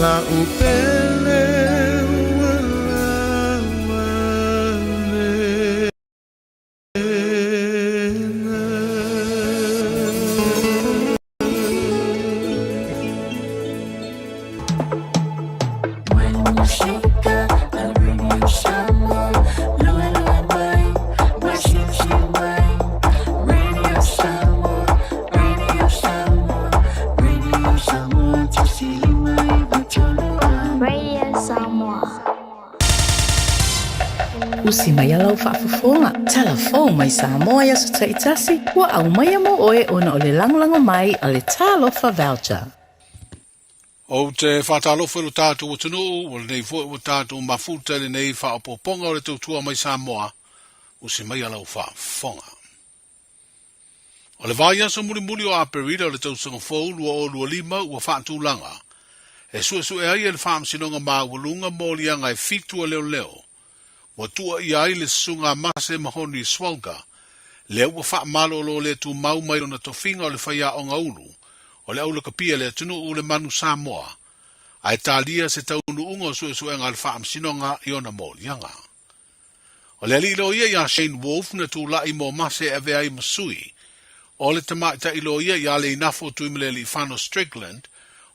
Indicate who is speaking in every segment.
Speaker 1: La'u pele ua lava lena.
Speaker 2: Usi mai lau faafofoga, talafou mai Samoa i aso taitasi, ua aumaia mo oe ona o le lagolago mai a le Talofa Voucher.
Speaker 3: Ou te faatalofa i lo tatou atunuu, ua lenei foi ua tatou mafuta i lenei faaopoopoga o le tautua mai Samoa, usi maia lau faafofoga. O le vaiaso mulimuli o Aperila o le tausaga fou 2025 ua faatulaga e suesue ai e le Faamasinoga Maualuga moliaga e fitu a leoleo ua tuuaia ai le Susuga a Mase Mahoni Swalga lea ua faamalolo le tumau mai lona tofiga o le faiaoga ulu o le aulakapia i le atunuu le Manu Samoa ae talia se taunuuga o suesuega a le Faamasinoga i ona moliaga. O le alii loia ia Shane Wolf na tulai mo Mase e avea ai ma sui o le tamaitai loia ia Leinafo Tuimalealiifano Strickland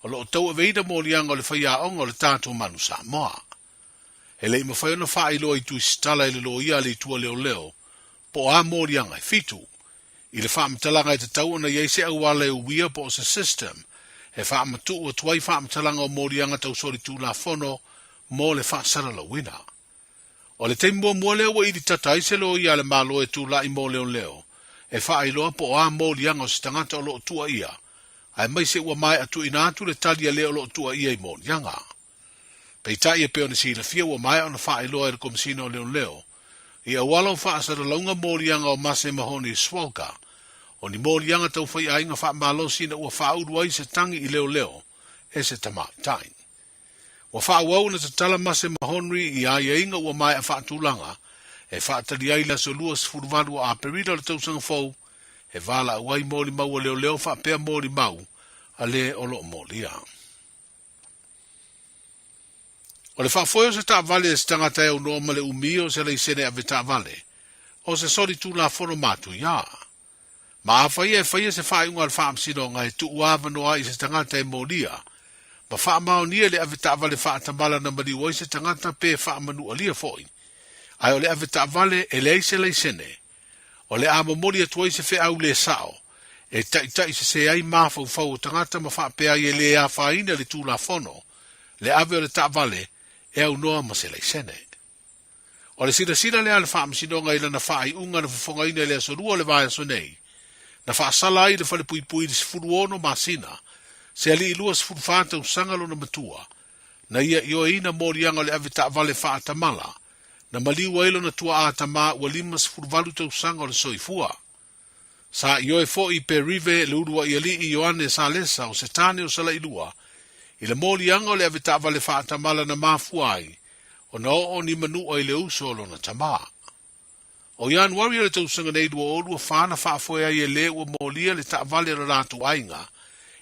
Speaker 3: o lo o tauaveina moliaga o le faiaoga o le tatou Manu Samoa. E le i mafai ona faailoa i Tuisitala e le loia a le Itu a Leoleo po o a moliaga e fitu. I le faamatalaga e tatau ona i ai se auala e uia po o se system e faamatuu atu ai faamatalaga o moliaga tau solitulafono mo le faasalalauina. O le taimi muamua lea ua ilitata ai se loia a le Malo e tulai mo leoleo e faailoa po o a moliaga o se tagata o lo o tuuaia, aemaise ua maea tuuina atu le tali a le o lo o tuuaia i moliaga. Peitai e pei ona silafia ua maea ona faailoa e le Komesina o Leoleo i auala o faasalalauga moliaga o Mase Mahoni Swalka o ni moliaga tau faiaiga faamalosi ina ua faaulu ai se tagi i leoleo e se tamaitai. Ua faaauau ona tatala Mase Mahonri i aiaiga ua maea faatulaga e faatali ai le aso 28 o Aperila o le tausaga fou e valaau ai molimau a leoleo faapea molimau a le o lo o molia. O le faafoe o se taavale e se tagata e aunoa ma le umi o se laisene avetaavale, o se solitulafono matuia. Ma afai e faia se faaiuga a le Faamasinoga e tuu avanoa ai i se tagata e molia ma faamaonia le avetaavale faatamala na maliu ai se tagata pe faamanualia foi, ae o le avetaavale e leai se laisene, o le a momoli atu ai se feau le sao e taitai sese ai mafaufau o tagata ma faapea ai e le afaina le Tulafono le ave o le taavale e aunoa ma se laisene. O le silasila lea a le Faamasinoga i lana faaiuga na fofogaina i le aso Lua o le vaiaso nei, na faasala ai le falepuipui i le 16 masina, se alii 24 tausaga lona matua, na ia ioeina moliaga o le ave taavale faatamala, na maliu ai lona tuaa tama ua 58 tausaga o le soifua. Sa ioe foi pe Rive le uluai alii Ioane Salesa o se tane o Salailua i le moliaga o le avetaavale faatamala na mafua ai ona oo ni manua i le uso o lona tama. O Ianuari o le tausaga nei 2024 na faafoe ai e le ua molia le taavale a lo latou aiga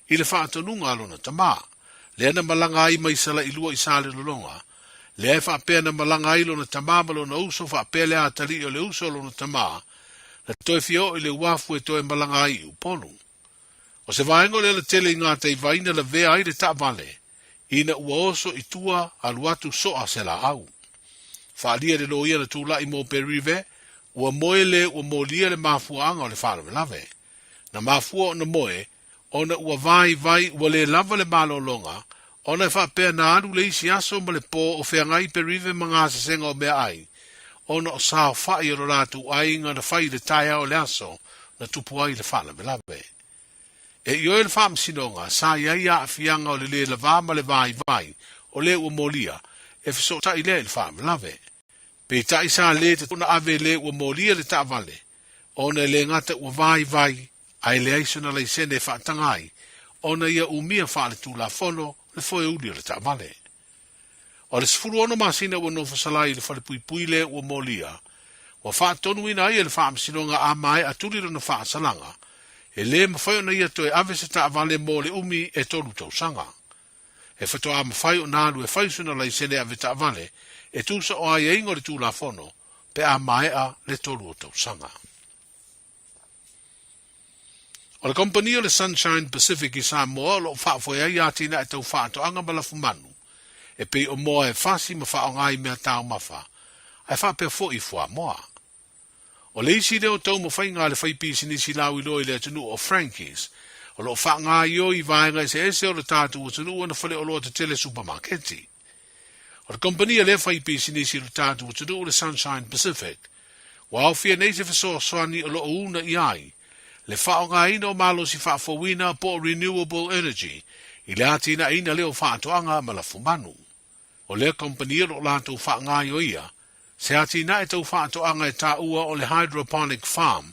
Speaker 3: i le faatonuga a lona tama, lea na malaga ai mai Salailua i Salelologa, lea e faapea na malaga ai lona tama ma lona uso faapea le atalii o le uso o lona tama, na toe fia oo i le uafu e toe malaga ai i Upolu. O se vaega o le alatele i gataivai na lavea ai le taavale, ina ua oso i tua alu atu soa se laau. Faaalia le loia na tulai mo Berive, ua moe le ua molia le mafuaaga o le faalavelave. Na mafua ona moe, ona ua vaivai ua le lava le malologa, ona e faapea na alu le isi aso ma le po o feagai Berive ma gasesega o meaai, ona o saofai o lo latou aiga na fai i le taeao o le aso na tupu ai le faalavelave. E ioe le Faamasinoga, sa i ai aafiaga o le le lavā ma le vaivai o le ua molia, e fesootai lea i le faalavelave. Peitai sa le tatau ona ave le ua molia le taavale, ona e le gata ua vaivai ae leai sona laisene e faataga ai ona ia umia faaletulafono le foeuli o le taavale. O le 16 masina ua nofo salai i le falepuipui lea ua molia, ua faatonuina ai e le Faamasinoga a maea tuli lona faasalaga, e le mafai ona ia toe ave se taavale mo le umi e tolu tausaga. E faatoa mafai ona alu e fai sona laisene avetaavale e tusa o aiaiga o le Tulafono pe a maea le 3 o tausaga. O le kamupani o le Sunshine Pacific i Samoa o lo o faafoe ai atinae tau faatoaga ma lafumanu, e pei o moa e fasi ma faaaoga i mea taumafa, ae faapea foi i fuamoa. O le isi lea o taumafaiga a le faipisinisi lauiloa i le atunuu o Frankies, o lo o faagaoioi i vaega eseese o le tatou atunuu ana faleoloa tetele supamaketi. O le kamupani a lea faipisinisi i le tatou atunuu le Sunshine Pacific, ua aofia nei se fesoasoani o lo o una i ai le faaaogaina o malosi faafouina po o renewable energy i le atinaeina lea o faatoaga ma lafumanu. O lea kamupani o lo o latou faagaoioia se atinae tau faatoaga e taua o le hydroponic farm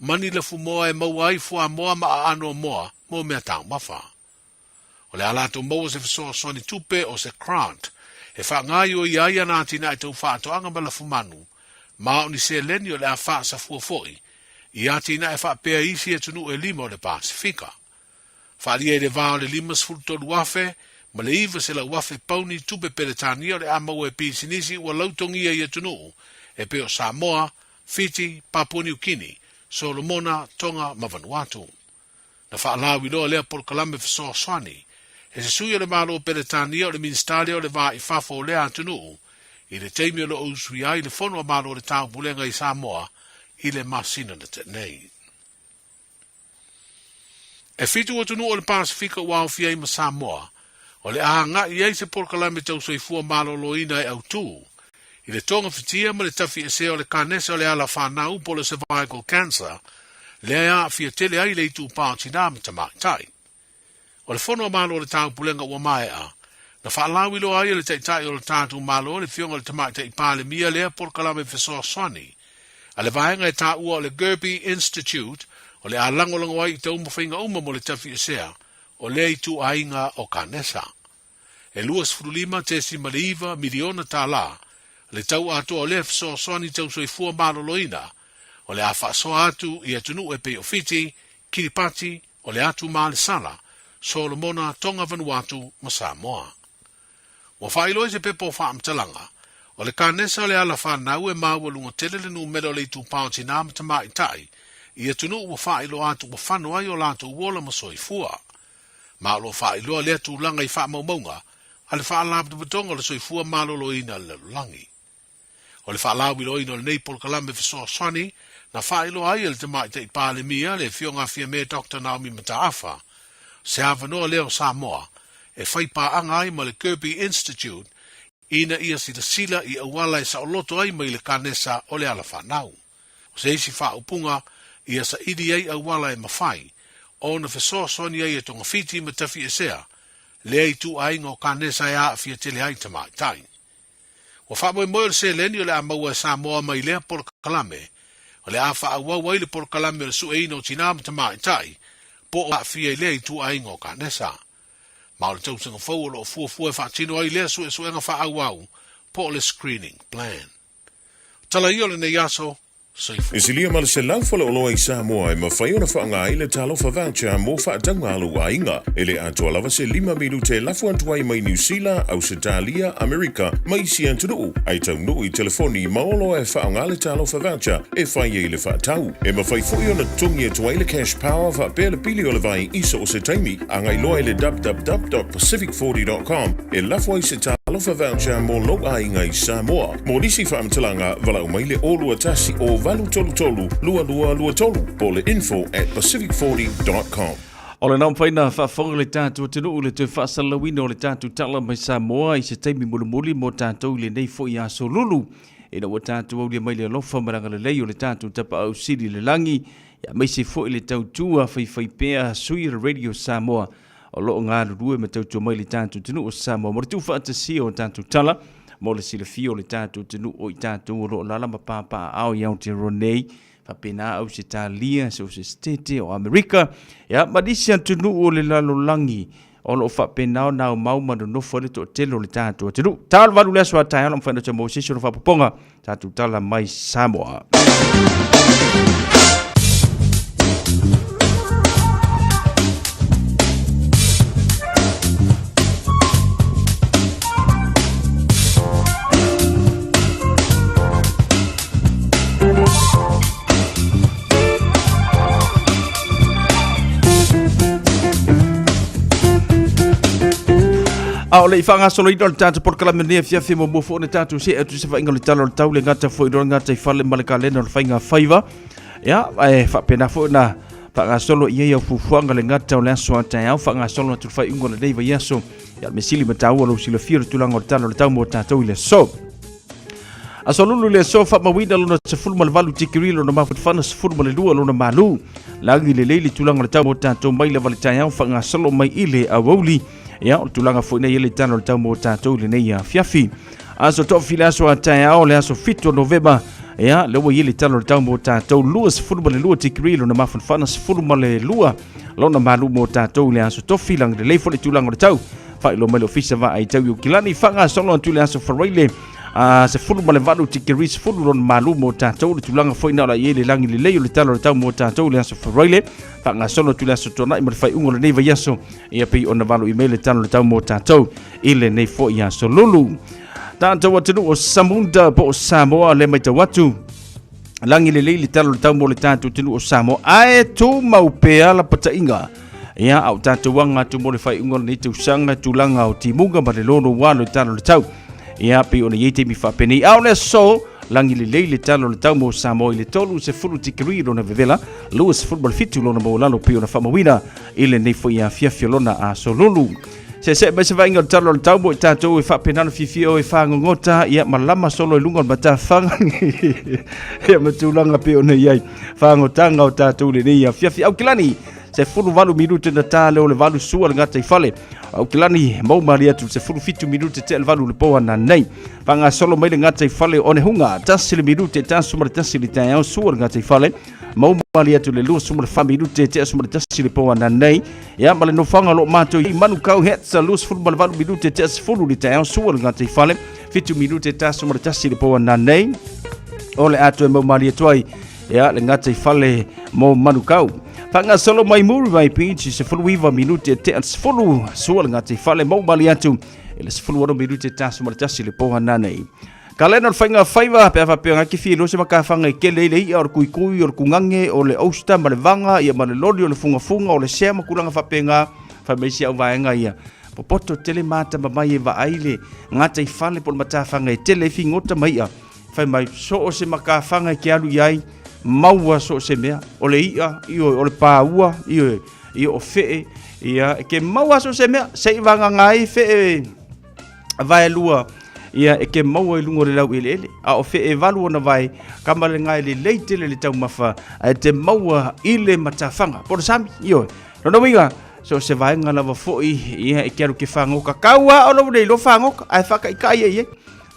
Speaker 3: ma ni lafumoa e maua ai fuamoa ma aano o moa mo mea taumafa. O le a latou maua se fesoasoani tupe o se grant e faagaoioia ai ana atinae tau faatoaga ma lafumanu, ma o ni seleni o le a faasafua foi i atinae faapea i isi atunuu e lima o le Pasefika. Faaalia i le va o le 53,000 ma le 900,000 pauni tupe Peretania o le a maua e pisinisi ua lautogia i atunuu e pei o Samoa, Fiti, Papua Niu Kini, Solomona, Tonga ma Vanuatu. Na faalauiloa lea polokalame fesoasoani e se sui o le Malo o Peretania o le Minisita lea o le Va i Fafo o lea atunuu i le taimi o lo o usuia ai le Fono a Malo o le Taupulega i Samoa i le masina na tea nei. E 7 atunuu o le Pasefika ua aofia ai ma Samoa, o le a agai ai se polokalame tau soifua maloloina e autū i le togafitia ma le tafiesea o le kanesa o le ala whanau po le cervical cancer, lea e aafia tele ai le itupa o tinā ma tamaitai. O le Fono a Malo o le Taupulega ua maea, na faalauiloa ai e le Taitai o le tatou Malo le Afioga i le Tamaitai Palemia lea polokalame fesoasoani a le vaega e taua o le Gerby Institute o le a lagolago ai i taumafaiga uma mo le tafiesea o lea ituaiga o kanesa. E $25.9 miliona tālā le tau atoa o lea fesoasoani tau soifua maloloina o le a faasoa atu i atunuu e pei o Fiti, Kiripati, o le Atu Malesala, Solomona, Tonga Vanuatu ma Samoa. Ua faailoa i se pepa o faamatalaga, o le kanesa o le ala whanau e maualuga tele le numera o le itupa o tinā ma tamaitai i atunuu ua faailoa atu ua fano ai o latou ola ma soifua. Ma o lo o faailoa lea tulaga i faamaumauga a le Faalapotopotoga o le Soifua Maloloina o le Lalolagi. O le faalauiloaina o lenei polokalame fesoasoani na faailoa ai e le Tamaitai Palemia le Afioga a Fiame Dr Naomi Mataafa, se avanoa lea o Samoa e fai paaga ai ma le Kirby Institute ina ia silasila i auala e saoloto ai mai le kanesa o le ala whanau. O se isi faaupuga ia saili ai auala e mafai ona fesoasoani ai e togafiti ma tafiesea lea ituaiga o kanesa e aafia tele ai tamaitai. Ua faamoemoe o le seleni o le a maua e Samoa mai lea polokalame, o le a faaauau ai le polokalame o le sueina o tinā ma tamaitai po o aafia i lea ituaiga o kanesa. Ma o le tausaga fou o lo o fuafua e faatino ai lea suesuega faaauau po o le screening plan. Tala ia o lenei aso, soifua.
Speaker 4: E silia ma le 100 faleoloa i Samoa e mafai ona faaaoga ai le Talofa Voucher mo faatauga a lou aiga. E le atoa lava se 5 minute e lafo atu ai mai Niu Sila, Ausetalia, Amerika ma isi atunuu, ae taunuu i telefoni ma oloa e faaaoga le Talofa Voucher e fai ai le faatau. E mafai foi ona totogi atu ai le Cash Power faapea le pili o le vai i so o se taimi. Agai loa i le www.pacific40.com e lafo ai se Talofa Voucher mo lou aiga i Samoa. Mo nisi faamatalaga, valaau mai le 021 o 833 2223 po o le info@pacific40.com.
Speaker 5: O le mafai na faafofoga le tatou atunuu i le toe faasalalauina o le tatou tala mai Samoa i se taimi mulimuli mo tatou i lenei foi aso lulu ina ua tatou aulia mai le alofa ma le agalelei o le tatou Tapaau Sili i le lagi, aemaise foi le tautua faifaipea sui o le Radio Samoa o lo o galulue ma tautua mai le tatou atunuu o Samoa mo le tuufaatasia o tatou tala mo le silafia o le tatou atunuu o i tatou o lo o alaala ma papaaao i Aotearoa nei, faapena Ausetalia, so o se Setete o Amerika, ia ma nisi atunuu o le lalolagi o lo o faapena ona aumau ma nonofo ai le toatele o le tatou atunuu. Talo valu le aso a taeao la mafai ona mo se isi o faapopoga tatou tala mai Samoa. A o le i faagasoloina o le tatou polokalame nei afiafi muamua foi ona tatou see atu i se vaaiga o le Tala o le Tau le gata foi i lona gataifale ma le kalena o le faiga faiva. Ia, ae faapena foi ona faagasolo i ai au fuafuaga le gata o le aso a taeao faagasolo atu le faaiuga o lenei vaiaso. Ia, o le mea sili ma taua lou silafia o le tulaga o le Tala o le Tau mo tatou i le aso. Aso Lulu le aso faamauina lona 18 tikiri lona mafanafana 12 lona malu. Lagi lelei le tulaga o le tau mo tatou mai lava le taeao faagasolo mai i le aoauli. Ia, o le tulaga foi nei le tala o le tau mo tatou i lenei afiafi. Aso Tofi le aso a taeao le aso 7 o Novema. Ia, le ua i le tala o le tau mo tatou 22 tikiri lona mafanafana 12 lona malu mo tatou i le aso Tofi. Lagi lelei foi le tulaga o le tau. Faailoa mai le Ofisa Vaai Tau i Aukilani, faagasolo atu i le aso Faraile a 18 tikeri 10 lona malu mo tatou le tulaga foi na o la i ai le lagi lelei o le tala o le tau mo tatou le aso Faraile faagasolo atu le aso Tuanai ma le faaiuga o lenei vaiaso ia pei ona valo i mai le tala o le tau mo tatou i lenei foi aso Lulu. Tatou atunuu o Samunda po o Samoa le matau atu lagi lelei le tala o le tau mo le tatou atunuu o Samoa ae tumau pea lapataiga ia a o tatou aga atu mo le faaiuga o lenei tausaga tulaga o timuga ma le lolo ua le tala o le tau ia pei ona i ai taimi faapenei a o le aso lagi lelei le tala o le tau mo Samoa i le 30 tikeri lona vevela 27 lona maualalo pei ona faamauina i lenei foi afiafi o lona aso Lulu. Seesee mai se vaaiga o le tala o le tau mo i tatou e faapena ona fiafia o e fagogota ia malama solo i luga o le matafaga ia ma tulaga pei ona i ai fagotaga o tatou i lenei afiafi. Aukilani, 18 minute na ta leo le valu sua le gata i fale. Aukilani, mau mali atu 17 minute te le valu le poa na nei. Fagasolo mai le gata i fale o Onehunga, tasi le minute tasu ma le tasi le taeao sua le gata i fale. Mau mali atu le 24 minute te asu ma le tasi le poa na nei. Ia ma le nofoaga o lo o matou i Manukau Hats, 28 minute te 10 le taeao sua le gata i fale. 7 minute tasu ma le tasi le poa na nei. O le atoa e mau mali atu ai ia le gata i fale mo Manukau. Faagasolo mai Muriwai Beach, 19 minute te 10 sua le gata i fale mau mali atu i le 16 minute tasu ma le tasi le poa na nei. Kalena o le faiga faiva pe a faapea nga ke fia iloa se makafaga e kele ai le i'a o le kuikui o le kugage o le oyster ma le vaga ia ma le loli o le fugafuga o le sea ma tulaga faapena fai mai si au vaega ia popoto tele matama mai e vaai le gataifale po o le matafaga e tele ai figota ma i'a fai mai so o se makafaga e ke alu i ai maua so o se mea o le i'a ioe o le paua ioe ia o fee ia e ke maua so o se mea se'i vagaga ai fee vaelua ia e ke maua i luga o le laueleele a o fee e valu ona vae kama le gae lelei tele le taumafa ae te maua i le matafaga po o le sami ioe lona uiga so o se vaega lava foi ia e ke alu ke fagoka kau a o lou le iloa fagoka ae faakaikai ai ai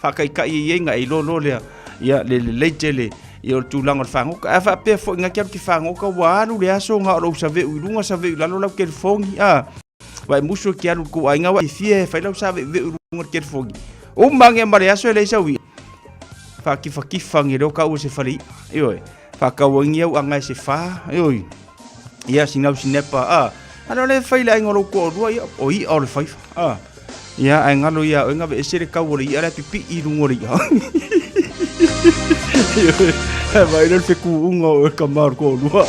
Speaker 5: faakaikai ai ai ga e iloa loa lea ia le lelei tele ia o le tulaga o le fagoka ae faapea foi ga ke alu ke fagoka ua alu le aso ga o lou saveu i luga saveu i lalo lau kelifogi a Vai musu ke alu ku aiga wa fia e fai lau sa ve ve luga le kelifogi. Uma nge ma le aso e leai sau i'a. Whaakiwhakiwha nge leo ka ua se fale i'a. Ioe. Whaakauangi au anga e se wha. Ioe. Ia sinau sinepa. A. Ano le fai le ainga o lou ko'olua ia o i'a o le faifa. A. Ia ae ngalo ia oe ngave ese le kau o le i'a le pipi'i i luga o le i'a. Ioe. Vai le feku'uga o oe kama o le ko'olua.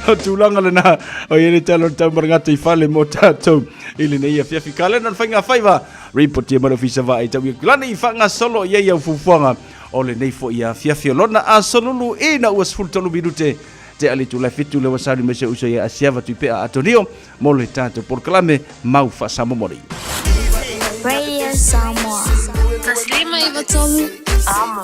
Speaker 5: O tulaga lena o ia le tala o le taumaragata i fale mo tatou i lenei afiafi. Kalena o le faiga faiva ripotia mai le ofisa vaai tau ia kulani i faagasolo i ai au fuafuaga o lenei foi afiafi o lona aso lulu ina ua 13 minute te ali tulae fitu le wasauni mai se uso ia Asiava Tuipea Atonio mo le tatou polokalame mau faasamomoli.
Speaker 6: Radio Samoa. Taslima i Amo.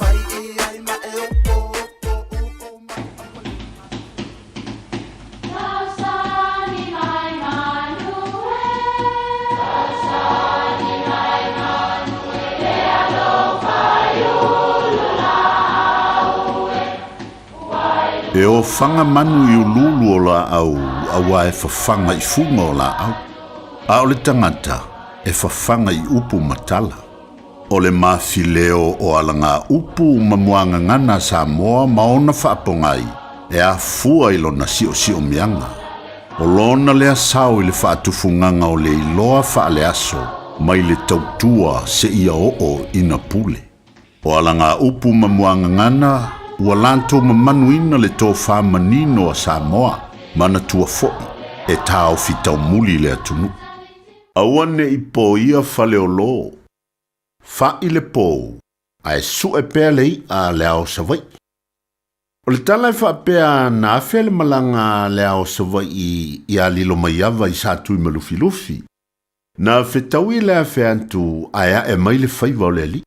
Speaker 7: E ofaga manu i uluulu o laau auā e fafaga i fuga o laau, a o le tagata e fafaga i upu ma tala. O le mafileo o alagaupu ma muagagana a Samoa ma ona faapogai e afua i lona siosiomiaga. O lona lea sao i le faatufugaga o le iloa faaleaso mai le tautua seia oo ina pule. O alagaupu ma muagagana ua latou mamanuina le tofa manino a Samoa, manatua foi e taofi taumuli le atunuu. Aua ne i poia Faleolo, fa'i le pou, ae su'e pea le i'a a le ao Savaii. O le tala e faapea na afea le malaga a le ao Savaii ia Lilomaiava i Satuimalufilufi, na fetaui le afe atu ae a'e mai le faiva o le alii.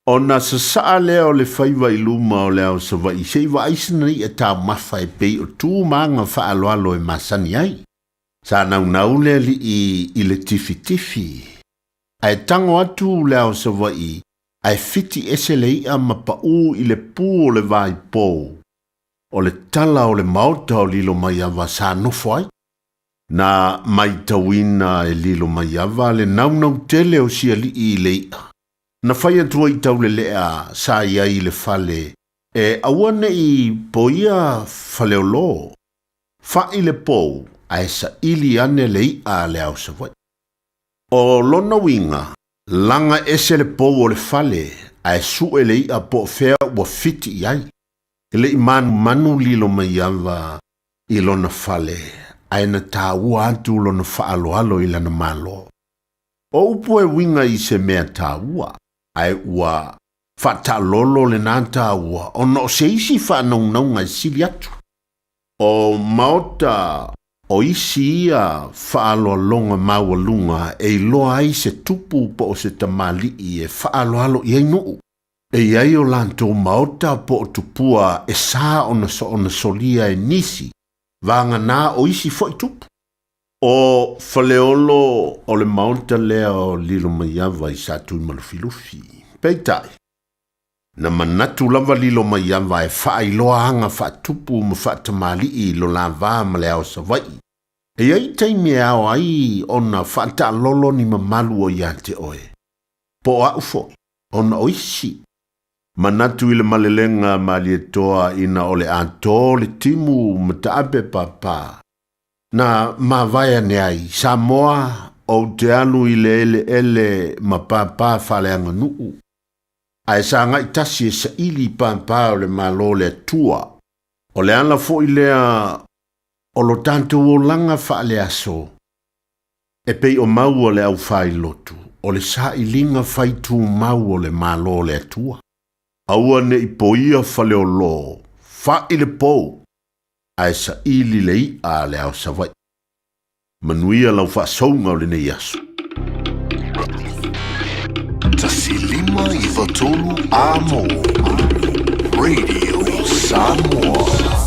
Speaker 7: Ona sasaa lea o le faiva i luma o le ao Savaii se i vaai sina i'a taumafa e pei o tu ma aga faaaloalo e masani ai. Sa naunau le alii i le tifitifi, ae tago atu le ao Savaii ae fiti ese le i'a ma pa'u i le pu o le vaipou o le tala o le maota o Lilomaiava sa nofo ai. Na maitauina e Lilomaiava le naunau tele o si alii i le i'a. Na fai atu ai Taulelea sa i ai i le fale e aua ne i poia Faleolo, fa'i le pou ae saili ane le i'a a le ao Savaii. O lona uiga, laga ese le pou o le fale ae su'e le i'a po o fea ua fiti i ai. E le i manumanu Lilomaiava i lona fale ae na taua atu lona faaaloalo i lana Malo. O upu e uiga i se mea taua, ae ua faataalolo lena taua ona o se isi faanaunauga e sili atu. O maota o isi ia faaaloaloga maualuga e iloa ai se tupu po o se tamalii e faaaloalo i ai nuu. E i ai o latou maota po o tupua e sa ona soona solia e nisi, vagana o isi foi tupu. O Faleolo o le maota lea o Lilomaiava i Satuimalufilufi. Peitai, na manatu lava Lilomaiava e faailoa aga faatupu ma faatamalii i lo la va ma le ao Savaii. E i ai taimi e ao ai ona faataalolo ni mamalu o ia te oe, po o a'u foi, ona o isi. Manatu i le malelega a Malietoa ina o le a tō le timu ma taape pāpā. Na mavae ane ai, Samoa, ou te alu i le eleele ma pāpā faaleaganuu, ae sagai tasi e saili i pāpā o le Malo o le Atua. O le ala foi lea o lo tatou olaga faaleaso, e pei o mau a le aufailotu, o le sailiga faitumau o le Malo o le Atua. Aua ne i poia Faleolo, fa'i le pou, ae saili le i'a a le ao Savaii. Manuia lau faasouga o lenei aso.
Speaker 8: 1 5 93 Amo Radio Samoa.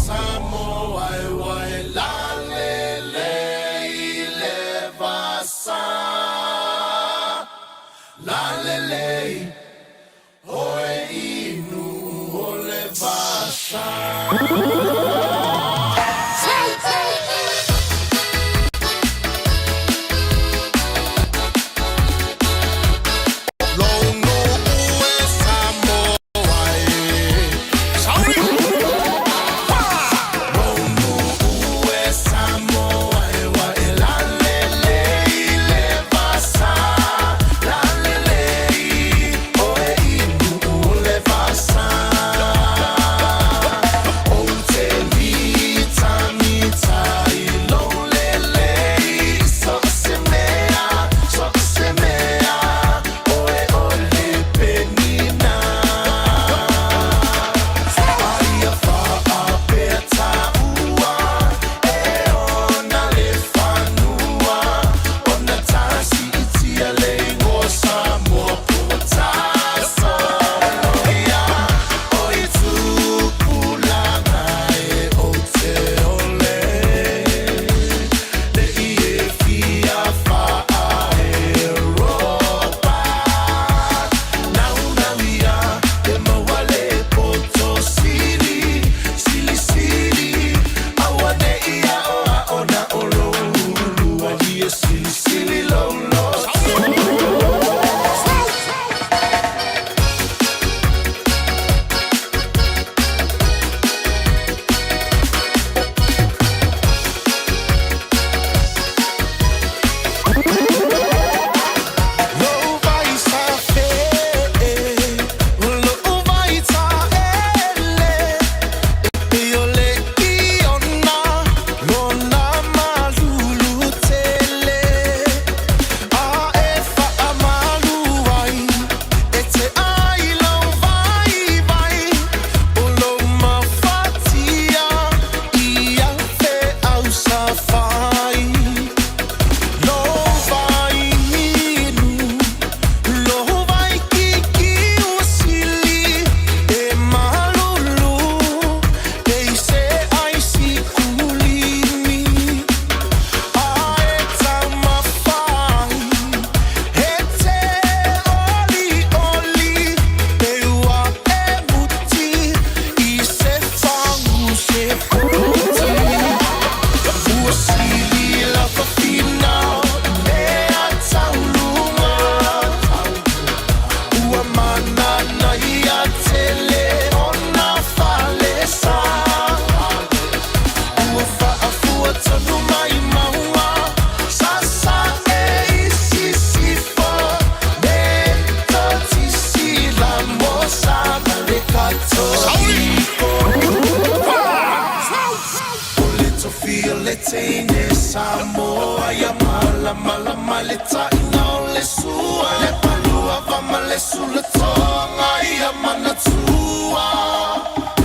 Speaker 1: le taʻina o le sua Le palua va ma le sulatoga ia manatua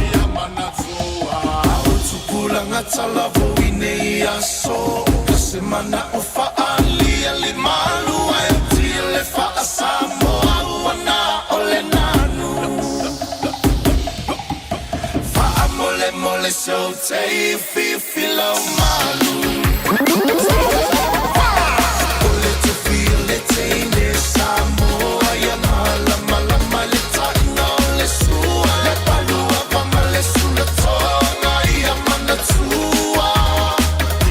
Speaker 1: Ia manatua A o tupulaga talavou i nei aso Ka se manaʻo faaalia le malu Ae oti le faa-Samoa ua na o le nanu Faamolemole se ou te ufiufi lau malu O le tofi o le teine Samoa ia malamalama le taʻina o le sua Le palua va ma le sulatoga ia manatua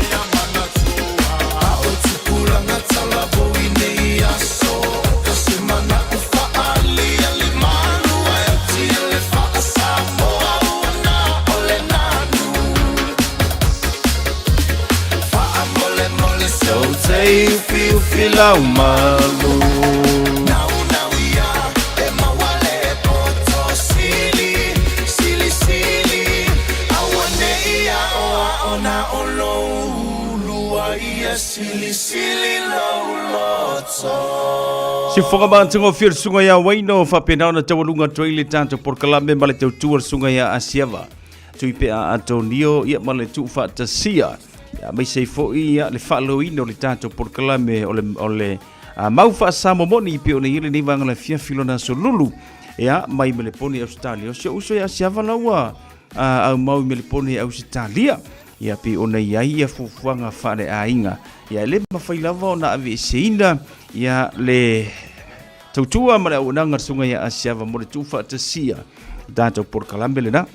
Speaker 1: Ia manatua A o tupulaga talavou i nei aso Ka se manaʻo faaalia le malu Ae oti le faa-Samoa ua na o le nanu Faamolemole se ou te ufiufi lau malu Naunau ia e maua le poto sili Sili sili aua nei aʻoaʻo na o lou ulu ai ia silisili lou loto.
Speaker 5: Sifoga maatagofie le susuga ia Waino faapena ona taualuga atu ai le tatou polokalame ma le tautua le susuga ia Asiava Tuipea Antonio ia ma le tuufaatasia ia aemaise ai foi ia le faaleoina o le tatou polokalame o le o le a, mau faasamoa moni e pei ona i ai lenei vaega o le afiafi lona aso lulu ia mai Melepone Ausetalia. O si ou uso ia Asiava la ua a, aumau i Melepone Ausetalia ia pei ona i ai ia fuafuaga faaleaiga ia e le mafai lava ona aveeseina ia le tautua ma le auaunaga a le susuga ia Asiava mo le tuufaatasia tatou polokalame lena.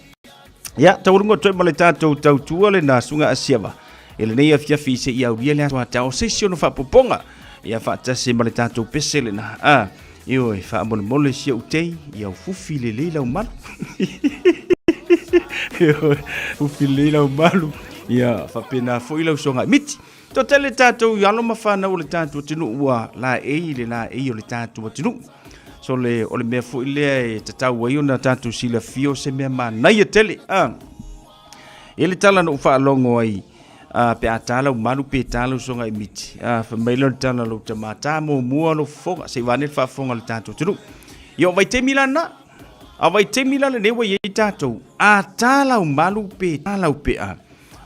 Speaker 5: Ia, taualuga atu ai ma le tatou tautua lena susuga Asiava i lenei afiafi seia aulia le aso a taeao se isi ona faapopoga ia faatasi ma le tatou pese lena. A, ioe, faamolemole si ou tei, ia ufufi lelei lau malu. Ioe, ufi lelei lau malu. Ia, faapena foi lau soga miti. Toatele tatou i alo ma fanau o le tatou atunuu ua laei i le laei o le tatou atunuu. So le, o le mea foi lea e tatau ai ona tatou silafia o se mea manaia tele. Ah. E le tala na ou faalogo ai ah, pe a tā lau malu pe tā lau soga i miti. Ah, fai mai lea o le tala lou tama, tā muamua lou fofoga, se i vane le faafofoga o le tatou atunuu. Ia o vaitaimi la na, a vaitaimi la lenei ua i ai tatou, a tā lau malu pe tā lau pea,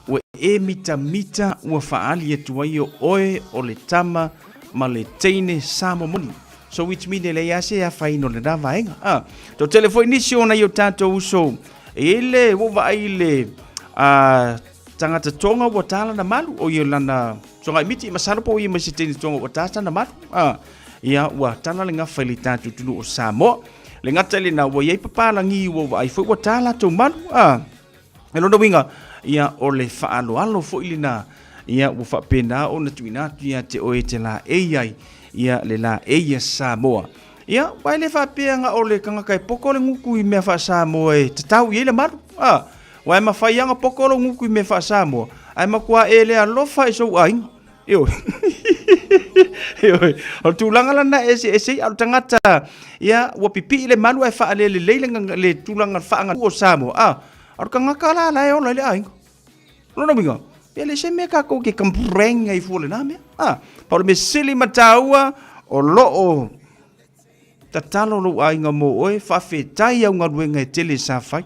Speaker 5: Ua e mitamita ua faaali atu ai o oe o le tama ma le teine Samoa moni. So which mean e leai lava se afaina o lena vaega. Ah, toatele foi nisi o nai o tatou uso e i ai le, ua ou vaai i le ah, tagata Tonga ua ta lana malu, o ia lana sogai miti, masalo po o ia ma se teine Tonga ua ta sana malu. Ah, ia ua tala le gafa i le tatou atunuu o Samoa. Le gata i lena ua i ai papalagi ua ou vaai foi ua ta latou malu. Ah, E lona uiga, ia, o le faaaloalo foi lena, ia, ua faapena ona tuuina atu ia te oe e te laei ai, ia, le laei a Samoa. Ia, aua e le faapea na o le tagata e poko le gutu i mea faa-Samoa e tatau i ai le malu. A, aua e mafai lava ona poko lou gutu i mea faa-Samoa, ae matua e le alofa i sou aiga. Ioe. Ioe. O le tulaga lana e eseese ai, a o le tagata, ia, ua pipii le malu ae faalelelei le, le tulaga faagalu o Samoa. A, a o le tagata la la e ola i le aiga. O lona uiga, pe le se mea tatou te complain ai fua lena mea. A, pa o le mea sili ma taua, o loo tatalo lou aiga mo oe, faafetai au galuega e tele sa fai.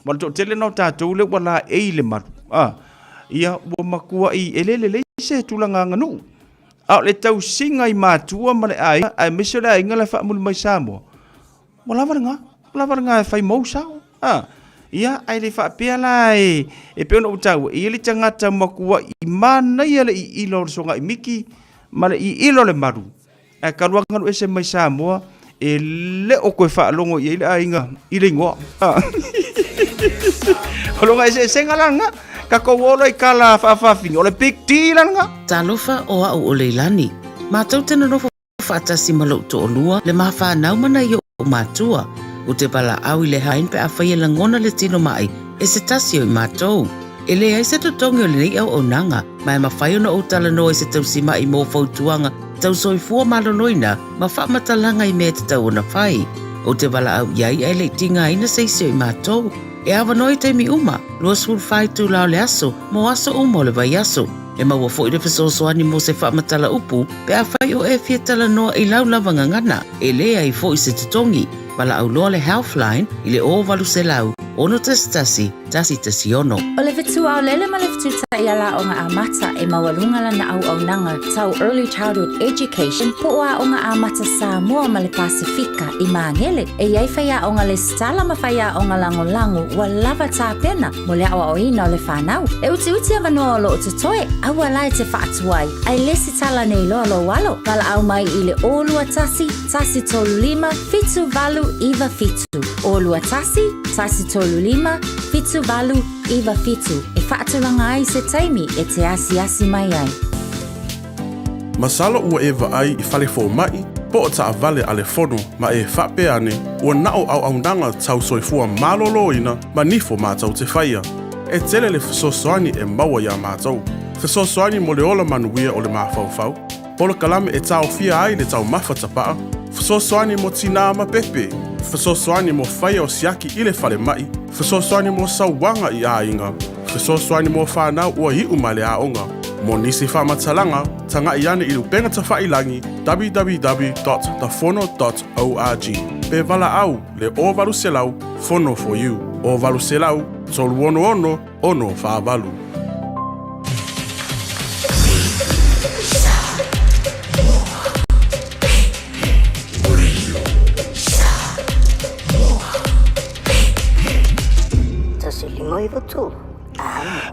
Speaker 5: Ma o le toatele na o tatou lea ua laei le malu. A, ia ua matuai e le lelei se tulaga aganuu. A o le tausiga i matua ma le aiga, aemaise o le aiga la e faamuli mai Samoa, ua lava lena, ua lava lena e fai mou sao. A, ia, ae le faapea la e, e pei ona ou taua, e i ai le tagata matuai manaia le iila o le sogai miki ma le iila o le malu. Ae talu lava galu ese mai Samoa, e le o toe faalogo i ai le aiga i le igoa. O lona eseesega la lena. Tatou o loa i tala faafaafina, o le big deal la lena.
Speaker 2: Talofa o au o Leilani. Matou te nonofo faatasi ma lou toalua, le ma fanau ma nai o'u matua. Ou te valaau i le hain pe afai e lagona le tino mai e se tasi o i matou. E leai se totogi o lenei auaunaga, ma e mafai ona ou talanoa i se tausima'i mō fautuaga tau soifua maloloina ma faamatalaga i mea e tatau ona fai. Ou te valaau i ai ae le i tigaina se isi o i matou. E avanoa i taimi uma, 24 itula o le aso, mō aso uma o le vaiaso. E maua foi le fesoasoani mo se faamatala upu pe afai o e fia talanoa i lau lava gagana, e leai foi se totogi. Valaau loa le Healthline i le 0800 611 116.
Speaker 9: O le fetuaolele ma le fetutaiala aoga amata e maualuga lana auaunaga tau Early Childhood Education po o Aoga Amata Samoa ma le Pasefika i Magele. E i ai faiaoga lesitala ma faiaoga lagolago ua lava tapena mo le aoaoina o le fanau. E utiuti avanoa o lo o totoe, aua la e te faatuai, ae lesitala nei loa lou alo. Valaau mai i le 021 135 7897, 021 135 7897 e faatulaga ai se taimi e te asiasi mai ai.
Speaker 10: Masalo ua e vaai i fale fomai po o taavale a le fono ma e faapea ane ua na o auaunaga tau soifua maloloina ma nifo matou te faia. E tele le fesoasoani e maua iā matou. Fesoasoani mo le ola manuia o le mafaufau, polokalame e taofia ai le taumafa tapaa, fesoasoani mo tinā ma pepe, fesoasoani mo faia o siaki i le falemai, fesoasoani mo sauaga i aiga, fesoasoani mo fanau ua iu mai le aoga. Mo nisi faamatalaga, tagai ane i le upega tafailagi www.tafono.org pe valaau le 0800 Fono for You 0800 366 648.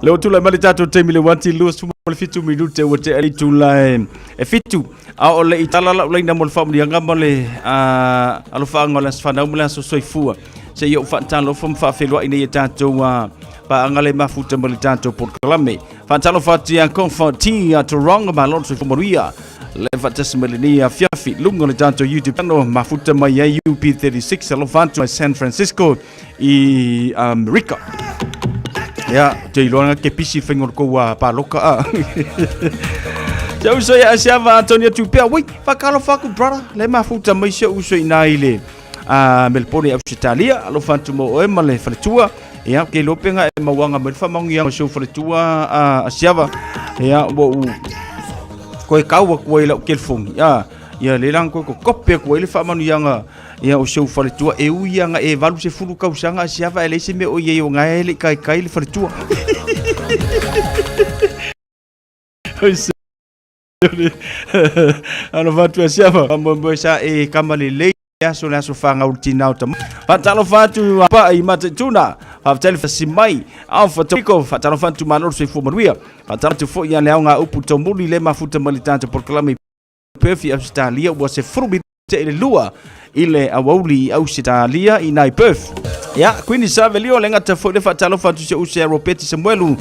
Speaker 5: Le ua tulai mai le tatou taimi le uati 27 minute ua tea le itula e fitu. A o le i tala lau laina mo le faamanuiaga ma le alofaaga o le aso fanau ma le aso soifua. Se i ou faatalofa ma faafeiloai nei e tatou paaga le mafuta ma le tatou polokalame. Faatalofa atu ia Comfort T a Torongo malo le soifua manuia. Le faatasi mai lenei afiafi luga o le tatou YouTube channel mafuta mai ai UP36 alofa atu mai San Francisco i Amerika. Ia, te iloa ke pisi whainga o kou a pāloka a. Te uso ia asiava Antonio Tupea. Ui, whakalofa aku, brother. Le mafuta mai se uso i nā i le a Melbourne Ausitalia. Alofa atu mo oe ma le faletua. Ia, ke iloa penga e mauanga mai le whamaungi o seu faletua a asiava. Ia, ua u koe kau aku ai lau kelefongi. Ia, ia le lang koe ko kope aku ai le whamanuianga Ia o seu faletua e ui anga e 80 kausaga a siava e leai se mea o i ai o ngae e le i kaikai le faletua. Oi se Alofa atu a siava. Faamoemoe sa e kama lelei aso le aso whangau le tina o tama. Faatalofa atu a pa i Mataituna. Faafetai le fasi mai. Alfa Toko. Faatalofa atu malo le soifua manuia. Faatalofa atu foi ia le aoga upu taumuli le mafuta mai le tatou polokalame Perth i Ausetalia ua 10 minute i le lua i le aoauli i Ausetalia i nai Perth. Ia, Queen Savelio le gata foi le faatalofa atu se use a Ropeti Samuelu.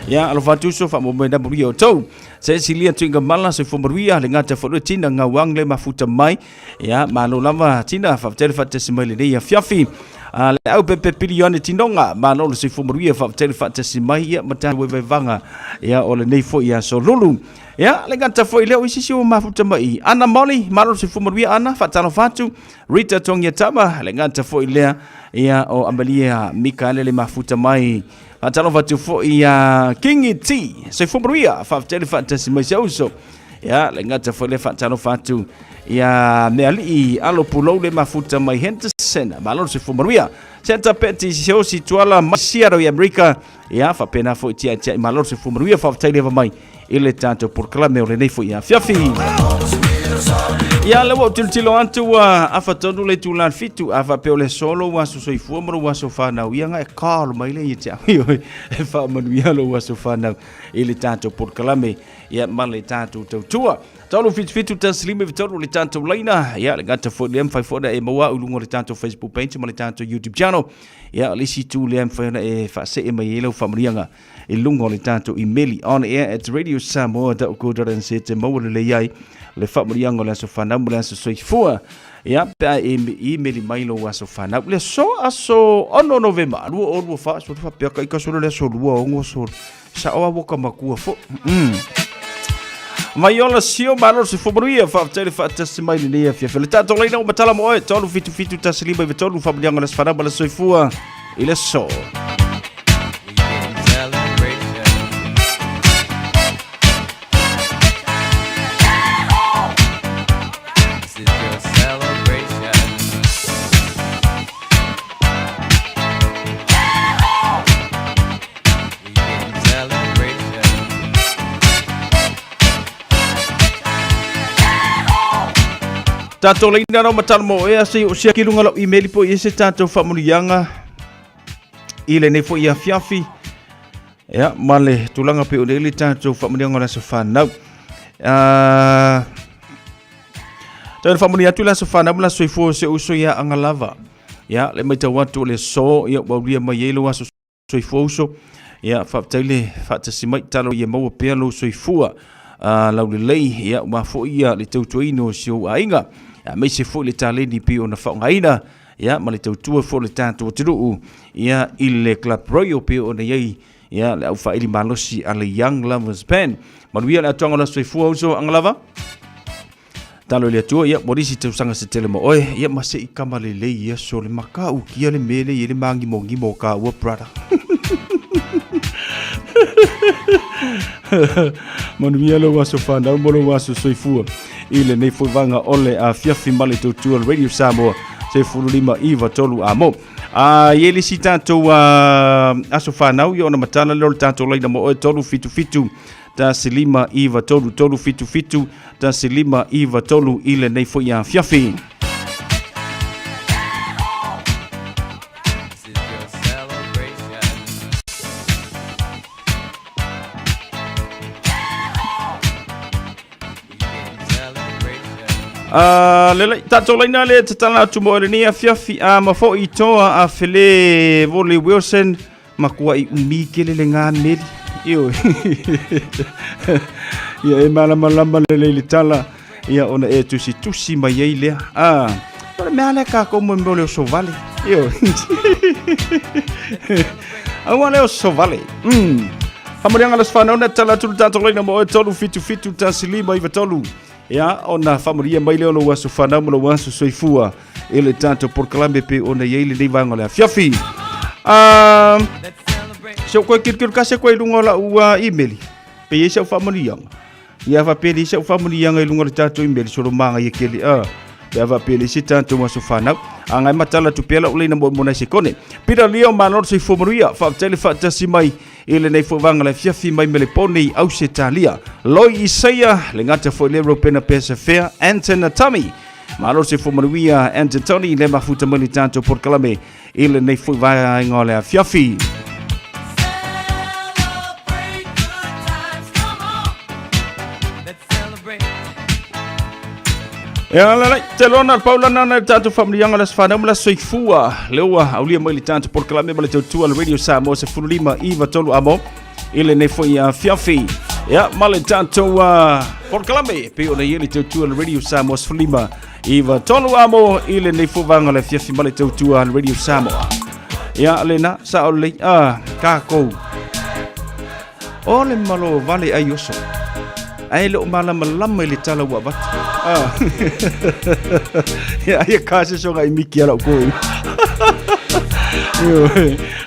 Speaker 5: Ia, alofa atu uso faamoemoe na manuia o tou. Se silia tuinga mala soifua manuia le gata foi le tina ngauang le mafuta mai. Ia, malo lava tina faafetai le faatasi mai lenei afiafi. A le au pepe pilione tinoga, malo le soifua manuia faafetai le faatasi mai ia ma tatou vaivaivaga ia o lenei foi aso lulu. Ia, le gata foi lea o isi si o mafuta mai. Ana Molly, malo le soifua manuia Ana, faatalofa atu. Rita Tongia Tama, le gata foi lea ia o Amelia Mikaele le mafuta mai. Faatalofa atu foi ia Kingi T, soifua manuia, faafetai le faatasi mai si uso. Ia, le gata foi lea faatalofa atu ia Mealii Alo Pulou le mafuta mai Henderson, malo le soifua manuia. Senta Peti Siosi Tuala mai Seattle i Amerika, Ia, faapena foi tiatiai malo le soifua manuia, faafetai leva mai i le tatou polokalame o lenei foi afiafi. Ia, lea ua ou tilotilo atu ua afa tonu le itula le fitu, a faapea o le aso lou aso soifua ma lou aso fanau, ia na e call mai lea ia te au, ioe, e faamanuia lou aso fanau i le tatou polokalame, ia ma le tatou tautua. 377 1 5 3 le tatou laina, ia le gata foi lea mafai foi ona e maua au i luga o le tatou Facebook page ma le tatou YouTube channel. Ia, o le isi itu lea e mafai ona e faasee mai ai lau faamanuiaga i luga o le tatou imeli on air at radiosamoa.co.nz e maua lelei ai le faamanuiaga o le aso fanau ma le aso soifua. Ia, pe a e imeli mai lou aso fanau. Le aso, aso 6 Novema, 2024, aso faapea ka ika solo le aso 2 ono aso sao a woka makua fo. Vaiola sio malo se fo manuia faafetai le faatasi mai lenei afiafi. Le tatou laina ua matala mo oe 3 7 7 1 5 3 faamanuiaga o le aso fanau ma le soifua i le aso. Tatou laina lau matalo mo ea se i o siaki luga lau email po i se tatou faamanuiaga i lenei foi afiafi. Ia, ma le tulaga pei ona i ai le tatou faamanuiaga o le aso fanau. Tau ina faamanuia atu le aso fanau ma le aso soifua o si ou uso ia Agalava. Ia, le matau atu o le aso, ia, ua aulia mai ai lou aso soifua uso. Ia, faafetai le faatasi mai, talo ia maua pea lou soifua laulelei, ia, aua foi ia le tautuaina o si ou aiga, aemaise foi le taleni pei ona faaaogaina, ia, ma le tautua foi o le tatou atunuu, ia, i le Club Royal pei ona i ai, ia, le aufaaili malosi a le Young Lovers Band. Manuia le atoaga o le aso soifua uso Agalava. Talo i le Atua, ia, ua nisi tausaga se tele mo oe, ia, ma se i kama lelei ia so le maka ukia le mele i le māgimogimo o ka ua brother. Manuia lou aso whanau mo lou aso soifua i lenei foi vaega o le afiafi ma le tautua Radio Samoa 15 93 a mo. A i le isi tatou aso whanau ia ona matala leo le tatou laina mo oe 377 1593 377 1593 i lenei foi afiafi. Lelei, tatou laina le tatala atu mo lenei afiafi a ma foi toa a Fele Vole Wilson Makuaʻi umi tele le gā meli. Ioe. Ia e malamalama lelei le tala, ia ona e tusitusi mai ai lea. Ah, o le mea lea kākou mo mea o le oso vale. Ioe. Aua le oso vale. Faamanuiaga le aso fanau na tala atu le tatou laina mo oe 377 1593. Ia, ona faamanuia mai lea o lou aso fanau ma lou aso soifua i le tatou polokalame pe ona i ai lenei vaega o le afiafi. Se o koe kirikiri kasi koe i lunga o lau email, pe i ai sau faamanuiaga. Ia faapea le i sau faamanuiaga i lunga o le tatou email, solo maga ia kele, pe a faapea le isi tatou aso fanau. A ngai matala atu pea lau leina mo mo nai sekone. Pita Leo malo le soifua manuia, faafetai le faatasi mai i lenei foi vaega le afiafi mai Melepone i Ausetalia. Loi Isaia, le gata foi le Ropena Pesafea, Anton Atami. Malo se fua manuia Anton Tony le mafuta mai le tatou polokalame i lenei foi vaega o le afiafi. Ia la lai, te lona le paulana na le tatou faamanuiaga o le aso fanau ma le aso soifua. Lea ua aulia mai le tatou polokalame ma le tautua le Radio Samoa 15 9 3 amo i lenei foi afiafi. Ia ma le tatou polokalame pei ona i ai le tautua le Radio Samoa 15 9 3 amo i lenei foi vaega o le afiafi ma le tautua le Radio Samoa. Ia lena sa o lelei kākou. O le malo vale ai oso. Ae le o malamalama i le tala ua avatu. Ah. Ia aia ka se soga i miki ala ko.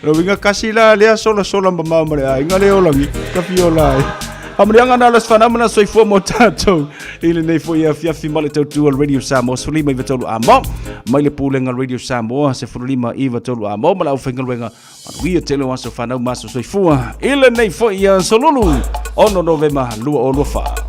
Speaker 5: Lo winga kasi la lea sola sola mamao ma le aiga le olangi ka fiola ai. Faamanuiaga na las whanau mana soifua mo tātou. I lenei foi afiafi ma le tautua Radio Samoa 15 93 a mo. Mai le pulega Radio Samoa 15 93 a mo ma le aufaigaluega Manuia tele o aso fanau ma aso soifua i lenei foi aso lulu 6 Novema 2024.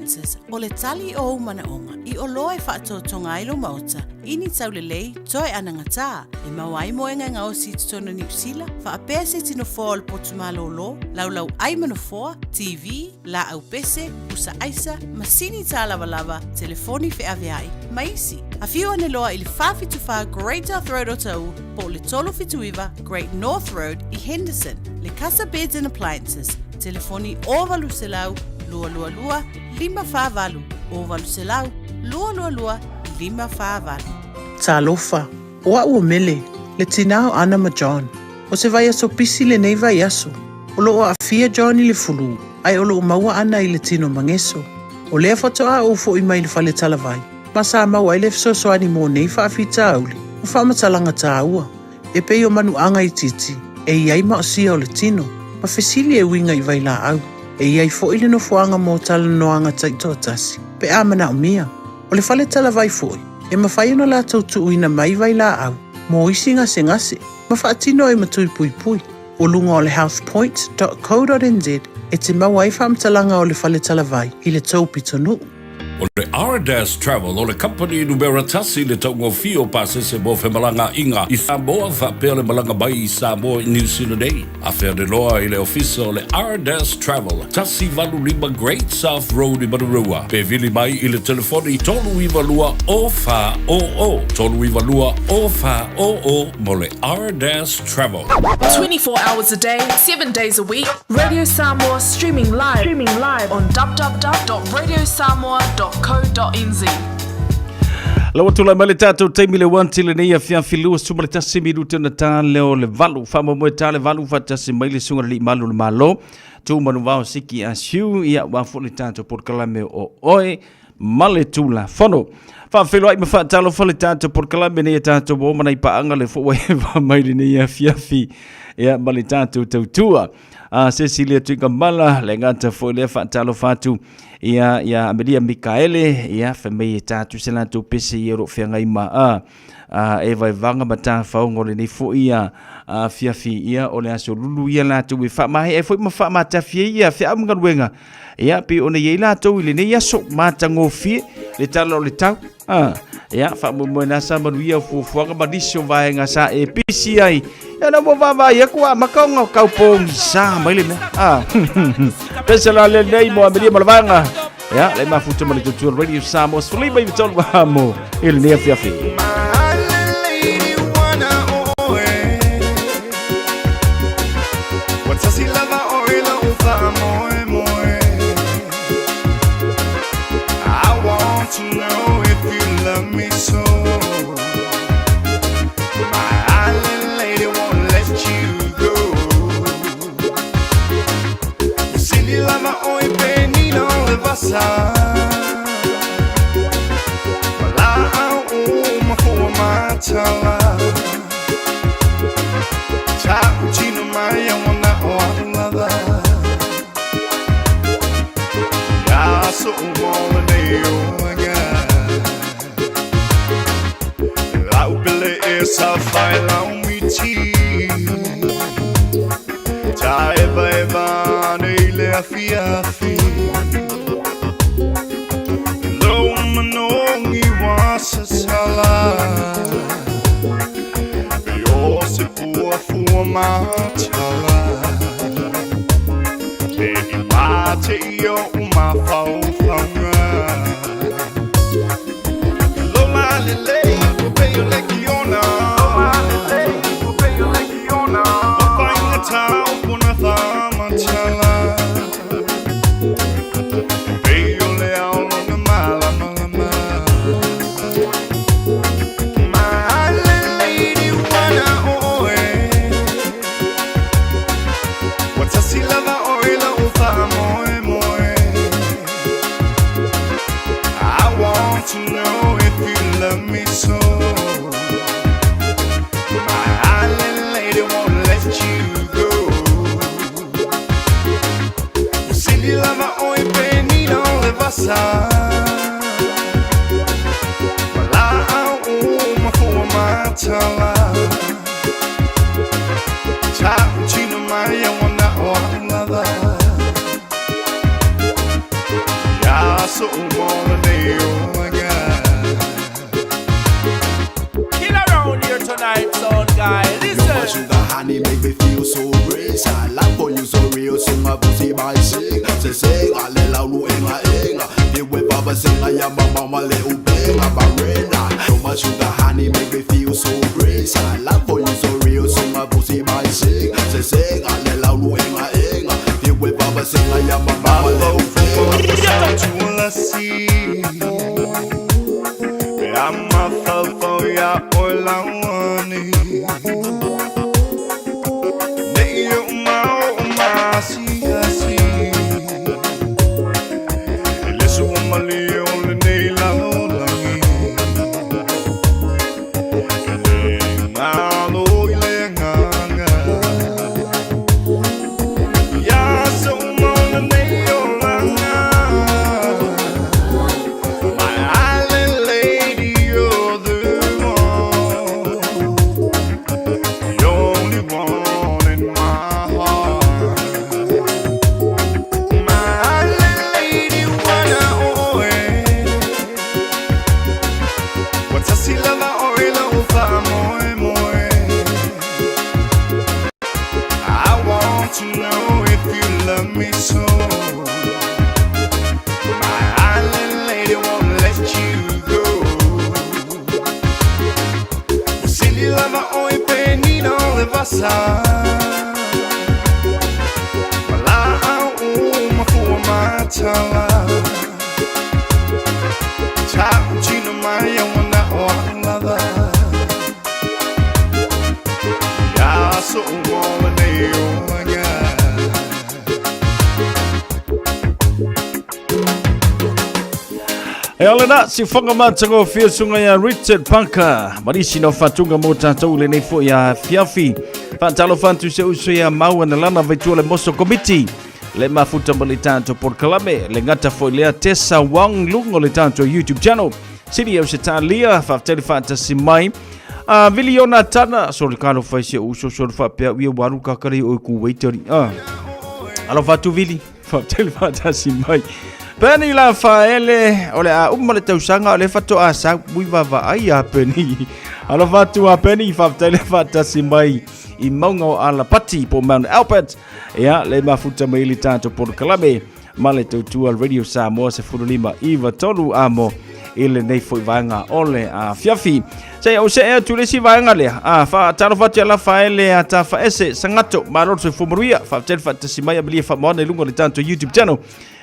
Speaker 2: Appliances, o le tali o ou manaoga i oloa e faatotoga ai lou maota i ni taulelei toe anagatā, e maua ai moega e gaosi i totonu o Niu Sila, faapea se tino foa o le potu malōlō, laulau ai ma nofoa, TV, laau pese, pusa aisa, masini tālavalava, telefoni feaveai, ma isi. Afio ane loa i le 474 Great South Road Otahuhu po o le 379 Great North Road i Henderson. Le Casa Beds and Appliances, telefoni 0800 222 548, 0800 222 548.
Speaker 11: Talofa, o a'u o Mele, le tinā o Ana ma John. O se vaiaso pisi lenei vaiaso. O loo aafia John i le fulu, ae o loo maua ana i le tino mageso. O lea faatoa ou fo'i mai le fale talavai, ma sa maua ai le fesoasoani mo nei faafitauli ma faamatalaga tāua, e pei o manuaga itiiti e i ai maosia o le tino, ma fesili e uiga i vailaau. E i ai fo'i le nofoaga mo talanoaga taitoatasi, pe a manaomia. O le fale talavai fo'i, e mafai ona latou tuuina mai vailaau mo isi gasegase, ma faatino ai ma tui puipui. O luga o le healthpoint.co.nz e te maua ai faamatalaga o le fale talavai i le tou pitonuu.
Speaker 12: O le Ardas Travel o le kamupani numera tasi i le taugofie o pasese mo femalagaaiga i Samoa faapea le malaga mai i Samoa i Niu Sila nei. Afe ane loa i le ofisa o le Ardas Travel, 185 Great South Road i Manurewa, pe vili mai i le telefoni 392 0400, 392 0400 mo le Ardas Travel.
Speaker 13: 24 hours a day, 7 days a week. Radio Samoa streaming live, streaming live on www.radiosamoa.co.nz.
Speaker 5: La ua tulai mai le tatou taimi le uanti lenei afiafi 21 minute ona ta lea o le valu. Faamoemoe ta le valu faatasi mai le susuga i le Alii Malu o le Malo, Tu Manuvao Siki Asiu, ia aua foi le tatou polokalame o Oe ma le Tulafono. Faafeiloai ma faatalofa le tatou polokalame nei e tatou o mana i paaga le fua eva mai lenei afiafi ia ma le tatou tautua. A Cecilia Tuigamala, le gata foi lea faatalofa atu ia ia Amelia Mikaele, ia fai mai e tatou se latou pese ia o lo o feagai ma a a e vaevaga ma tafaoga o lenei foi ia afiafi ia o le aso lulu ia latou e faamaea ai foi ma faamatafi ai ia feau ma galuega ia pei ona i ai latou i lenei aso matagofie le tala o le tau a ia faamoemoe na sa manuia fuafuaga ma nisi o vaega sa e pisi ai ia na ua vaavaai atu a maka ona kaupogisa mai le mea a pese la lenei mo Amelia Malavaga ia le mafuta ma le tutua Radio Samoa sefulima i tolu amo i lenei afiafi.
Speaker 1: I want to know if you love me so. My island lady won't let you go. Sili lava oi penina o le vasa. Mala'au o mafua matala. Ta'u tino mai a wana o a'u lava. Ia so mo lenei o aga. Lau pele e sa fai lau miti. Ta eva eva nei le afiafi. Lo manongi wa sasala. E o se pua fua matala. E i mate i o mafaufauga. Lo malelei, o pe o le kiona. Lo malelei, o pe o le kiona. O whainga tau pona whamatala. Pe o le ao lona malamalama. My little lady wana oe. Watasi lava oe la o whamoe moe. I want to know if you love me so. My island lady won't let you go. Sili lava oi penina o le vasa. Mala'au o mafua matala. Ta'u tino mai a wana o a'u lava. Ia aso uma o lenei olaga.
Speaker 14: Kill around here tonight, sound guy.
Speaker 1: You're my
Speaker 14: Listen.
Speaker 1: sugar honey, make me feel so rich. I love for you so real, so my pussy my sing. Say sing, I let out inga inga. Give way baba sing, I am my mama little bing, I'm a rena. You're my sugar honey, make me feel so rich. I love for you so real, so my pussy my sing. Say sing, I let out inga inga. Give way baba sing, I am my mama little bing.
Speaker 15: My island lady, you're the one, the only one in my heart. My island lady, wanna oe. Watasi lava oe la ufa moe moe. I want to know if you love me so. My island lady won't let you go. Silly lava oi penina levasa. Wala au mafua matala. Tau chino maya wana o lava. Ya so umola nei olaga.
Speaker 5: E ole na, si whanga mātanga o whia sunga ia Richard Parker. Marisi no whatunga mō tātou le nei fo ia fiafi. Whātalo whantu se uso ia maua na lana vaitua le moso komiti. Le mafuta mo le tātou porkalame. Le ngata fo lea Tessa Wang Lungo le tātou YouTube channel. Siri au se tālia, whaftele whaatasi mai. A vili ona tana, so le kalo whai se uso so le whapea uia waru kakare o ku waitari. Ah. Alofa atu Vili, faafetai le faatasi mai. Penny la faele, o le a uma le tausaga o le faatoa sau ui vaavaai a Penny. Alofa atu a Penny, faafetai le faatasi mai i mauga o Alapati po Mount Albert. Ia, le mafuta mai le tatou polokalame ma le tautua Radio Samoa 15 iva tolu amo i lenei foi vaega o le afiafi. Se o se atu le isi vaega lea. A faatalofa atu ia Lafaele a Tafaese Sagato malo le soifua manuia. Faafetai le faatasi mai amelia faamaonia i luga o le tatou YouTube channel.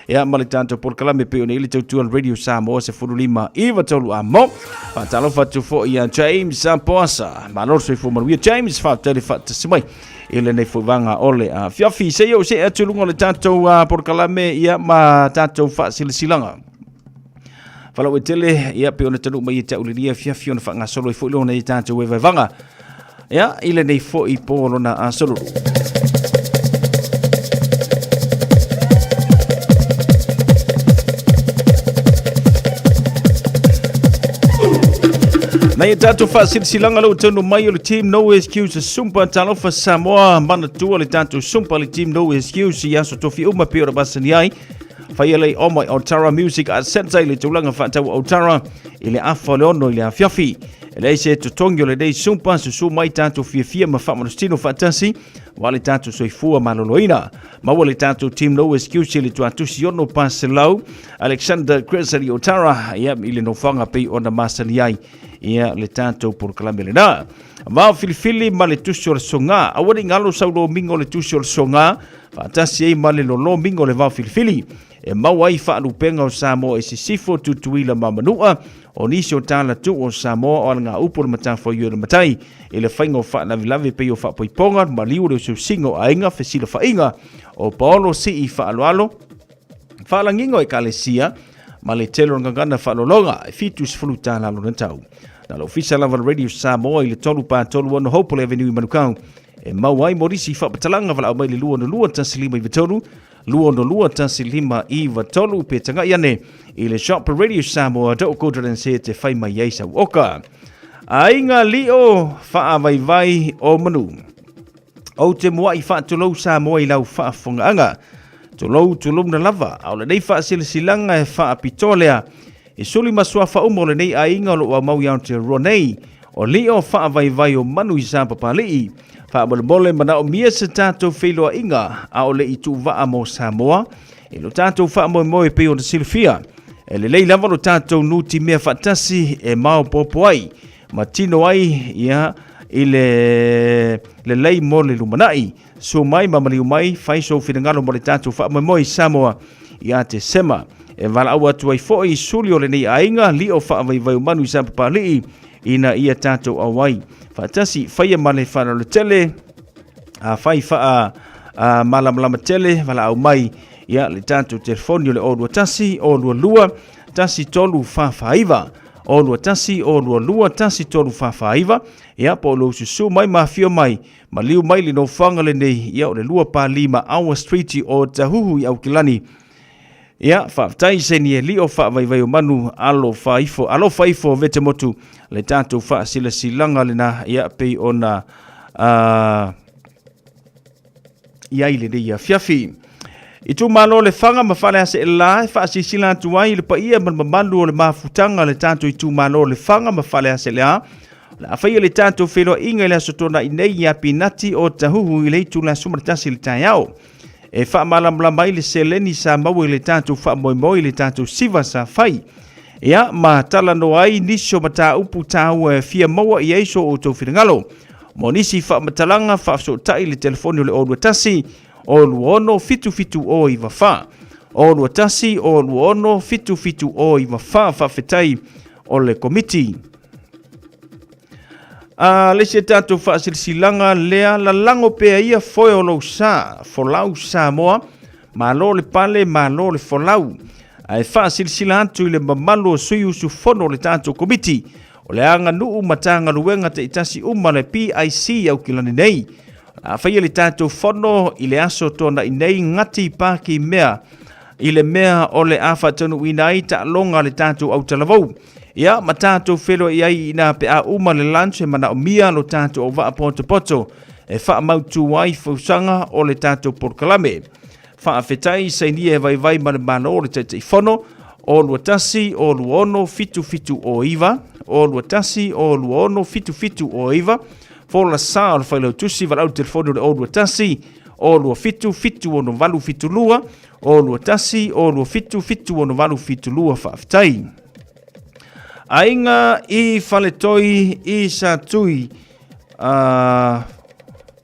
Speaker 5: Ia ma le tatou polokalame pei ona i le tautua le Radio Samoa 15 iva tolu amo. Faatalofa atu foi ia James Poasa. Malo le soifua manuia James, faafetai le faatasi mai i lenei foi vaega o le afiafi. Se i ou see atu i luga o le tatou polokalame ia ma tatou faasilasilaga. Faalauaitele, ia, pei ona taunuu mai e te aulilia afiafi ona faagasolo ai foi lona i tatou evaevaga. Ia, i lenei foi po lona asolulu. Nei e tātou whaasilasilaga le ua taunuu mai o le team No Excuse Sumpa Talofa Samoa manatua le tātou Sumpa le team No Excuse i aso tofi uma pei ona masani ai Whaia lei o mai Otara Music Arts Centre i le tulaga whaatau Otara i le afa o le ono i le afiafi. E leai se totogi o lenei sumpa, susu mai tātou fiafia ma faamalositino faatasi, wa le tātou soifua maloloina. Maua le tātou team No Excuse i le tuatusi ono paselau, Alexander Gregory Otara, ia, i le nofoaga pei ona masani ai ia le tātou polokalame lena. Vao filifili ma le tusi o le soga. Aua ne i galo sau lomiga o le tusi o le soga, faatasi ai ma le lolomiga o le vao filifili. E maua ai faalupega o Samoa i Sisifo, Tutuila ma Manua, o nisi o tala tuu o Samoa o alagaupu o le matafaioi o le matai i le faiga o faalavelave pei o faapoipoga, maliu le usiusiga o aiga, fesilafaiga o paolo sii faaaloalo, faalagiga o ekalesia, ma le tele o gagana faalologa e 70 tala lona tau. Na le ofisa lava o le Radio Samoa i le 3 pa 3 6 Hopewell Avenue i Manukau e maua ai mo nisi faamatalaga valaau mai le 262 1593 262 1593 pe tagai ane i le shop radiosamoa.co.nz te whai mai ai sau oka. Aiga lio faavaivai o manu. Ou te muai faatulou Samoa i lau faafofogaaga. Tulou, tulouna lava, a o lenei faasilasilaga e faapitoa lea i suli ma suafa uma o lenei aiga o lo o aumau i Aotearoa nei, o lio faavaivai o manu i Sapapalii. Faamolemole manaomia se tatou feiloaiga a o le i tuuvaa mo Samoa i lo tatou faamoemoe pei ona silafia. E lelei lava lo tatou nutimea faatasi e maopoopo ai ma tino ai ia i le lelei mo le lumanai. Suo mai ma maliu mai, fai sou finagalo mo le tatou faamoemoe i Samoa ia Tesema. E valaau atu ai foi i suli o lenei aiga, lio faavaivaiomanu i Sapapalii, ina ia tatou auai faatasi, faia ma le faaaloalo tele, a fai faa a malamalama tele, valaau mai ia le tatou telefoni o le 021 022 1349 021 022 1349 ia po o lou susu mai ma afio mai Maliu mai le nofoaga lenei, ia o le 25 Awa Street o Tahuhu i Aukilani. Ia, faafetai seni e lio faavaivai o manu alofa ifo, alofa ifo vete motu le tatou faasilasilaga lena, ia pei ona i ai lenei afiafi. Itumalo Lefaga ma Faleaseela e faasilasila atu ai i le paia ma le mamalu o le mafutaga le tatou itumalo Lefaga ma Faleaseela O le a faia le tatou feiloaiga i le Aso Toonai nei i Apinati o Tahuhu i le itula 11 i le taeao. E faamalamalama ai le seleni sa maua i le tatou faamoemoe i le tatou siva sa fai. Ia, ma talanoa ai nisi o mataupu taua e fia maua i ai so outou finagalo. Mo nisi faamatalaga, faafesootai i le telefoni o le 021 026 77 094. 021 026 77 094. Faafetai o le Komiti. A le isi tatou faasilasilaga lea, lalago pea ia foe o lou sa, folau Samoa, malo le pale, malo le folau. Ae faasilasila atu i le mamalu o sui usufono o le tatou Komiti, o le aganuu Matagaluega taitasi uma le PIC Aukilani nei. A faia le tatou fono i le aso Toonai nei, gati paki mea i le mea o le a faataunuuina ai taaloga a le tatou autalavou. Ia, ma tatou feiloai ai ina pe a uma le lunch e manaomia lo tatou auvaa potopoto e faamautu ai fausaga o le tatou polokalame. Faafetai sainia e vaivai ma le Malo le Taitaifono, 021 026 7709, 021 026 7709, Fola sa o le Failautusi, valaau telefoni o le 021 027 7682, 021 027 7682. Faafetai. Aiga i Faletoi i Satui,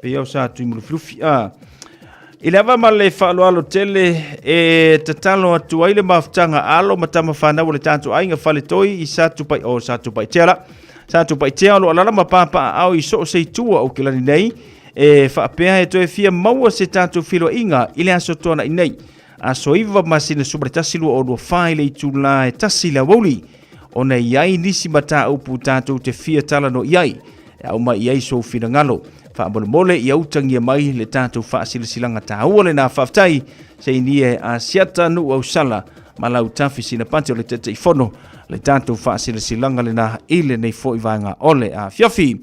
Speaker 5: pei au Satui Mulufilufi, I le ava ma le faaaloalo tele e tatalo atu ai le mafutaga alo ma tama fanau o le tatou aiga Faletoi i Satupai, o Satupaitea la. Satupaitea o lo o alaala ma papaaao i so o se itu o Aukilani nei, e faapea e toe fia maua se tatou feiloaiga i le Aso Toonai nei, aso 9 masina 11 2024 i le itula e 1 i le aoauli, ona e i ai nisi mataupu tatou te fia talanoa i ai, e ao mai i ai sou finagalo. Faamolemole ia utagia mai le tatou faasilasilaga taua lena. Faafetai seinia e Asiata Nuu Ausala ma Lautafi Sinapati o le Taitaifono le tatou faasilasilaga lena i lenei foi vaega o le afiafi.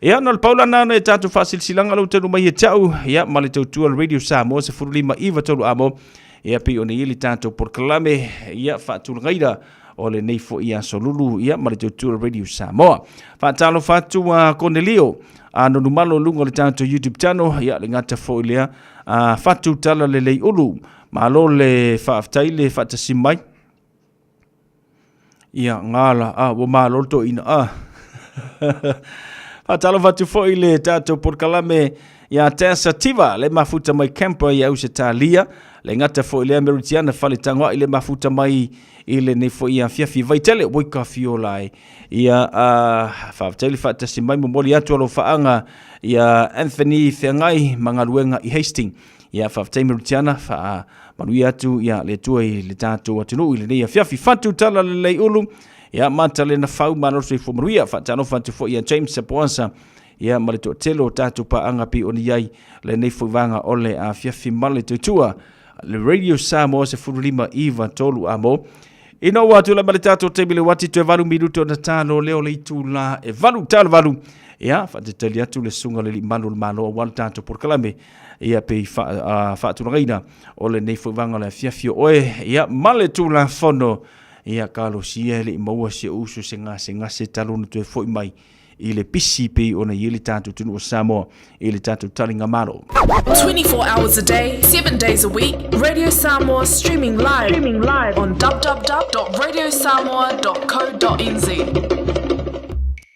Speaker 5: Ia, na o le pau lana ona e tatou faasilasilaga lou talu mai ia te au, ia, ma le tautua le Radio Samoa 15 9 3 amo, ia, pei ona i ai le tatou polokalame, ia, faatulagaina o lenei foi aso lulu, ia, ma le tautua le Radio Samoa. Faatalofa atu a Konelio, a nonumalo luga o le tatou YouTube channel, ia, le gata foi lea, a Fatu Tala Lelei Ulu, malo le faafetai le faatasi mai. Ia, ngala, a, ua malo le toeaina, a. Faatalofa atu foi i le tatou polokalame ia Tessa Tiva, le mafuta mai Camper i Ausetalia, le gata foi lea Meritiana Faletagoai, le mafuta mai i lenei foi afiafi vaitele, oi ka fiola e. Ia, a, faafetai le faatasi mai, momoli atu alofaaga ia Anthony Feagai ma galuega i Hastings. Ia, faafetai Meritiana, faa manuia atu ia le Atua i le tatou atunuu i lenei afiafi. Fatu tala lelei ulu, ia Matalena Fau, malo le soifua manuia. Faatalofa atu foi ia James Sapoasa, ia ma le toatele o tatou paaga pei ona i ai lenei foi vaega o le afiafi ma le tautua. Le Radio Samoa 15 9 3 amo. Ina ua tulai mai le tatou taimi le uati toe 8 minuto ona talo lea o le itula e 8 talo 8. Ia, faatetali atu le susuga i le Alii Malu o le Malo aua le tatou polokalame, ia pei faatulagaina o lenei foi vaega o le afiafi o oe, ia, ma le Tulafono, ia, talosia e le i maua si ou uso se gasegase talu ona toe foi mai i le pisi pei ona i ai le tatou atunuu o Samoa i le tatou taligamalo.
Speaker 13: 24 hours a day, 7 days a week, Radio Samoa streaming live, streaming live on www.radiosamoa.co.nz.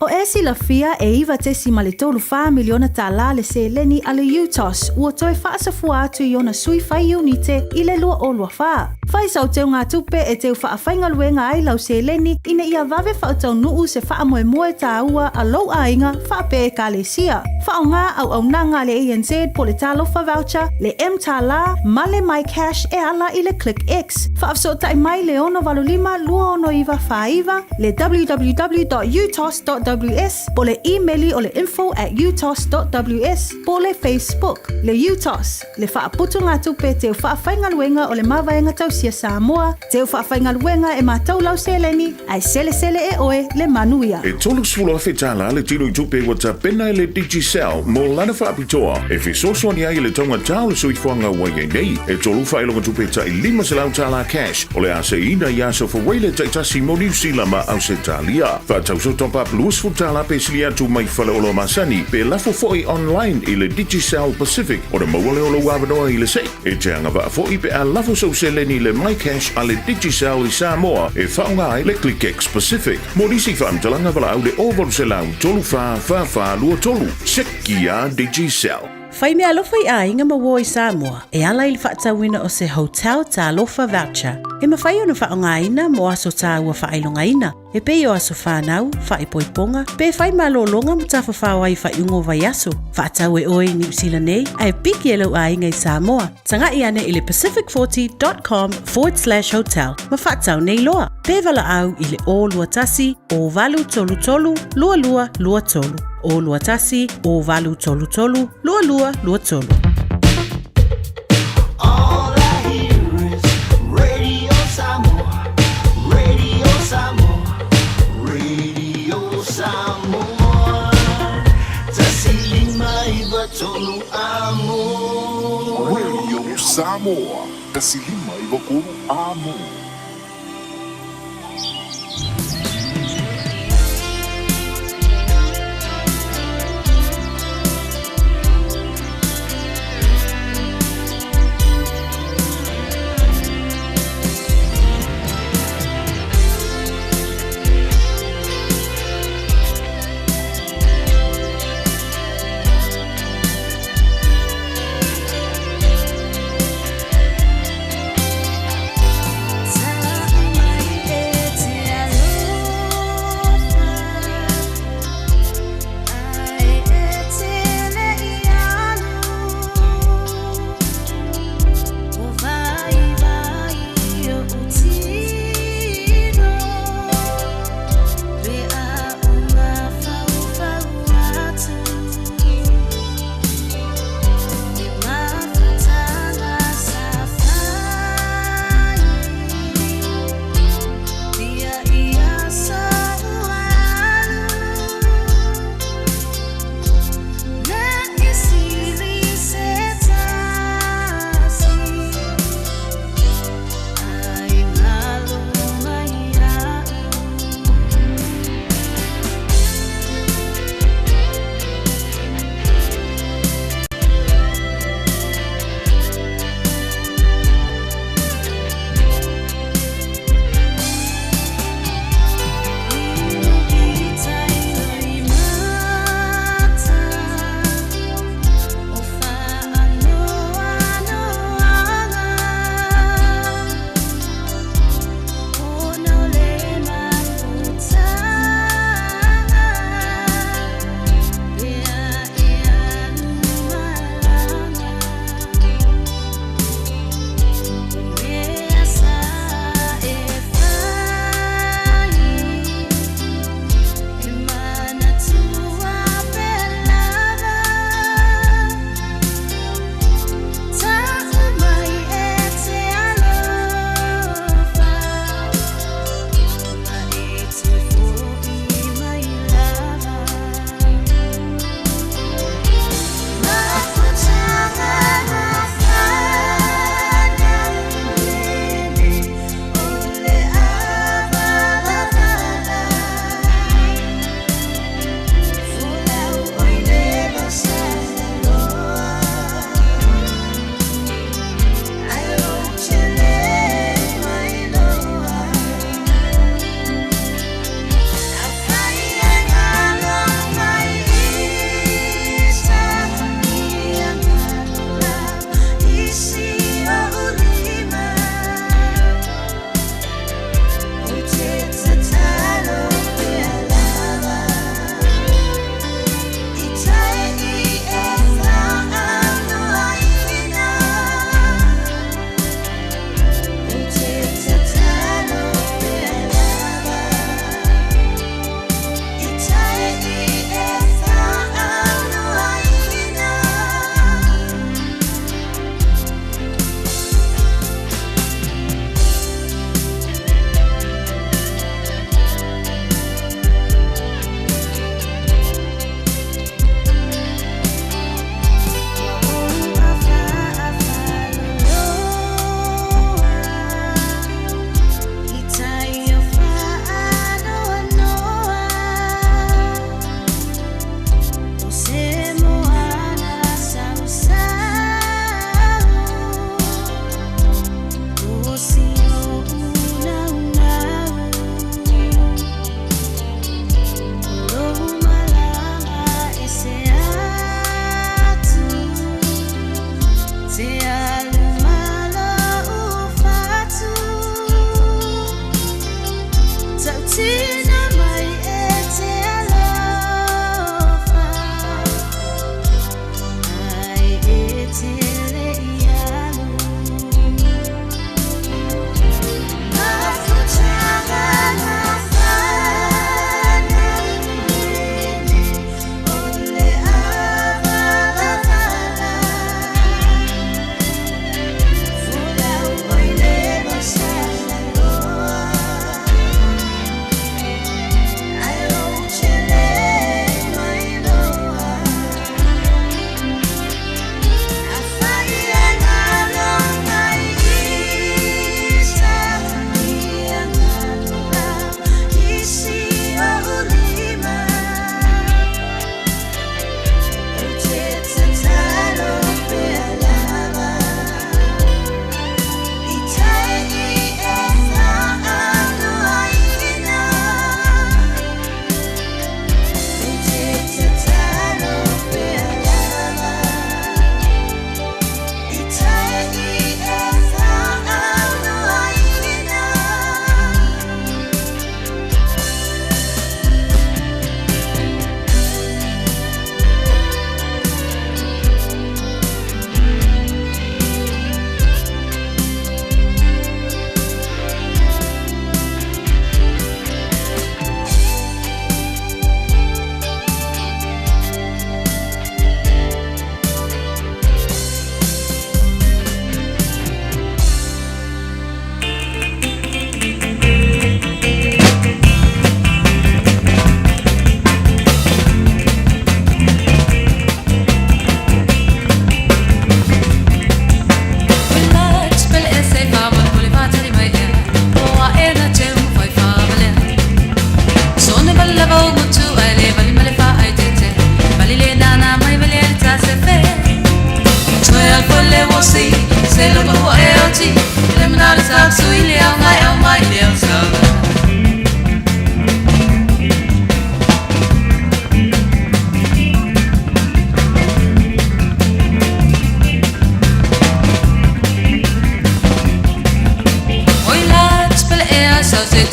Speaker 16: O e silafia e $9.34 miliona tālā le seleni a le UTOS ua toe faasafua atu i ona sui fai iunite i le 2024. Fai sau teugatupe e teu faafaigaluega ai lau seleni ina ia vave faataunuu se faamoemoe tāua a lou aiga faapea ekalesia. Faaaoga auaunaga a le ANZ po o le Talofa Voucher, le mTālā ma le MyCash e ala i le ClickX. Faafesootai mai le 685 269 49, le www.utos.ws po o le imeli o le info@utos.ws po o le Facebook. Le UTOS, le faaputugatupe teu faafaigaluega o le Mavaega Tausia Samoa, teu faafaigaluega e matou lau seleni, ae selesele e oe le manuia.
Speaker 4: E $30,000 le tino i tupe ua tapena e le Digicel mo lana faapitoa e fesoasoani ai i le taugata o le soifuaga ua i ai nei. E tolu faailoga tupe tai $500 cash o le a seiina i aso Fuaile taitasi mo Niu Sila ma Ausetalia. Faatauso top up $20 pe sili atu mai faleoloa masani pe lafo foi online i le Digicel Pacific ona maua lea o lou avanoa i le sei. E te agavaa foi pe a lafo sou seleni i le MyCash a le Digicel i Samoa e faaaoga ai le ClickX Pacific. Mo nisi faamatalaga valaau le 0800 34 44 23. Seki a Digicel.
Speaker 16: Fai meaalofa i aiga ma uo i Samoa e ala i le faatauina o se Hotel Talofa Voucher e mafai ona faaaogaina mo aso tāua faailogaina, e pei o aso whānau, whaipoiponga, pe whai malōlōga ma tafafao ai faaiuga o vaiaso. Faatau e oe i Niu Sila nei, ae piki e lou aiga i Samoa. Taga'i ane i le pacific40.com/hotel ma faatau nei loa. Pe valaau i le 021 0833 2223. 021 0833 2223.
Speaker 1: All I hear is Radio Samoa, Radio Samoa, Radio Samoa. 105 3 amo.
Speaker 8: Radio Samoa, 105 3 amo.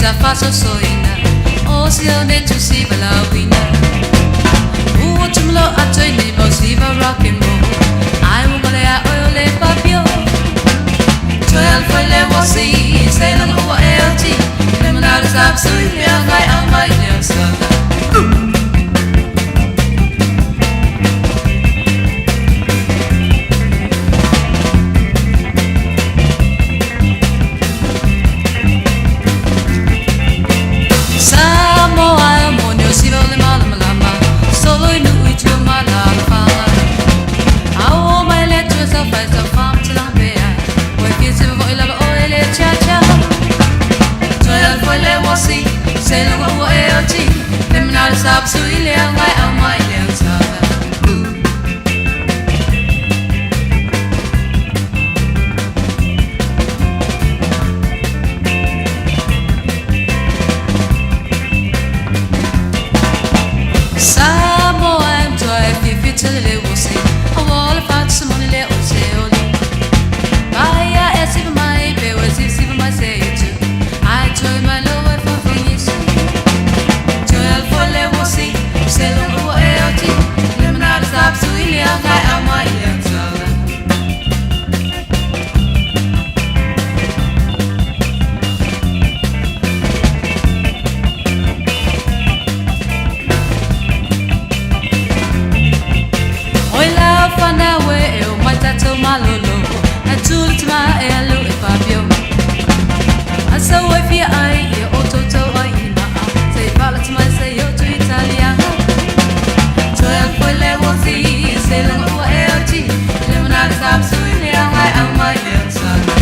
Speaker 17: sa faasosoina o sione tusi valaauina. Ua tumalo ato i nei mau siva rock and roll. Ai ua le a oe o le papio. Toe al foi le wasi, se langa ua e o ti. Le manara sa psui lea ngai au mai lea sala. Samoa e moni o siva o le malamalama. Solo i nuu i tua ma la fanga. Au o mai le tua sa fai sa fam te lang pea. Oi fia siva voi lava o e le cha cha. Toi al foi le wasi, se lunga ua e o ti. Le manara sa psui lea ngai au mai lea sala. Samoa e mtoa e fifi tele le wasi. A wala fat samoni le o se oli. Paia e siva mai, pe o e siva siva mai se i tu. Ai toi mai lo e whawhangi su. Toi al foi le wasi, se lunga ua e o ti. Le manara sa psui lea ngai au mai lea tala. Oi la whanawe e o mai tātou malolo. A tūla te maa e alu e whapio. A sau ai fia ai i o tautou ai i maa. Se i whala te mai se i o tu Italiana. Toi al foi le wasi, se lunga ua e o ti. Le manara sa psui lea ngai au mai lea sala.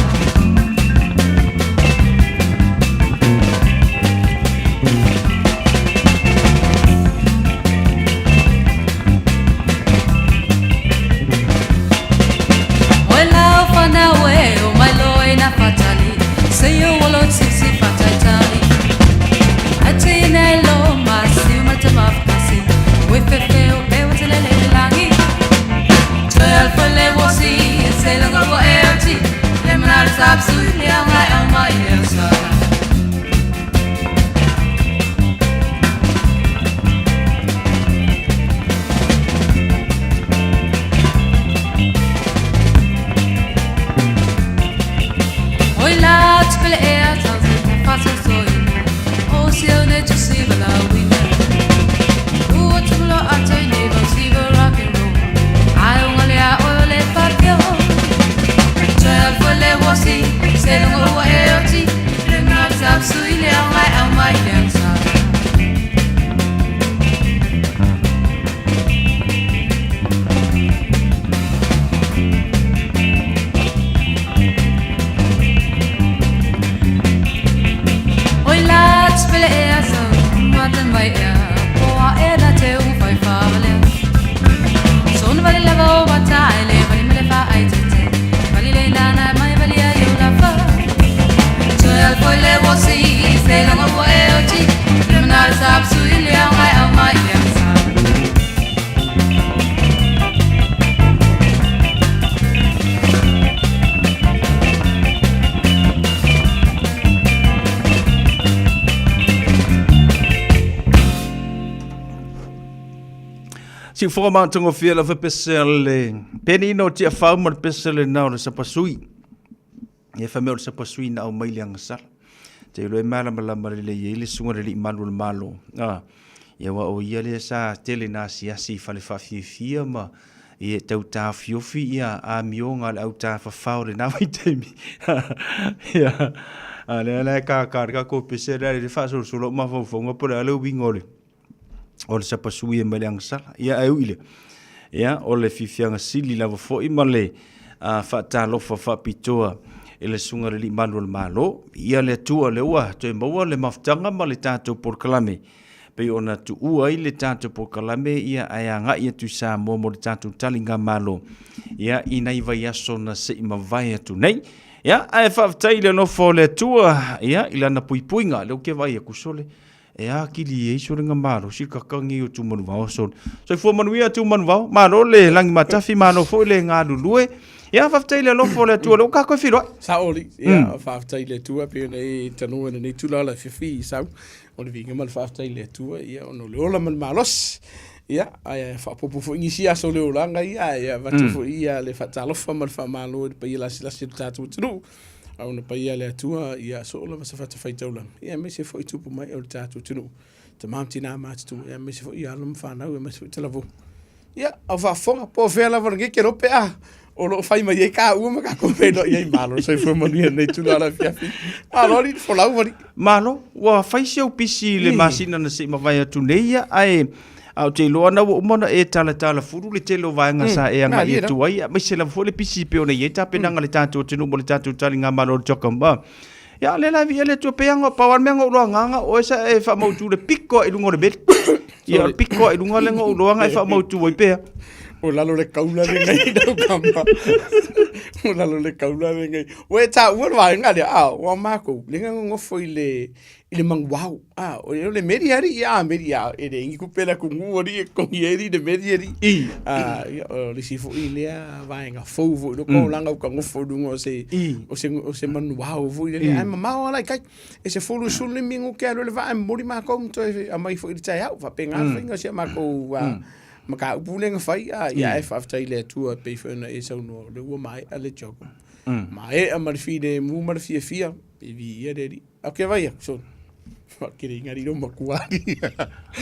Speaker 17: Oi lau whanau e o mai loa i nā whatali. Se i o walo sisi whataitali. A tēnei lo ma siu ma te mawhakasi. Ue whewhe o pe o te lele le langi. Toi al foi le wasi, se lunga ua e o ti. Le manara sa psui lea ngai au mai lea sala. Oi la tupele ea tau te whaso soina. O sione tu siva la wina. Ua tumulo ato i nei vau siva rock and roll. Ai unga lea oe o le papio. Toi al foi le wasi, se lunga ua e o ti. Le manara sa psui lea ngai au mai lea sala. Oi la tupele ea sau, mata mai ea. Poa e na te unga whai whawalea. Sona vale lava o wata ai le vale mele wha ai te te. Vale le nana mai vale ai o la wha. Toi al foi le wasi, se lunga ua e o ti. Le manara sa psui lea ngai au mai lea sa.
Speaker 5: Siufoga matagofie lava pese a le penina o Tiafau ma le pese lenā o le sapasui. Ia fai mai o le sapasui na aumai le agasala. Te iloa e malamalama lelei ai le susuga i le Alii Malu o le Malo. A, ia aua o ia lea sa tele na asiasi i fale faafiafia ma ia e tau taofiofi ia amioga a le au tafafao i lenā vaitaimi. Ia, a lea la e kākā le tatou pese lea i le faasolosolo o mafaufauga po o le a le uiga o le o le sapasui e mai le agasala. Ia ae ui lea, ia, o le fiafiaga sili lava foi ma le faatalofa faapitoa i le Susuga i le Alii Malu o le Malo. Ia le Atua lea ua toe maua le mafutaga ma le tatou polokalame pei ona tuua ai le tatou polokalame ia ae agai atu i Samoa mo le tatou taligamalo ia i nai vaiaso na se i mavae atu nei. Ia, ae faafetai i le alofa o le Atua ia i lana puipuiga, lea ou te vaai atu sole E akili ai sole malosi kakangi o Tumanuvao sole. Soifua manuia Tumanuvao, malo le lagi matafi, malo foi le galulue. Ia, faafetai i le alofa o le Atua, lea ua tatou feiloai.
Speaker 18: Sao alii, ia, faafetai i le Atua pei ona e tanoa i lenei itula o le afiafi i sau, o le viiga ma le faafetai i le Atua, ia, ona o le ola ma le malosi. Ia, ae faaopoopo foi nisi aso o le olaga ia, ae avatu foi ia le faatalofa ma le faamalo i le paia lasilasi o le tatou atunuu. A ona paia le Atua, ia soo lava se fatafaitaulaga, ia aemaise foi tupu mai o le tatou atunuu, tama ma tina matutua, ia aemaise foi alo ma fanau, aemaise foi talavou. Ia, au faafofoga, po o fea lava lenei kelope a, o lo o fai mai ai kāua ma kākou feiloai ai. Malo le soifua manuia i lenei itula o le afiafi. Malo alii, folau alii.
Speaker 5: Malo, ua fai si ou pisi i le masina na se i mavae atu nei ia, ae a ou te iloa na ua uma ona e talatala fulu le tele o vaega sa e agai atu ai, aemaise lava foi le pisi pei ona i ai tapenaga a le tatou atunuu mo le tatou taligamalo o le CHOGM. Ia, o lea la e viia le Atua, pei lava pau lava le mea na ou iloa agaga o oe sa e faamautu le piko i luga o le meli. Ia, o le piko i luga lea na ou iloa na e faamautu ai pea.
Speaker 18: O lalo le kaula lenei lau kama. O lalo le kaula lenei. Ua e taua le vaega lea, a, ua makou, le nonofo i le, i le manuao. A, o le meli alii, a, meli a, e leai ni tupe le atunuu alii e totogi ai alii le meli alii. I. A, ia, o le isi foi lea vaega fou foi loko olaga uka nofo i luga o se, o se, o se manuao foi lele. Ae mamao lava la i tai. E 15 minute alu ai le vaa e momoli matou ma toe aumai foi i le taeao. Faapena le faiga o si a matou mataupu lea na fai. A, ia, ae faafetai i le Atua e pei foi ona e saunoa, o lea ua maea le job. Maea ma le filemu ma le fiafia, e viia le Alii. Au ke vai aku, so. Whakere ingari ro makua.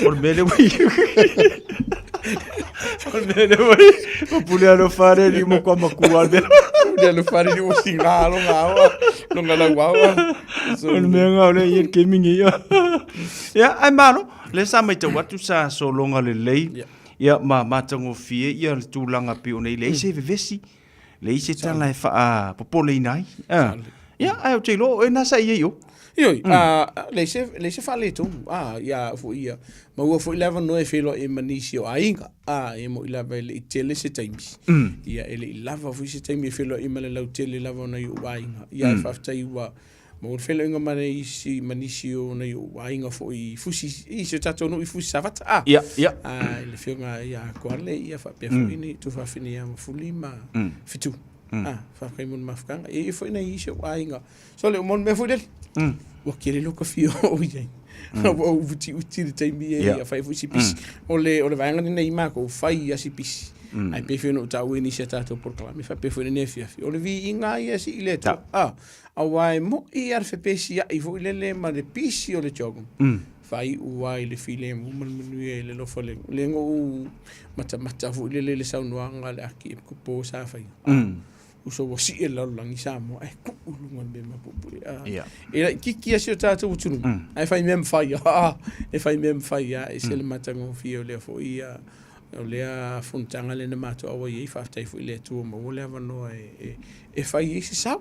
Speaker 5: O le mea lea ua O le mea lea ua O pule alo whare ni mo kua makua le mea.
Speaker 18: Pule alo whare ni mo singa alo ngā awa. No ngā lau awa.
Speaker 5: O le mea ngā o le ia ke mingi ia. Ia, ai malo, le sa mai tau atu sa sologa lelei. Ia, ma matagofie ia le tulaga pei ona i leai se vevesi. Leai se tala e faapopoleina ai. Ah. Ia, ae ou te iloa o oe na sa i ai o.
Speaker 18: Ioi, leai se, leai se faaletonu, a, ia foi ia, maua foi le avanoa e feiloai ai ma nisi o aiga, a, e moni lava e le i tele se taimi, ia, e le i lava foi se taimi e feiloai ai ma le lautele lava o nai ou aiga, ia, ae faafetai ua maua le feiloaiga ma nisi, ma nisi o nai ou aiga foi i Fusi, i si o tatou nuu i Fusi Safata, a,
Speaker 5: Ia, ia.
Speaker 18: a, i le afioga ia Koale, ia faapea foi ni tuafafine ia Mafuli ma Fetu, a, faafetai mo le mafutaga. E i ai foi nai isi ou aiga, sole, o le mea foi lele, ua tele lou fia oo i ai. Ua ou utiuti i le taimi e ia fai foi si pisi. O le, o le vaega lenei makou fai a si pisi. Ae pei foi ona ou taua i nisi a tatou polokalame faapea foi lenei afiafi. O le viiga ia e sii le Atua. A, Aua e moi a le fepesiai foi lele ma le pisi o le CHOGM, faaiu ai le filemu ma le manuia i le alofa o le Alii. Lea na ou matamata foi lele i le saunoaga a le Akiepikopo sa faia, uso ua sie le lalolagi Samoa ae tuu i luga le mea mapuepue. E laitiiti lava si o tatou atunuu, ae fai mea mafai lava, e fai mea mafai lava, e ese le matagofie o lea foi o lea fonotaga lea na matou auai ai. Faafetai foi i le Atua ua maua le avanoa e fai ai se sao.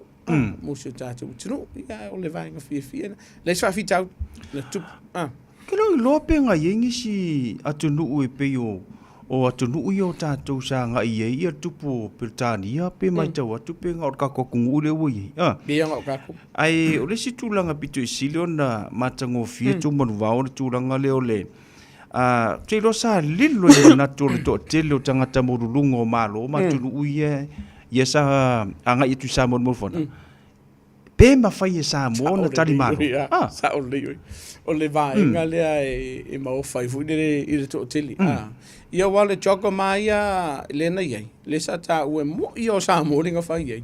Speaker 18: Mo si o tatou atunuu. Ia, o le vaega fiafia lena. Leai se faafitauli na tupu. Ah.
Speaker 5: Ke lou iloa pe na i ai nisi atunuu e pei o o atunuu ia o tatou sa agai i ai ia le tupu o Peretania pe matau atu pe na o le tatou atunuu lea ua i ai. Ah.
Speaker 18: Pei na o tatou.
Speaker 5: Ae o le isi tulaga pito i sili ona matagofie Tumanuvao o le tulaga lea o le a ou te iloa sa lilo i manatu o le toatele o tagata maualuluga o Malo ma atunuu ia ia sa agai atu i Samoa i le mau fono. Pe mafai e Samoa ona tali malo.
Speaker 18: Ah. Sao lelei oe. O le vaega lea e maofa ai foi lele i le toatele. Ah. Ia aua o le CHOGM lava ia lea na i ai, lea sa taua e moi lava o Samoa lea na fai ai.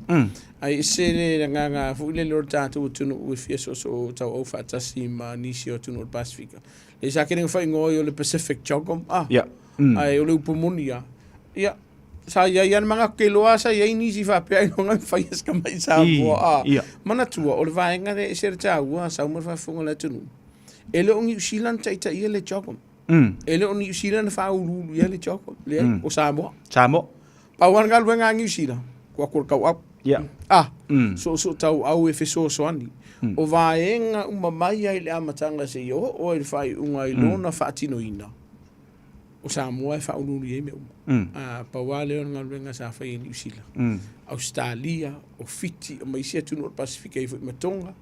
Speaker 18: Ae ese le agaga foi lele o le tatou atunuu e fia soosoo tauau faatasi ma nisi o atunuu o le Pasefika. Lea sa kele na faaigoa ai o le Pacific CHOGM. Ah. Ae o le upu moni lava, ia, sa i ai lava le manatu, ke iloa lava sa i ai nisi faapea ailoga e mafai e mai Samoa. A, manatua, o le vaega lea e ese le taua, sau ma le faafofoga a le atunuu, e le o Niu Sila na taitaia le CHOGM. E le o Niu Sila na faauluulu i ai le CHOGM. Leai, o Samoa.
Speaker 5: Samoa.
Speaker 18: Pau lava le galuega a Niu Sila, tuu atu i le tauau. Ah, soosoo tauau e fesoasoani. O vaega uma mai lava i le amataga seia oo ai i le faaiuga i lona faatinoina, o Samoa e faauluulu i ai mea uma. A, pau lava lea o le galuega sa fai e Niu Sila, Ausetalia, o Fiti, ma isi atunuu o le Pasefika e i ai foi ma Tonga,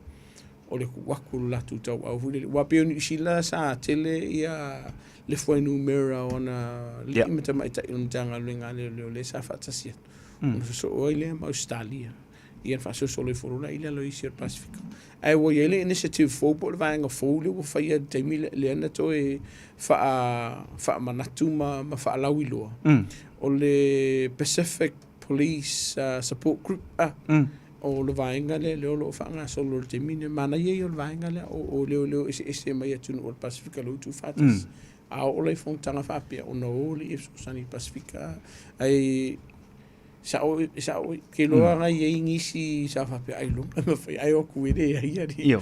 Speaker 18: o le tuu atu o le latou tauau foi lele. Aua pei o Niu Sila sa tele ia le fuainumera o ana alii ma tamaitai o le Matagaluega a Leoleo lea sa faatasi atu. Ona sosoo ai lea ma Ausetalia. Ia na faasolosolo ifo loa la i lalo o isi o le Pasefika. Ae ua i ai le initiative fou po o le vaega fou lea ua faia i le taimi lea, lea na toe faa, faamanatu ma, ma faalauiloa. O le Pacific Police Support Group, ah, o le vaega lea lea o lo o faagasolo i le taimi lenei. Manaia ia o le vaega lea, o, o leoleo eseese mai atunuu o le Pasefika lea ua tuufaatasi. A oo la i fonotaga faapea, ona o lea e fesoasoani i le Pasefika. Ae sao, sao, ke loa na i ai nisi sa faapea ailoga e mafai, ai o atu e leai alii.
Speaker 5: Io.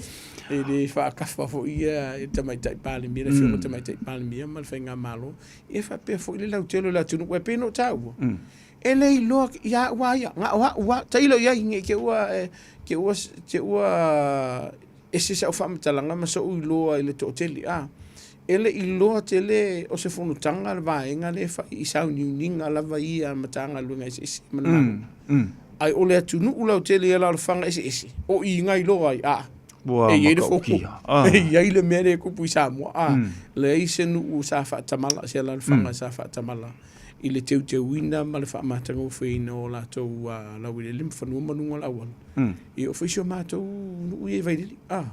Speaker 18: E le faakafa foi ia e le Tamaitai Palemia, le Afioga i le Tamaitai Palemia ma le Faigamalo. Ia faapea foi le lautele o le atunuu, aua e pei ona ou taua, e le iloa ia au lava ia, na o au lava, tailo i ai ne i te i ua, te i ua, te i ua ese sau faamatalaga ma sou iloa i le toatele, a. E le i iloa tele o se fonotaga le vaega lea e fai i sauniuniga lava ia a Matagaluega eseese ma le Malo. Ae o le atunuu lautele i alaalafaga eseese, o i na iloa ai, a.
Speaker 5: Ua
Speaker 18: E i ai le fono,
Speaker 5: matautia. Ah.
Speaker 18: e i ai le mea lea e tupu i Samoa, a. Leai se nuu sa faatamala, se alaalafaga sa faatamala i le teuteuina ma le faamatagofieina o latou laueleele ma fanua ma luga o le auala. Ia oo foi si o matou nuu ia i Vailili, a.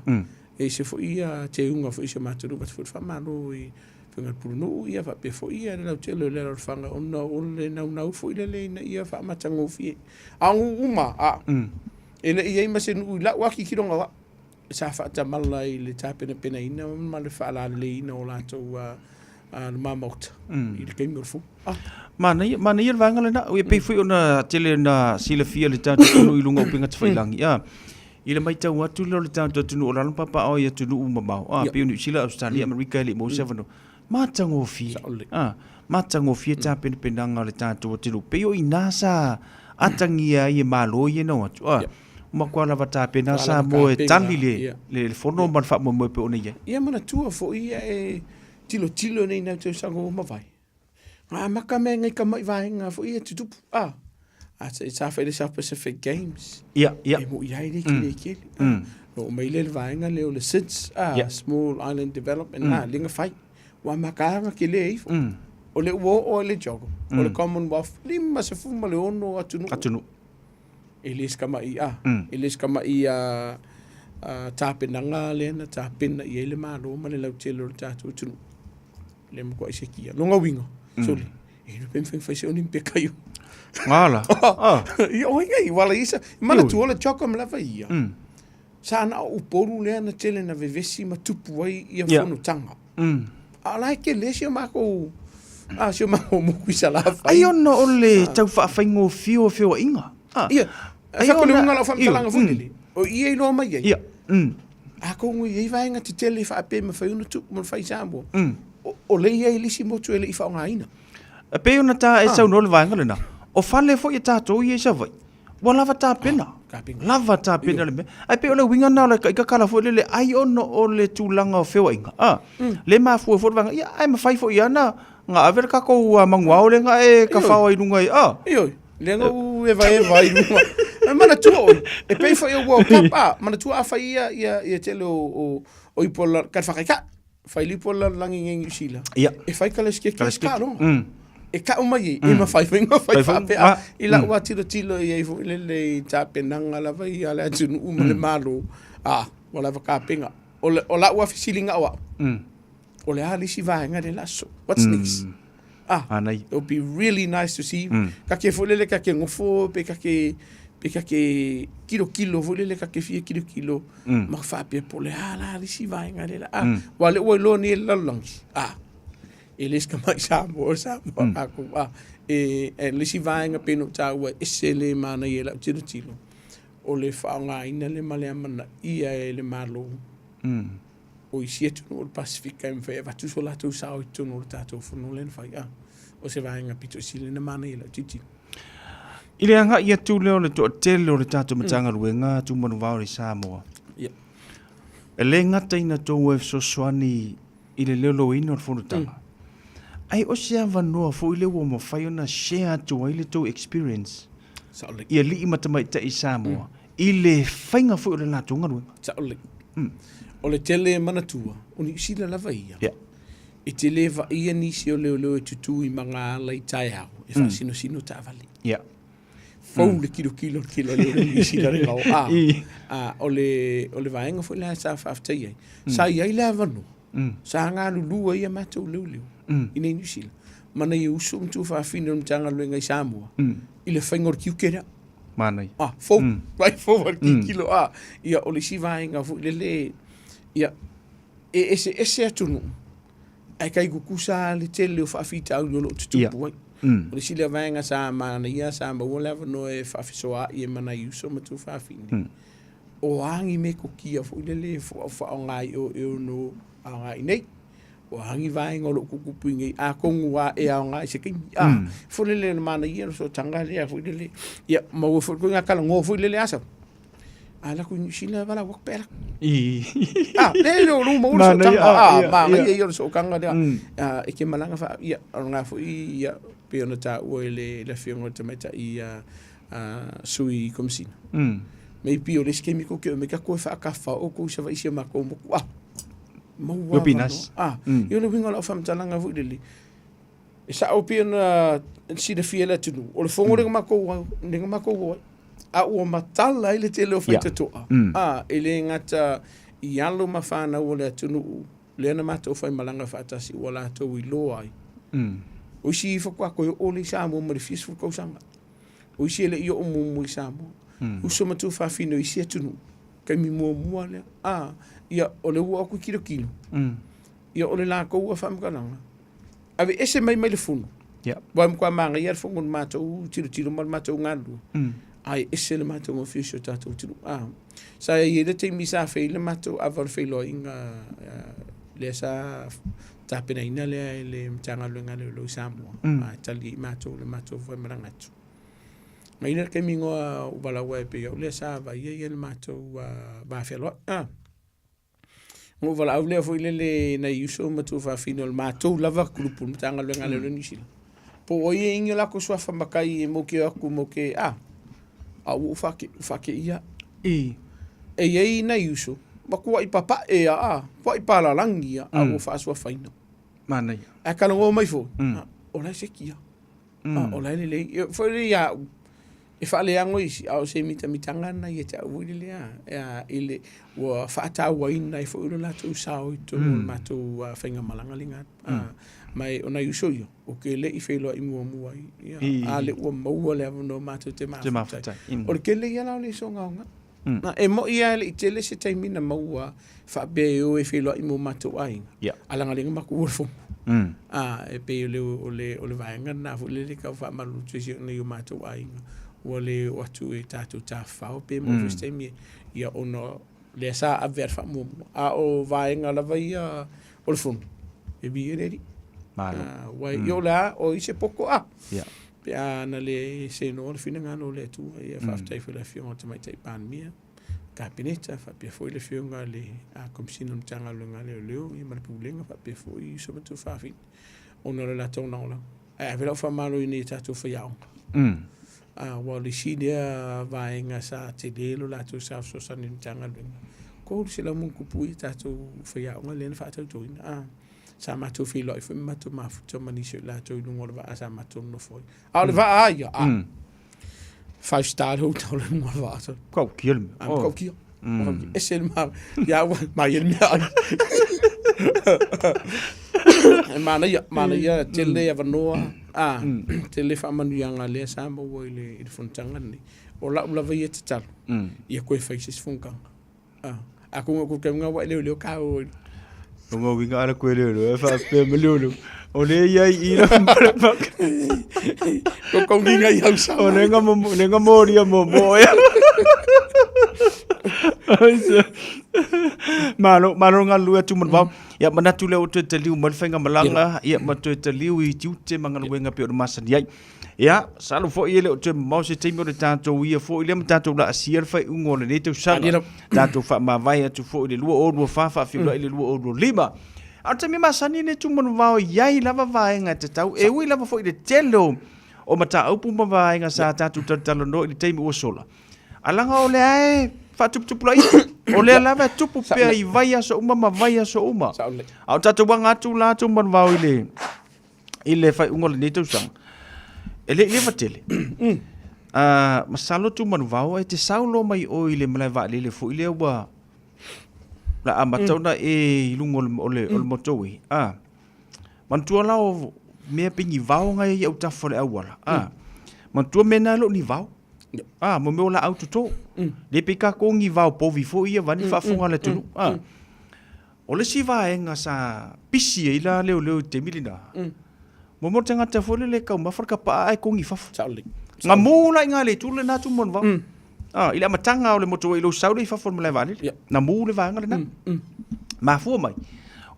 Speaker 18: E ese foi ia teuga foi i si o matou nuu, avatu foi le faamalo i afioga i le Pulenuu ia faapea foi ia le lautele o le alaalafaga ona o le naunau foi lele ina ia faamatagofie. A o nuu uma, a, e le i i ai ma se nuu i lau atikiloga o au sa faatamala i le tapenapenaina ma le faalaleleiina o latou luma maota i le taimi o le fono.
Speaker 5: Manaia, manaia le vaega lena. E pei foi ona tele na silafia le tatou atunuu i luga o upega tafailagi. A, i le matau atu lea o le tatou atunuu o lalo ma papaaao i atunuu mamao, a, pei o Niu Sila, Ausetalia, Amerika e le i maua se avanoa. Matagofie. A, matagofie tapenapenaga o le tatou atunuu. Pei o i ina sa atagia ai e Malo ia na o atu. A, matua lava tapena Samoa e tali le, le fono ma le faamoemoe pei ona i ai.
Speaker 18: Ia manatua foi ia e tilotilo nei nau tausaga ua mavae. Na amata mea ngai tama'i vaega foi ia tutupu, a. A sa fai le South Pacific Games.
Speaker 5: Ia, ia.
Speaker 18: E mo'i ai le kele kele. Na oo mai lea i le vaega lea o le SIDS, a, Small Island Development, a, lea na fai. Ua amata lava ona tele ifo. O lea ua oo i le CHOGM, o le Commonwealth, 56 atunuu.
Speaker 5: Atunuu.
Speaker 18: E le se tama'i, a, e le se tama'i tapenaga lea na tapena i ai le Malo ma le lautele o le tatou atunuu. Le matuai sekia. Lona uiga, sole, e iloa pe mafai ona fai se Olympia i o.
Speaker 5: Gala.
Speaker 18: Ah. Ia oi nei, wala isa. Manatua le CHOGM lava ia. Sa na o Upolu lea na tele na vevesi ma tupu ai ia fonotaga. A o la e tele si o makou a si o makou moku i Salafai.
Speaker 5: Ai ona o le tau faafaigofie o feoaiga.
Speaker 18: Ia, ai ona le uiga o lau faamatalaga foi lele, o i e iloa mai ai.
Speaker 5: Ia.
Speaker 18: Atonu e i ai vaega tetele faapea e mafai ona tupu ma fai i Samoa, o lea e i ai le isi motu e le i faaaogaina.
Speaker 5: E pei ona ta e saunoa le vaega lena, o fale foi a tatou ia i Savaii, ua lava tapena, lava tapena le mea. Ae pei o le uiga lena o le ikaikakala foi lele, ai ona o le tulaga o feoaiga, a, le mafua foi le vaega, ia, ae mafai foi lava ona ave le tatou manuao lea na e tafao ai i luga i, a.
Speaker 18: Ioe, lea na ou evaeva ai i luga. Ae manatua oe, e pei foi o World Cup, a, manatua a fai ia, ia, ia tele o, o, o ipu o le, ka le faataitai. Fai lipo le lalolagi i Niu Sila.
Speaker 5: Ia.
Speaker 18: E fai kalasikeke
Speaker 5: Kalasikeke.
Speaker 18: taaloga. E kau mai ai, e mafai foi ona fai
Speaker 5: Fai foi,
Speaker 18: faapea.
Speaker 5: ah,
Speaker 18: I lau lava tilotilo i ai foi lele i tapenaga lava ia a le atunuu ma le Malo, ah, ua lava tapena. O le, o lau lava fesiliga o au, o le a le isi vaega lea o le a sosoo? What's next? Ah,
Speaker 5: Manaia.
Speaker 18: it would be really nice to see. Ta te foi lele ta te nofo pe ta te pe ta te kilokilo foi lele ta te fia kilokilo ma faapea po o le a la le isi vaega lea la a. Aua o lea ua iloa nei e le lalolagi, ah, e le se tamai Samoa, o le Samoa a tatou, ah, e, e le isi vaega pei ona ou taua e ese le manaia i lau tilotilo, o le faaaogaina lea ma le amanaia e le Malo. O isi atunuu o le Pasefika e mafai avatu so latou sao i totonu o le tatou fono lea na fai. A, o se vaega pito i sili na manaia i lau tilotilo.
Speaker 5: I le agai atu lea o le toatele o le tatou Matagaluega Tumanuvao i Samoa,
Speaker 18: Ia.
Speaker 5: e le gata ina tou e fesoasoani i le leoleoina o le fonotaga, ae o se avanoa foi lea ua mafai ona share atu ai le tou experience
Speaker 18: Sao lelei.
Speaker 5: i alii ma tamaitai i Samoa i le faiga foi o le latou galuega.
Speaker 18: Sao lelei. O le tele e manatua, o Niu Sila lava ia.
Speaker 5: Yeah.
Speaker 18: E te le vaaia nisi o leoleo e tutū i magaala i taeao e faasinosino taavale.
Speaker 5: Yeah.
Speaker 18: Fou le kilokilo le kilo le le Niu Sila le gao. A, a, o le, o le vaega foi lea sa faafetai ai. Sa i ai le avanoa. Sa galulue ai a matou leoleo i nei Niu Sila. Ma nai uso ma tuafafine o le Matagaluega i Samoa i le faiga o le tiute lea.
Speaker 5: Manaia.
Speaker 18: Ah, fou, vai fou a le kilo. Ah, ia, o le isi vaega foi lele, ia, e eseese atunuu, ae tai tutusa lava le tele o faafitauli o lo o tutupu ai. O le isi lea vaega sa manaia, sa maua le avanoa e faafesoaai ai ma nai uso ma tuafafine, o a ni metotia foi lele e faaaoga i o e ono aoga i nei. O a ni vaega o lo o tutupu i nei, atonu lava e aoga i se taimi. A, foi lele o le manaia o le sootaga lea foi lele, ia maua foi le ituaiga talanoa foi lele a sau. A alu atu i Niu Sila valaau atu pe alu atu. Ah, le le o luma ulu sootaga. Ah, manaia ia o le sootaga lea. Ah, e te malaga faa, ia, o lena foi, ia, pei ona taua e le afioga i le tamaitai sui Komesina. Maybe o le isi taimi tou te omai tatou e faatafa outou i Savaii i si a matou motu. Ah, maua
Speaker 5: Will be nice.
Speaker 18: Ah, ia o le uiga o lau faamatalaga foi lele, e sao pei ona silafia e le atunuu, o le fono lea na matou, lea na matou o ai, a ua matala ai le tele o faitotoa, a, e le gata i alo ma fanau o le atunuu, lea na matou faimalaga faatasi ua latou iloa ai. O isi faatoa toe oo lea i Samoa ma le fia sefulu tausaga. O isi e le i oo muamua i Samoa. Uso ma tuafafine o isi atunuu, taimi muamua lea, a, ia, o lea ua oo atu i tilotilo, ia o le latou faamatalaga, aveese mai mai le fono. Aua e matua manaia le fono i le matou tilotilo ma le matou galulue, ae ese le matagofie o si o tatou atunuu. A, sa i ai le taimi sa fai ai le matou ava o le feiloaiga lea sa tapenaina lea e le Matagaluega a Leoleo i Samoa, a e tali ai matou i le matou faimalaga atu. Mai le taimi na ou valaau ai pei au lea sa vaaia ia le matou va fealoai. A, na ou valaau lea foi lele i nai uso ma tuafafine o le matou lava kulupu le Matagaluega a Leoleo Niu Sila. Po o ai e igi o latou suafa matai e mo ke o atu mo ke, a, a ua ou faateia.
Speaker 5: I.
Speaker 18: E i ai nai uso, matuai papae a, a, matuai palalagi a, a ua faasuafaina.
Speaker 5: Manaia.
Speaker 18: Ae talanoa mai foi, o la e seki a. A, o la e lelei. E foi lea ia au, e faaleago isi, a o se mitamitaga lena ia te au foi lele a, i le, ua faatauaina ai foi lo latou sao i totonu o le matou faigamalaga lena. Ma e, o nai uso ia, ou te le i feiloai muamua ai, ia, a lea ua maua le avanoa matou te mafuta ai. O le tele ia la o le isogaoga. Na, e moi lava e le i tele se taimi na maua faapea e o e feiloai mo matou aiga. A leaga lea na matou o le fono. A, e pei o le, o le, o le vaega lena foi lele tau faamalulu atu ai i o matou aiga, ua le oo atu e tatou tafafao pe maua foi se taimi ia ona lea sa ave lava le faamuamua. A o vaega lava ia o le fono, e viia le Alii.
Speaker 5: Malo.
Speaker 18: Aua ia o le a, o ai se poto a? Pe a na le seanoa le finagalo o le Atua, ia faafetai foi i le Afioga i le Tamaitai Palemia, Kapeneta, faapea foi le Afioga i le Komesina o le Matagaluega a Leoleo ia ma le Pulega, faapea foi uso ma tuafafine, ona o le latou lagolago. Ae ave lau faamalo i nai a tatou faiaoga. Aua o le isi lea vaega sa tele lo latou sa fesoasoani i le Matagaluega, 300 ma ono tupu ia tatou faiaoga lea na faatautoina. Sa matou feiloai foi ma matou mafuta ma nisi o i latou i luga o le vaa sa matou nonofo ai. A o le vaa a ia, a. Five star le hotel i luga o le vaa. So.
Speaker 5: Kaukia le mea.
Speaker 18: Ah, kaukia. Ese le ma, ia ua, ma ia le mea ai. E manaia, manaia tele avanoa, a, tele faamanuiaga lea sa maua i le, i le fonotaga lenei. O lau lava ia tatalo, ia toe fai se isi fonotaga. Ah, a ko ko ke nga wa leo leo ka o.
Speaker 5: O ngā winga ala koe leo leo, e whaapea ma leo leo. O le ia i ira mara paka.
Speaker 18: Ko ko ngi ngai hau sa.
Speaker 5: O le nga mo le nga moria mo mo e. Malo malo nga lua tu mon Ia manatu lea o toe taliu mai le faigamalaga, ia ma toe taliu i tiute ma galuega pei ona masani ai. Ia, salo foi e le o toe mamao se taimi o le tatou ia foi lea ma tatou laasia le faaiuga o lenei tausaga. Tatou faamavae atu foi i le 2024 faafeiloai i le 2025. A o le taimi masani lenei Tumanuvao e i ai lava vaega e tatau, e ui lava foi i le tele o mataupu ma vaega sa tatou talatalanoa i le taimi ua sola, A laga o lea e faatuputupulaia. O lea lava e tupu pea i vaiaso uma ma vaiaso uma. A o tatou aga atu la Tumanuvao i le i le faaiuga o lenei tausaga, e le i leva tele. Masalo Tumanuvao e te saulo mai ʻoe i le malae vaalele foi lea ua la amata ona e i luga o le, o le, o le motorway. A, manatua la o mea pe ni vao ngai i autafa o le auala. A, manatua mea na e le o ni vao. A, mo mea o laau toto. Le pei kākou ni vao povi foi ia vaeane faafofoga a le atunuu. A, o le isi vaega sa pisi ai la leoleo i le taimi lena, mo mea o le tagata foi lele e taumafa le kapaa ae togi i fafo. Na mu la i ina i le itu lena Tumanuvao. A, i le amataga o le motorway i lou sau lea i fafo o le malae vaalele, na mu le vaega lena. Mafua mai,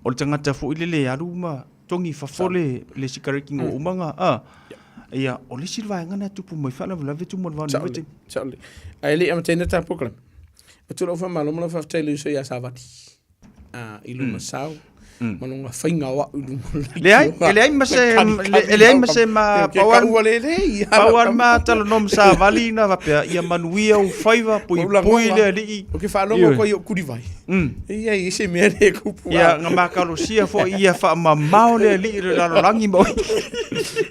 Speaker 5: o le tagata foi lele e alu ma togi i fafo le, le sikareti ina ua uma ona, a, ia, o le isi vaega lena e tupu mai faalavelave Tumanuvao i lenei vaitaimi.
Speaker 18: Sao lelei. Ae le i amataina ta polokalame, atu lau faamalo ma lau faafetai i le uso ia Savali i lona sao ma lona faiga o au i luga o le
Speaker 5: Leai, e leai ma se, e leai ma se ma pau pau lava ma talanoa ma Savali na faapea, ia manuia ou faiva, puipui le Alii.
Speaker 18: Ou te faalogo atu ai i ou kulivai. Ia i se mea le kupu.
Speaker 5: Ia, na makalosia foi ia faamamao le Alii i le lalolagi ma oe.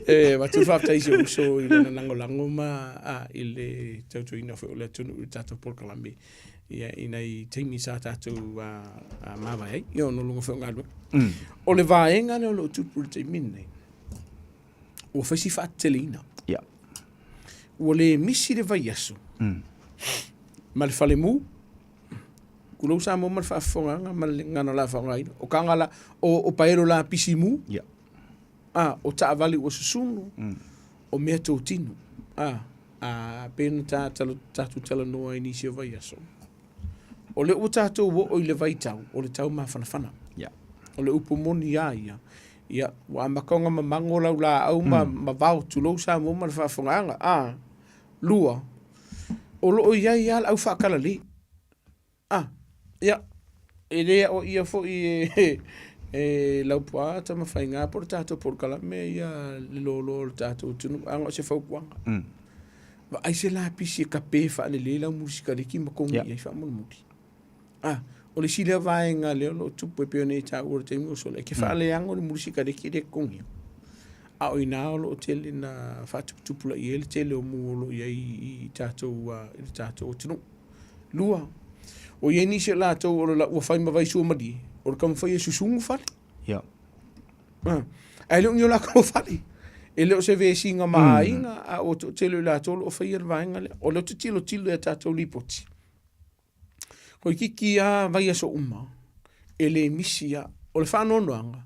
Speaker 18: E avatu le faafetai i si ou uso i lona lagolago ma i le tautuaina foi o le atunuu i le tatou polokalame ia i nai taimi sa tatou mavae ai ia ona o luga foi o galuega. O le vaega lea o lo o tupu i le taimi lenei, ua fai si faateteleina. Ua le misi le vaiaso ma le falemu, tulou Samoa ma le faafofogaaga ma le gagana o le a faaaogaina, o taga la, o paelo lapisi mu, o taavale ua susunu, o mea totino, a pei ona tatou talanoa i nisi o vaiaso, o lea ua tatou oo i le vaitau o le taumafanafana. O le upu moni lava ia, ia, ua amata ona mamago lau laau ma, ma vao, tulou Samoa ma le faafofogaaga. A, lua, o lo o i ai lava le au faakalalei. A, ia, e le aoaia foi e, e Laupua Tamafaiga po o le tatou polokalame ia le loaloa o le tatou atunuu, a na o se fautuaga. Vaai se lapisi e kape faalelei lau musika ma togi i ai faamolemole. A, o le isi lea vaega lea o lo o tupu e pei ona e taua i le taimi ua sola, e te faaleaga le musika lea e totogia. A o i ina o lo o tele ina faatuputupulaia ai le tele o mu o lo o i ai i tatou, i le tatou atunuu. Lua, o i ai nisi o latou o le ua fai ma vaisuamalie, o le taumafai e susunu fale.
Speaker 5: Ia.
Speaker 18: Ae le o ni o latou fale. E le o se vesiga ma aiga, a ua toatele o i latou o lo o faia le vaega lea. O lea ou te tilotilo i a tatou lipoti, toeitiiti lava vaiaso uma, e le misi lava. O le faanoanoaga,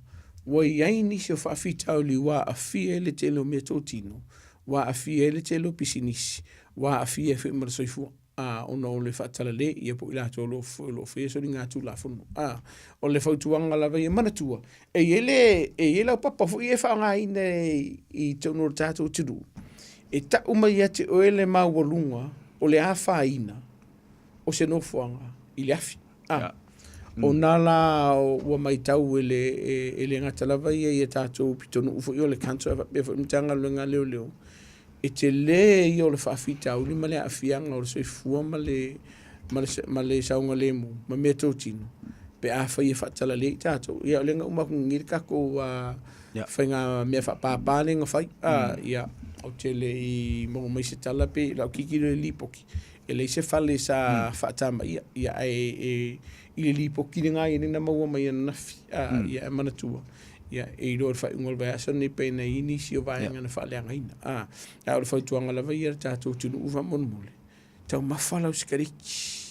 Speaker 18: ua i ai nisi o faafitauli ua aafia ai le tele o meatotino, ua aafia ai le tele o pisinisi, ua aafia ai foi ma le soifua, a, ona o le faatalale ia po o i latou o lo o lo o faia soligatulafono. A, o le fautuaga lava ia, manatua, e i ai le, e i ai laupapa foi ia e faaaogaina i totonu o le tatou atunuu, e tau mai ia te oe le maualuga o le afaina o se nofoaga i le afi. A, ona la ua matau e le, e le gata lava ia i a tatou pitonuu foi o le council ae faapea foi le Matagaluega a Leoleo, e tele ia o le faafitauli ma le aafiaga o le soifua ma le, ma le, ma le saogalemu ma meatotino pe afai e faatalale i tatou. Ia o lea na uma atu nei le tatou faiga mea faapapa lea na fai. Ia, ou te le i maua mai se tala pe lau tilotilo i le lipoti, e leai se fale sa faatamaia, ia ae e, i le lipoti lena ia na maua mai ananafi, ia e manatua, ia e iloa i le faaiuga o le vaiaso lenei pe na i ai nisi o vaega na faaleagaina. A o le fautuaga lava ia i le tatou atunuu faamolemole, taumafa lau sikareti,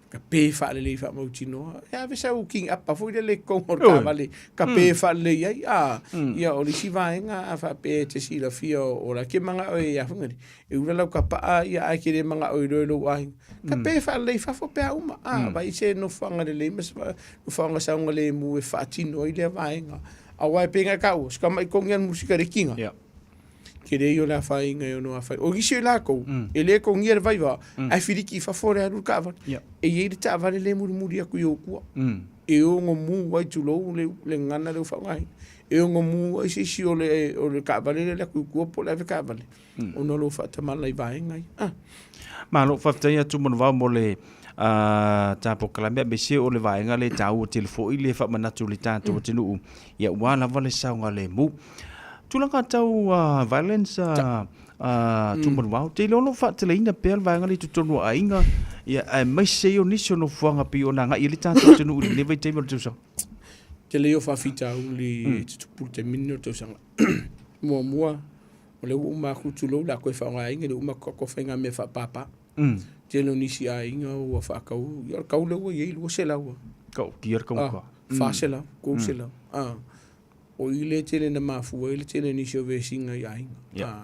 Speaker 18: kape faalelei faamautinoa, e ave sau king apa foi lele i totonu o le taavale, kape faalelei ai, a, ia o le isi vaega a faapea e te silafia o la e te manao e a foi nani, e ula lau kapaa ia ae te le manao e iloa e lou aiga, kape faalelei i fafo pe a uma, a, vaai se nofoaga lelei ma se nofoaga saogalemu e faatino ai lea vaega. Aua e pei ona e taua, si tamai togi lava o le musika lekiga. Tele ia o le afaina e ono afai. O nisi o i latou, e le togia le vaivaa, ae filiki i fafo le alu le taavale. E i ai le taavale lea e mulimuli atu i ou tua. E ono mu ai tulou le, le gagana lea ua faaaogaina. E ono mu ai se isi o le, o le taavale lea e alu atu i tua po o le avetaavale, ona o lou faatamala i vaega ia. Ah.
Speaker 5: Malo, faafetai atu Manuvao mo le ta polokalame aemaise o le vaega lea e taua tele foi le faamanatu i le tatou atunuu, ia aua lava le saogalemu. Tulaga tau violence tumanuao, te iloa o lo o faateleina pea le vaega lea i totonu o aiga, ia, aemaise ai o nisi o nofoaga pei ona agai ai le tatou atunuu i lenei vaitaimi o le tausaga.
Speaker 18: Tele ia o faafitauli e tutupu i le taimi lenei o le tausaga. Muamua, o lea ua uma atu, tulou, o le a toe faaaogaina, o lea ua uma atu tatou faiga mea faapapa. Tele o nisi aiga ua faatau, ia o le tau lea ua i ai 200 lava.
Speaker 5: Tautia le taugata.
Speaker 18: 400, 300. O i lea e tele na mafua ai le tele o nisi o vesiga i aiga.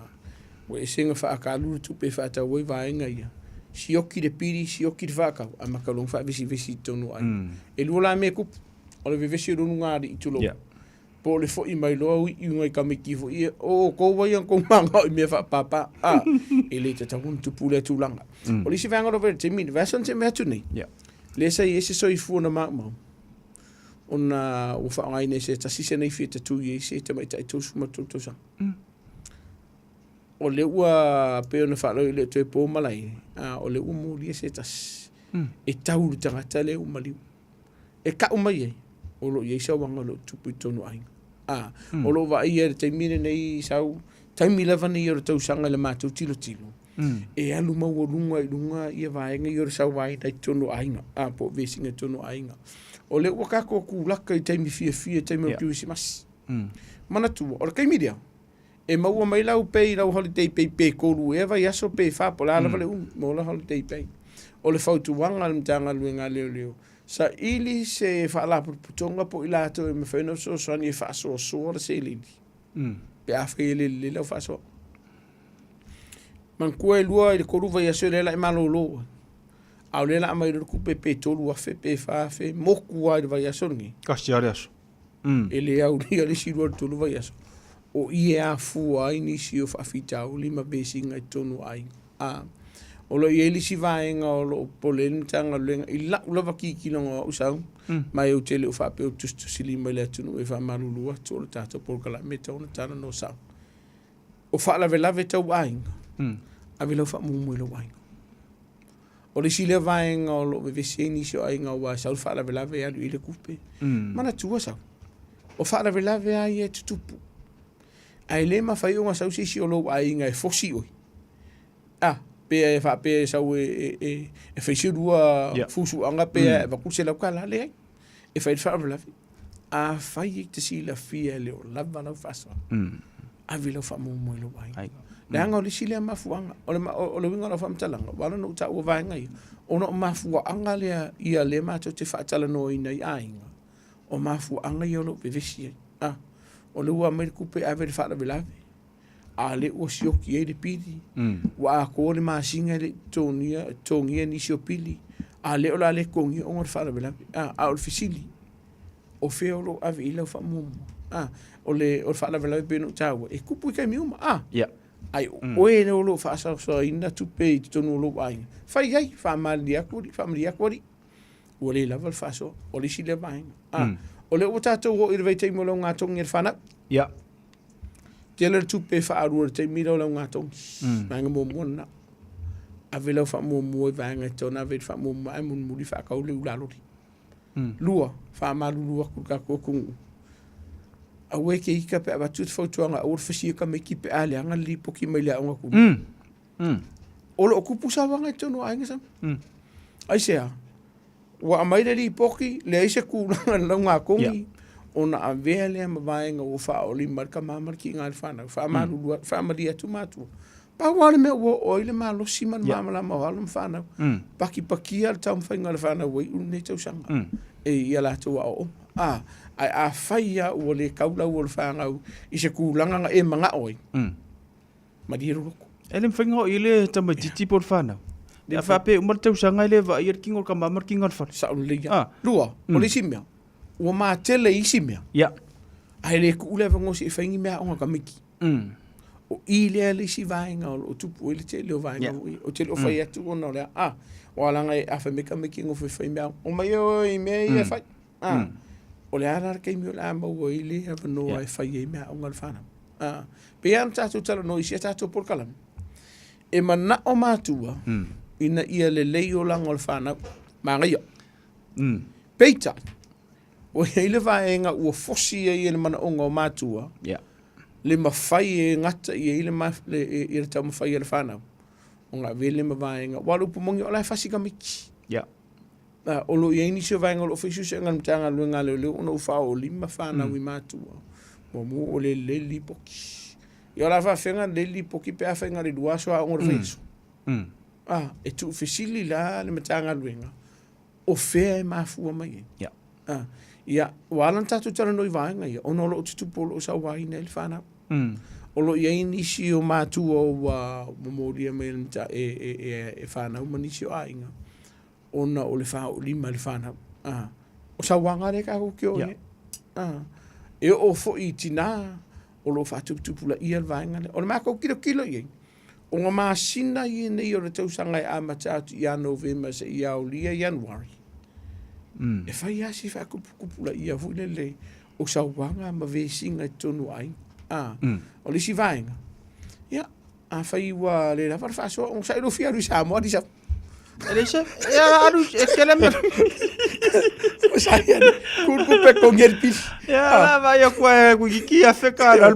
Speaker 18: Ua ese na faakalu le tupe e faatau ai vaega ia. Sioki le pili, sioki le faatau, ae mata loa na faavesivesi i totonu o aiga. E lua la mea e tupu, o le vevesi o luga alii tulou. Po o le foi mai loa ui nai tamaiti foi ia, o outou ai na tou manao i mea faapapa. A, e le tatau ona tupu lea tulaga. O le isi vaega o lo o le taimi, le vaiaso na tea mai atu nei, lea sa i ai se soifua na maumau, ona ua faaaogaina e se tasi se naifi e tatui ai se tamaitai 33 tausaga. O lea ua pei ona faalogo e le o toe po malae, a, o lea ua molia se tasi e tau i le tagata lea ua maliu. E kau mai ai, o lo o i ai sauaga o lo o tupu i totonu o aiga. A, o lo o vaaia i le taimi lenei sau, taimi lava nei o le tausaga i le matou tilotilo, e alu maualuga i luga ia vaega ia o le sauaina i totonu o aiga, a, po o vesiga i totonu o aiga. O lea ua tatou tulaka i taimi fiafia, taimi o le Kerisimasi. Manatua, o le taimi lea, e maua mai lau pay, lau holiday pay pe tolu ea vaiaso pe fa, po o le a lava le umi, maua lau holiday pay. O le fautuaga a le Matagaluega a Leoleo, saili se faalapotopotoga po o i latou e mafai ona fesoasoani e faasoasoa le seleni, pe afai e le lelei lau faasoa. Manatua e lua i le tolu vaiaso lea la e malolo ai. A o lea la aumai loa le tupe pe 3,000 pe 4,000 motu lava i le vaiaso lenei.
Speaker 5: Kasi lava le aso.
Speaker 18: E le aulia le isi lua i le tolu vaiaso. O i e afua ai nisi o faafitauli ma vesiga i totonu o aiga. A, o lo o i ai le isi vaega o lo o popole ai le Matagaluega i lau lava kikiloga o au sau, ma e ou te le o faapea ou te tusitusilima i le atunuu e faamalulu atu o le tatou polokalame e tatau ona talanoa sao. O faalavelave tau aiga, ave lau faamuamua i lou aiga. O le isi lea vaega o lo o vevesi ai nisi o aiga aua e sau le faalavelave e alu i ai le tupe. Manatua sau, o faalavelave lava ia e tutupu. Ae le mafai ona sau se isi o lou aiga e fosi oe. A, pe e faapea e sau e fai se lua fusuaga pe e avatu le $100, leai. E fai le faalavelave. Afai e te silafia e le o lava lau faasoa, ave lau faamuamua i lou aiga. Leaga o le isi lea mafuaaga, o le uiga o lau faamatalaga, ua ala ona ou taua vaega ia, ona o mafuaaga lea ia lea matou te faatalanoaina i aiga, o mafuaaga ia o lo o vevesi ai. A, o lea ua aumai le tupe e ave i le faalavelave, a o lea ua sioki ai le pili, ua atoa le masina e le i totogia nisi o pili, a o lea o le a le totogia ona o le faalavelave. A o le fesili, o fea o lo o ave i ai lau faamuamua? A, o le faalavelave pei ona ou taua, e tupu i taimi uma, a, ae o oe lea o lo o faasaosaoina tupe i totonu o lou aiga, fai ai, faamalilie atu alii, faamalie atu alii. Ua le lava le faasoa, o le isi lea vaega. A, o lea ua tatou oo i le vaitaimi o le ogatogi a le fanau. Tele le tupe e faaalua i le taimi lea o le augatogi. Vaega muamua lena. Ave lau faamuamua i vaega e tatau ona ave i le faamuamua ae mulimuli faatau le ulaloli. Lua, faamalulu atu i le tatou atunuu. Aua e te ita pe avatu le fautuaga aua le fasia tamaiti pe a leaga le lipoti mai le aoga tului. O lo o tupu sauaga i totonu o aiga sa. Aisea? Ua aumai le lipoti, leai se tulaga i le laugatogi, ona avea lea ma vaega ua faaolima ai le tama ma le tiga i le fanau, faamalulu atu, faamalie atu matua. Pau lava le mea ua oo ai le malosi ma le malamalama o alo ma fanau, pakipakia le taumafaiga a le fanau ua iu lenei tausaga e i a latou aoaoga. A, ae afai lava ua le tau lau o le fanau i se tulaga na e manao ai, Malie lou loto.
Speaker 5: E le mafai ona oo i ai le tamaitiiti po o le fanau. A faapea e uma le tausaga e le vaaia le tino o le tama ma le tino o le fale.
Speaker 18: Sao lelei lava. Ah. Lua, o le isi mea, ua matele i isi mea.
Speaker 5: Ia.
Speaker 18: Ae le tuu le avanoa se i fai ni mea aoga a tamaiti. O i lea le isi vaega o lo o tupu ai le tele o vaega foi. Ou te le o fai atu ona o le a, ah, aua leaga a fai mai tamaiti e nofo e fai mea aoga, omai oe i mea ia e fai. Ah. O le a la le taimi o le a maua ai le avanoa e fai ai mea aoga a le fanau. Ah, pei lava ona tatou talanoa i si a tatou polokalame, e manao matua ina ia lelei olaga o le fanau, manaia. Peitai, ua i ai le vaega ua fosi ai e le manaoga o matua, Le mafai e gata i ai le ma, le, e, i le taumafai a le fanau, ona avea lea ma vaega. Aua o le upu moni, o la e fasi tamaiti.
Speaker 5: Yeah.
Speaker 18: O lo o i ai nisi o vaega o lo o fai suesuega a le Matagaluega a Leoleo ona ua faaoolima fanau i matua. Muamua ua le lelei le lipoti. Ia o le a faafefea ona lelei le lipoti pe afai na o le 2 aso aoga o le vaiaso? E tuufesili la le Matagaluega, o fea e mafua mai ai? Ia, ua ala ona tatou talanoa i vaega ia, ona o lo o tutupu o lo o sauaina ai le fanau. O lo o i ai nisi o matua ua momolia mai e fanau ma nisi o aiga, ona o le faaoolima i le fanau. O sauaga lea tatou te o i ai. E oo foi i tina o lo o faatuputupulaia le vaega lea. O le matou tilotilo i ai, o ngā masina ia nei o le tausaga e amata atu ia Novema seia aolia Ianuari, e fai lava si faatuputupulaia foi lele o sauaga ma vesiga i totonu o aiga. O le isi vaega, ia, afai ua le lava le faasoa, onosai lou fia alu i Samoa, Lisa.
Speaker 5: E leai se, e alu, e tele mea.
Speaker 18: O sa ia, ku pe kongi e le pili.
Speaker 5: Ia, la vai aku e ku kiki a wheka la,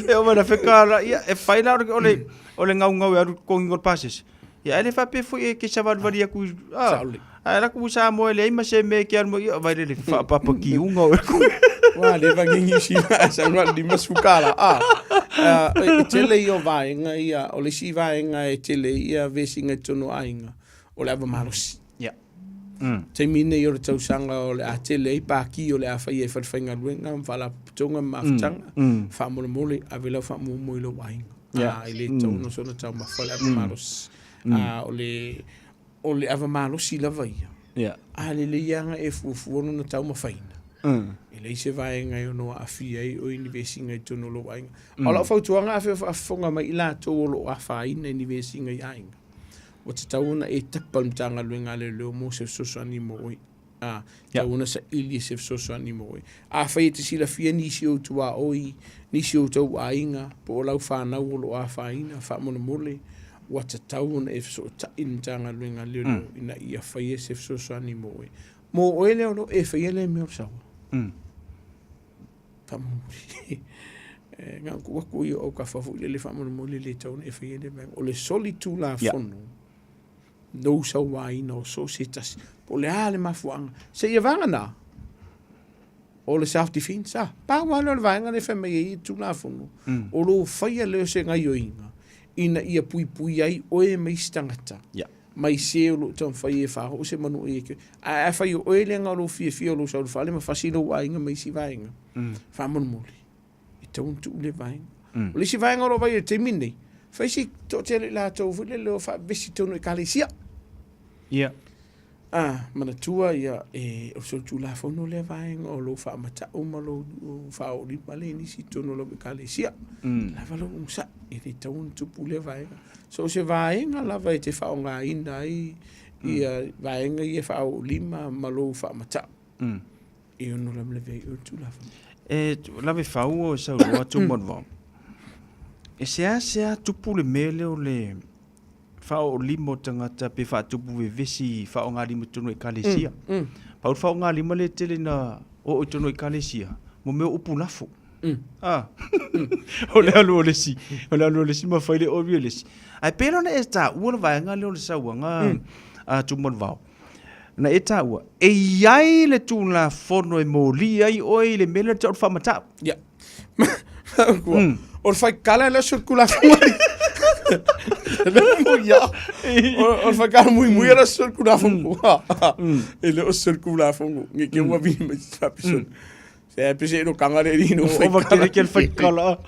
Speaker 5: e o mana wheka la, ia, e whai la o le, o le ngau ngau e alu kongi ngol pases. Ia, ele whape fui e ke saval vali aku, ah, ai la ku sa mo ele ma se me ke alu, ia, vai le whapapa ki unga o ku.
Speaker 18: Wa, le vangingi si ma, sa ngua lima sukala, ah. E tele ia o vaega ia, o le isi vaega e tele ia vesiga i totonu o aiga, o le ava malosi.
Speaker 5: Yeah.
Speaker 18: Taimi nei o le tausaga o le a tele ai pākī o le a faia i falefaigaluega ma faalapotopotoga ma mafutaga, faamolemole, ave lau faamuamua i lou aiga.
Speaker 5: Yeah.
Speaker 18: E le tatau ona soona taumafa le ava malosi. O le ava malosi lava ia.
Speaker 5: Yeah.
Speaker 18: A lelei lava e fuafua lona taumafaina. E leai se vaega e ono aafia ai oe i ni vesiga i totonu o lou aiga. A o lau fautuaga afai o faafofoga mai i latou o lo o afaina i ni vesiga i aiga, ua tatau ona e tapa le Matagaluega a Leoleo mo se fesoasoani mo oe. A, tatau ona saili se fesoasoani mo oe. Afai e te silafia nisi o ou tuaoi, nisi o outou aiga, po o lau fanau o lo o afaina, faamolemole, ua tatau ona e fesootai i le Matagaluega a Leoleo ina ia faia se fesoasoani mo oe. Mo oe lea o lo o e faia lea mea o le saoa. Faamolemole. E na o tuu atu ia o autafa foi lele faamolemole le tatau ona e faia lea mea. O le solitulafono lou sauaina o so o se tasi, po o le a le mafuaaga, seia vagana o le self defense, a pau lava lea o le vaega lea e fai mai ai le Tulafono, o lou faia lea o se gaioiga ina ia puipui ai oe ma isi tagata. Mai se o loo taumafai e faaoo se manu e ke. Ae afai o oe lea na o lou fiafia o lou sau i le fale ma fasi lou aiga ma isi vaega, faamolemole, e tatau ona tuu lea vaega. O le isi vaega o loo vaai i le taimi lenei, fai si toatele i latou foi lele o faavesi i totonu o ekalesia.
Speaker 5: Ia.
Speaker 18: A, manatua ia, e, o le solitulafono lea vaega o lou faamatau ma lou faaoolima lea i nisi i totonu o lau ekalesia. Lava lou onosai, e le tatau ona tupu lea vaega. So o se vaega lava e te faaaogaina ai ia vaega ia e faaoolima ma lou faamatau, e ono lavelave ai oe le Tulafono.
Speaker 5: E lave fau o saunoa Tumanuvao. E seasea tupu le mea lea o le faaoolima o tagata pe faatupu vevesi faaaogalima i totonu o ekalesia. Pau le faaaogalima lea e tele ina oo i totonu o ekalesia, mo mea o upu lafo. Ah. O le alu o le isi, o le alu o le isi ma fai le ori o le isi. Ae pei la ona e taua le vaega lea o le sauaga a Tumanuvao. Na e taua, e i ai le Tulafono e moli ai oe i le mea lea o le tau o le faamatau.
Speaker 18: Ia. O le faikala lea o se Tulafono. Ia. O le faikala muimui lea o se Tulafono. E le o se Tulafono. Nge ke ua vini mai se fapisoni. Se pe se no kanga le ni no
Speaker 5: faikala. O kere ke le faikala.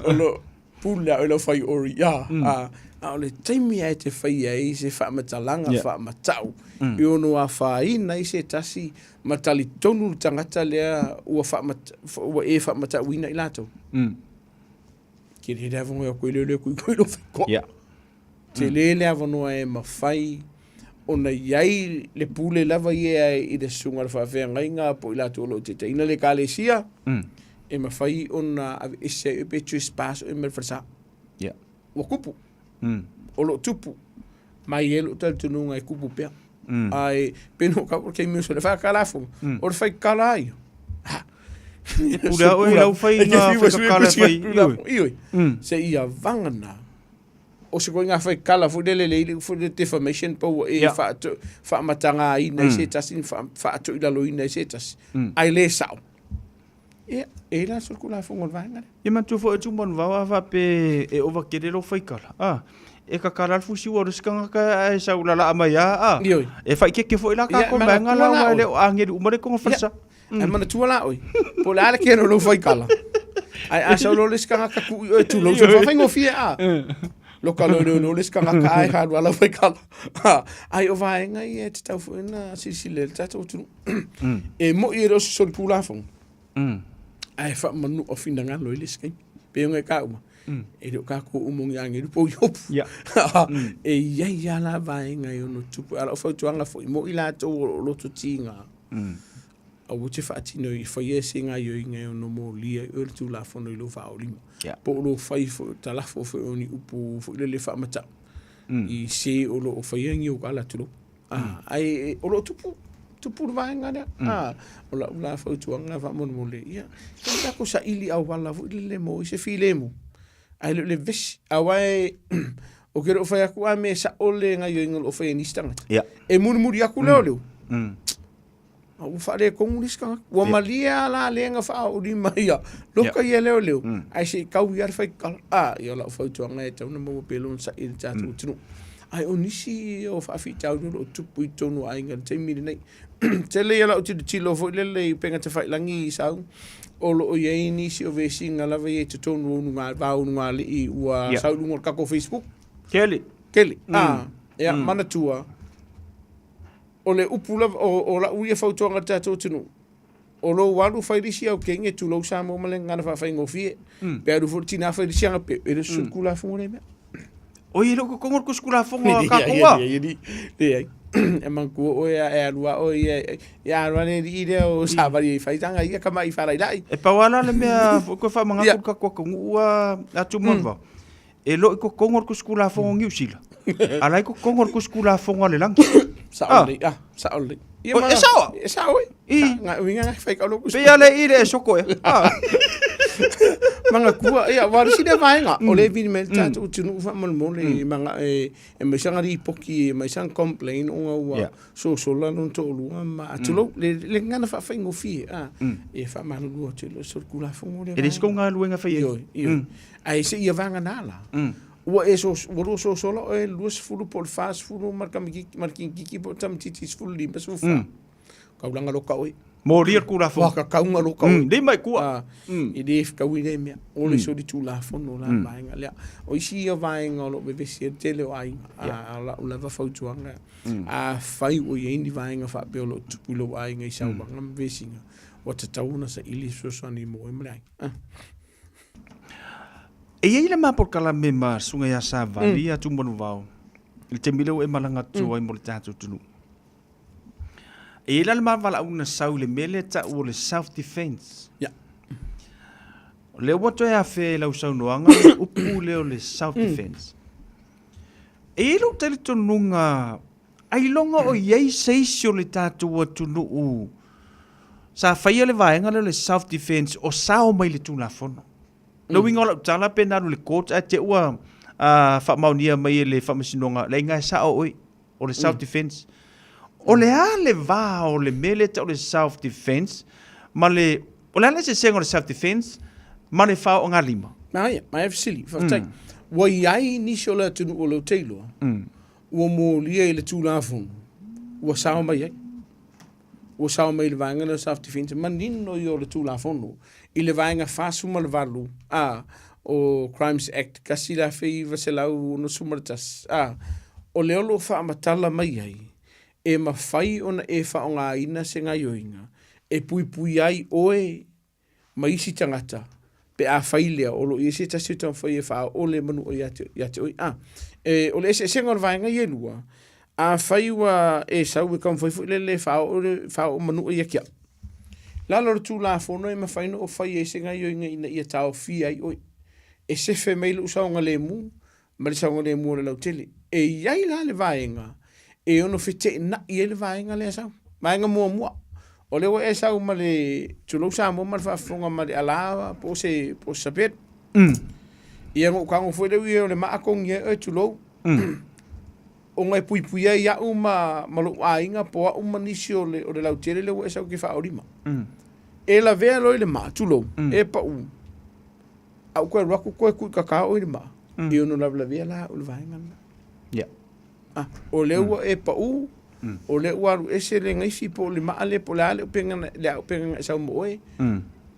Speaker 18: O lo pule au i lau fai ori. Ia. A o le taimi lava e te faia ai se faamatalaga faamatau e ono afaina ai se tasi ma talitonu le tagata lea ua ua e faamatauina i latou. Tele le avanoa e o atu ai lea kuikui i lou faitoa. Tele le avanoa e mafai ona i ai le pule lava ia i le susuga i le faafeagaiga po o i latou o lo o taitaiina le ekalesia, e mafai ona aveese ai oe pe trespass oe mai le falesa. Ua tupu. O lo o tupu. Ma e i ai lou talitonuga e tupu pea. Ae pei ona ou tau o le taimi o le faakalafoga, o le faikala ia. Ha!
Speaker 5: E pule a oe i lau faiga faikakala e fai. Ioe.
Speaker 18: Ioe. Seia vagana o se koiga faikala foi lele le ili foi le defamation po ua e faamatagaina i se tasi faatoilaloina i se tasi ae le sao. Ia, e i la se Tulafono o le vaega lea.
Speaker 5: Ia manatua foi e Tumanuvao a faapea e ova tele lou faikala, a, e kakala le fusi ua alu isi tagata ae sau lalaa mai lava, a,
Speaker 18: Ioe.
Speaker 5: e faaeteete foi la
Speaker 18: Ia,
Speaker 5: tatou vaega
Speaker 18: manatua
Speaker 5: la
Speaker 18: la
Speaker 5: aua e
Speaker 18: oe.
Speaker 5: le o agelu uma le togafalesa.
Speaker 18: Ia, ae manatua la oe, po o le a le kena o lou faikala, ae a sau loa le isi tagata tuu i oe tulou, se faafaigofie a. Loka loa leo le isi tagata ae alu lava lau faikala. Ai o vaega ia e tatau foi ona silasila i ai le tatou atunuu. E moi e le o se solitulafono, ae faamanua finagalo i le isi taimi. Pei ona e taua, e le o tatou uma o ni agelu po o Iopu. E i ai lava la vaega e ono tupu. A o lau fautuaga foi mo i latou o lo o loto tiga, aua te faatino i faia se gaoioiga e ono molia ai oe le Tulafono i lou faaolima. Po o lou fai foi, talafo foi o ni upu foi lele faamatau i se o lo o faia ni ou tala tulou. Ae o lo o tupu, tupu le vaega lea. O lau la fautuaga faamolemole, ia, se i tatou saili auala foi lele mo se filemu, ae le o le vevesi. Aua e, ou te le o fai atu a mea e sao le gaoioiga o lo o faia e nisi tagata. E mulimuli atu lea o leo, a ua faaletonu le isi tagata. Ua malie lava la lea na faaolima ia, loka ia leoleo, ae se i tau ia le faitala. A, ia o lau fautuaga e tatau ona maua pea lona sa'i i le tatou atunuu. Ae o nisi o faafitauli o lo o tupu i totonu o aiga i le taimi lenei. Tele ia lau tilotilo foi lele i upega tafailagi i Saui, o lo o i ai nisi o vesiga lava ia i totonu o uluga, va o ulugalii ua sau i luga o le tatou Facebook.
Speaker 5: Tele.
Speaker 18: Tele. A, ia, manatua, o le upu lava, o lau ia fautuaga i le tatou atunuu, o lou alu fai le isi aukenge, tulou Samoa ma le gagana faafaigofie, pe alu foi le tina fai le isi agapeu, e le o se solitulafono lea mea.
Speaker 5: Oi, e le o totogi o le tusi tulafono a tatou a?
Speaker 18: Leai, e manatua oe e alu lava oe ia, ia alu lava le alii lea o savali e fai tana ia tama'i faala'ilai.
Speaker 5: E pau lava la le mea foi toe faamanatu i le tatou atunuu a Tumua, e le o i totonu o le tusi tulafono o Niu Sila, a la e i totonu o le tusi tulafono a le lagi.
Speaker 18: Sao lelei, ah, sao lelei.
Speaker 5: Ia, ma, e sao?
Speaker 18: E sao e.
Speaker 5: I.
Speaker 18: Nga uiga nga fai kau loku.
Speaker 5: Pe ia le i le e soko e. Ah.
Speaker 18: Manatua, ia, wa risi le vaega, o le vili mai le tatou atunuu faamolemole, manga, e, e mai sanga lipoti, e mai sanga complain, ona ua sosola lona toalua ma, tulou, le gagana faafaigofie, ah, e faamalulu atu e le o se solitulafono lea
Speaker 5: E le isi kou galuega e fai ai.
Speaker 18: Ioe, ioe. Ae seia vagana la, ua e sos, ua lua sosola oe i le 20 po o le 40 ma le tamaitiiti, ma le kinikiki po o le tamaitiiti 15, 14. Kaulanga loka oe.
Speaker 5: Molia le Tulafono.
Speaker 18: Ua kakauga loka oe.
Speaker 5: Lima i tua.
Speaker 18: E le fetaui lea mea. O le solitulafono la vaega lea. O isi ia vaega o lo o vevesi ai le tele o aiga. A o lau lava fautuaga, afai ua i ai ni vaega faapea o lo o tupu i lou aiga i sauaga ma vesiga, ua tatau ona saili fesoasoani mo oe ma le aiga.
Speaker 5: E i ai le ma polokalame ma Susuga ia Savali ia Tumanuvao i le taimi lea ua e malaga atu ai mo le tatou atunuu. E i ai la le ma valaauina sau i le mea lea e tau o le self defense.
Speaker 18: Ia.
Speaker 5: O lea ua toe afea i lau saunoaga le upu lea o le self defense. E i ai lou talitonuga ailoga o i ai se isi o le tatou atunuu sa faia le vaega lea o le self defense o sao mai le Tulafono. Le uiga o lau tala pe na alu i le court ae te ua faamaonia mai e le Faamasinoga, leai e sao oe, o le self defense. O le a le va o le mea lea e tau o le self defense ma le, o le a le eseesega o le self defense ma le faoagalima?
Speaker 18: Manaia, manaia fesili, faafetai. Ua i ai nisi o le atunuu o lea ou te iloa, ua molia i le Tulafono, ua sao mai ai. Ua sao mai i le vaega lea o self defense, manino ia o le Tulafono i le vaega 48 A o Crimes Act 1961 A, o lea o lo o faamatala mai ai, e mafai ona e faaaogaina se gaoioiga e puipui ai oe ma isi tagata pe a fai lea o lo o i ai se tasi o taumafai e faaoo le manua ia te, ia te oe. A, e, o le eseesega o le vaega ia e lua, afai ua e sau e taumafai foi lele e faaoo le faaoo manua ia te au, lalo o le Tulafono e mafai ona ou fai ai se gaoioiga ina ia taofia ai oe. E sefe mai lou saogalemu ma le saogalemu o le lautele. E i ai la le vaega e ono feteenai ai le vaega lea sau. Vaega muamua, O lea ua e sau ma le tulou Samoa ma le faafofoga ma le ala po o se po o se sapelu. Ia na ou tago foi lea ua o le maa togi ai oe tulou. Ona e puipuia ai au ma ma lou aiga po o au ma nisi o le o le lautele lea ua e sau e te faaolima. E lavea loa i le maa tulou, e pau. A ou toe alu atu toe tuitata oe i le maa, e ono lavelavea la au i le vaega lena.
Speaker 5: Yeah.
Speaker 18: Ah, o lea ua e pau, o lea ua alu ese le gaifi po o le maa lea po o le a le upega na, le a upega na e sau ma oe.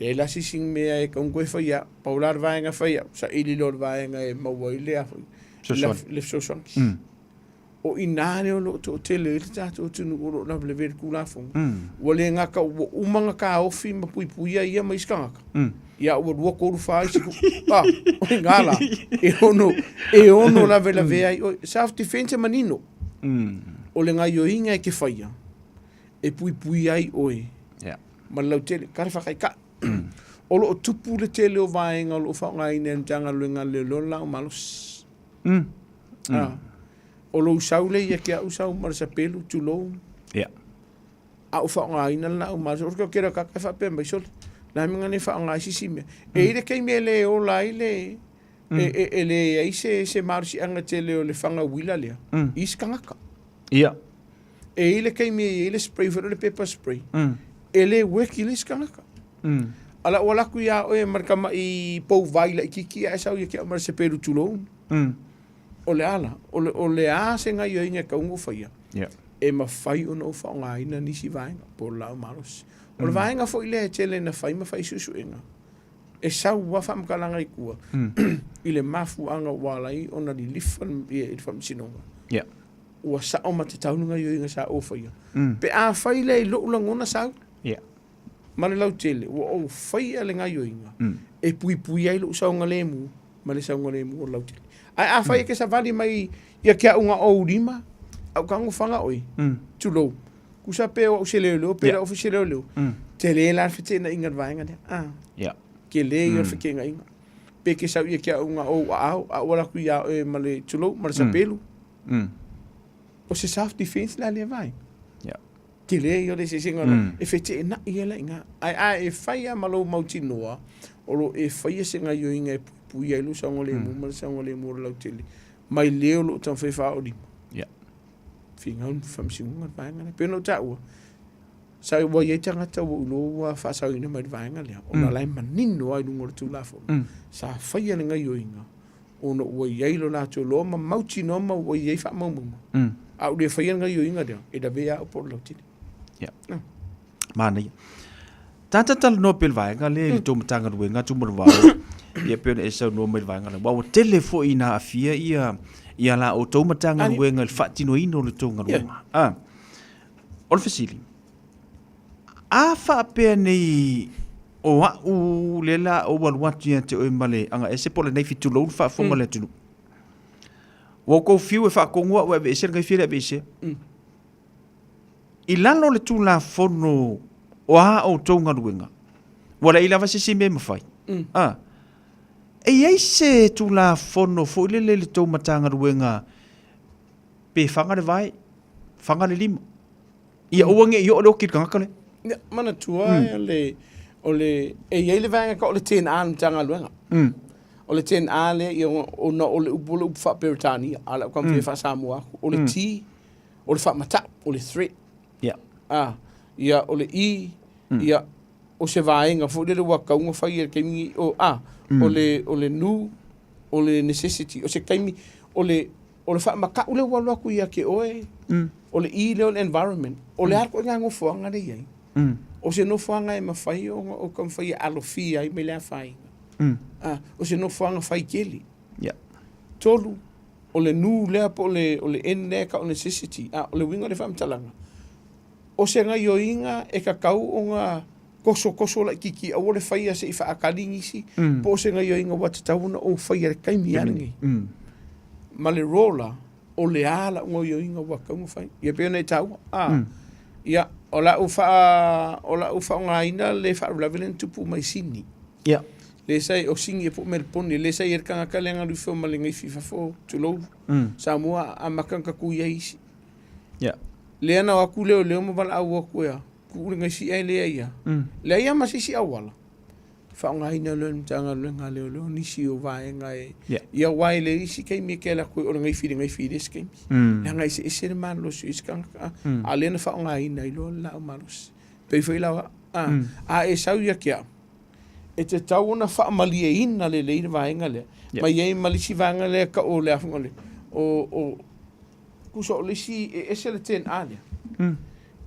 Speaker 18: Leai la se isi mea e tatau ona toe fai au. Pau la le vaega e fai au, saili loa le vaega e maua ai le a foi,
Speaker 5: Fesoasoani.
Speaker 18: le fesoasoani. O i ina lea o lo o toatele ai le tatou atunuu o lo o lavelavea i le Tulafono. Ua le gata ua uma ona taofi ma puipuia ia ma isi tagata, ia ua 2, 3, 4 isi ah, o i ina la, e ono, e ono lavelavea ai oe. Self defense e manino. O le gaioiga e te faia, e puipuia ai oe ma le lautele, ka le faataitai. O lo o tupu le tele o vaega o lo o faaaogaina e le Matagaluega a le Leoleo le laau malosi. Ah, o lou sau lea ia te au sau ma le sapelu, tulou. A ou faaaogaina le laau malosi, o le tele o tagata e faapea mai, sole, o le a le mea na le faaaoga ai se isi mea. E i ai le taimi e le ola ai le, e leai se se malosiaga tele o le faga uila lea i isi tagata. E i ai le taimi e i ai le spray foi lea o le pepper spray, e le work i le isi tagata. A la ua alu atu ia oe ma le tamai pou vai laitiiti ae sau ia te au ma le sapelu tulou. O le a la? O le, o le a se gaioiga e tatau ona ou faia? E mafai ona ou faaaogaina nisi vaega po o le laau malosi. O le vaega foi lea e tele ina fai ma fai suesuega, e sau lava faamatalaga i tua i le mafuaaga ua ala ai ona lilifa i le faamasinoga. Ua sao ma tatau le gaioiga sa ou faia. Pe a fai lea i lou lagona sau ma le lautele, ua ou faia le gaioiga e puipui ai lou saogalemu ma le saogalemu o le lautele. Ae afai e te savali mai ia te au na ou lima, au tago faga oe, tulou, tusa pe o au se leoleo pe le au se leoleo, tele la le feteenaiga i le vaega lea. Ah. Tele ia o le feteenaiga. Pe ke sau ia te au na ou aao, a ou ala atu ia oe ma le, tulou, ma le sapelu. O se self defense la lea vaega. Tele ia o le eseesega e feteenai ai la i ina. Ae a e fai lava ma lou mautinoa, o lo o e faia se gaioiga e puipuia ai lou saogalemu ma le saogalemu o le lautele, mai le o lo o taumafai e faaolima. Finau le faamasinoga le vaega lea. E pei ona ou taua, sa ua i ai tagata ua ou iloa ua faasaoina mai le vaega lea, ona o la e manino lava i luga o le Tulafono, sa faia le gaioiga ona ua i ai lo latou loa ma mautinoa ma ua i ai faamaumauga. A ua le faia le gaioiga lea, e lavea au po o le lautele.
Speaker 5: Ia. Manaia. Tata talanoa pea i le vaega lea i le tou Matagaluega Tumalevao, ia pei ona e saunoa mai i le vaega lea, aua ua tele foi ina aafia ia ia la outou Matagaluega i le faatinoina o le tou galuega. Ah. O le fesili, a faapea nei o au lea la ou alu atu ia te oe ma le agaese po o lenei fitulou le faafofoga a le atunuu. Ua outou fiu e faatonu au e aveese lenei fia le aveesea. I lalo o le Tulafono o a outou galuega, ua leai lava se isi mea e mafai. A, e i ai se Tulafono foi lele i le tou Matagaluega pe faga le vae, faga le lima, ia aua ne i oo le oti i le tagata lea.
Speaker 18: Ia, manatua le, o le, e i ai le vaega o le 10A o le Matagaluega. O le 10A lea, ia, ona o le upu, o le upu faa-Peretania, a o le a ou taumafai e faa-Samoa atu. O le T, o le faamatau, o le threat. A, ia, o le E, ia, o se vaega foi lele ua tatau ona fai i le taimi lenei, o, a, o le, o le nu, o le necessity, o se taimi, o le, o le faamatau lea ua alu atu ia te oe, o le E lea o le environment, o le a le ituaiga nofoaga lea e i ai? O se nofoaga e mafai ona ou taumafai e alofia ai mai le afaina. A, o se nofoaga faitele. 3, o le nu lea po o le, o le N lea e tau o le necessity. A, o le uiga o le faamatalaga, o se gaioiga e tatau ona tosotoso laitiiti aua le faia se i faatali nisi, po o se gaioiga ua tatau ona ou faia i le taimi lava lenei. Ma le roller, o le a lau gaioiga ua tatau ona fai. Ia pei ona e taua, a, ia, o lau faa, o lau faaaogaina le faalavelave lea na tupu mai Sini. Lea sa i, o Sini e po o Melepone, lea sa i ai le tagata lea na alu ifo ma le gaifi i fafo, tulou, Samoa, amata ona tatui ai isi. Lea na o atu leoleo ma valaau atu e a? Tuu le gaisi e lea ia. Leai lava ma se isi auala, faaaogaina loa e le Matagaluega a Leoleo nisi o vaega e, ia aua e le isi taimi e te alu atu ai o le gaifi i le gaifi i le isi taimi. Leaga e eseese le malolosi o isi tagata, a o lea na faaaogaina ai loa le laau malosi. Pei foi la o au, a e sau ia te au, e tatau ona faamalieina lelei le vaega lea, ma i ai ma le isi vaega lea e tau o le a foi o le, o, tusa o le isi, e ese le 10A lea.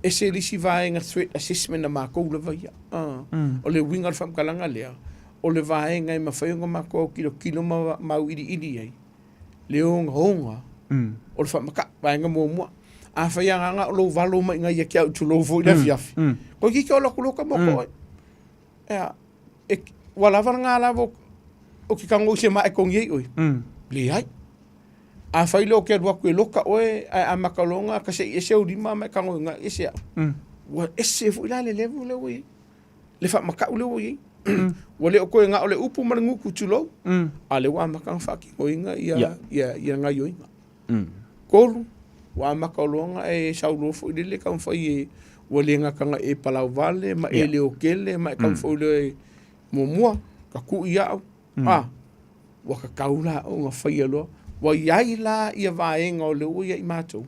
Speaker 18: Ese le isi vaega threat assessment a makou lava ia. O le uiga o le faamatalaga lea, o le vaega e mafai ona matou autilotilo ma auiliili ai le ogaoga o le faamata'i, vaega muamua. Afai agaga o lou valo mai iina ia te au tulou foi le afiafi, toeitiiti oo atu loa ta moto oe. Ea, e, ua lava lena lava o ke tago i se maa e togi ai oe? Leai. Afai loa ou te alu atu e loka oe ae amata loa ona kasei ese ou lima ma e tago i ese au, ua ese foi la le level lea ua i ai, le faamatau lea ua i ai. Ua le o toe na o le upu ma le gutu tulou, a o lea ua amata ona faatinoina ia ia gaoioiga. 3, ua amata loa ona e sau loa foi lele taumafai e, ua le gata na e palauvale ma e leotele ma e taumafai loa e muamua, ta tui au, A, ua tatau la ona faia loa. Ua i ai la ia vaega o lea ua i ai matou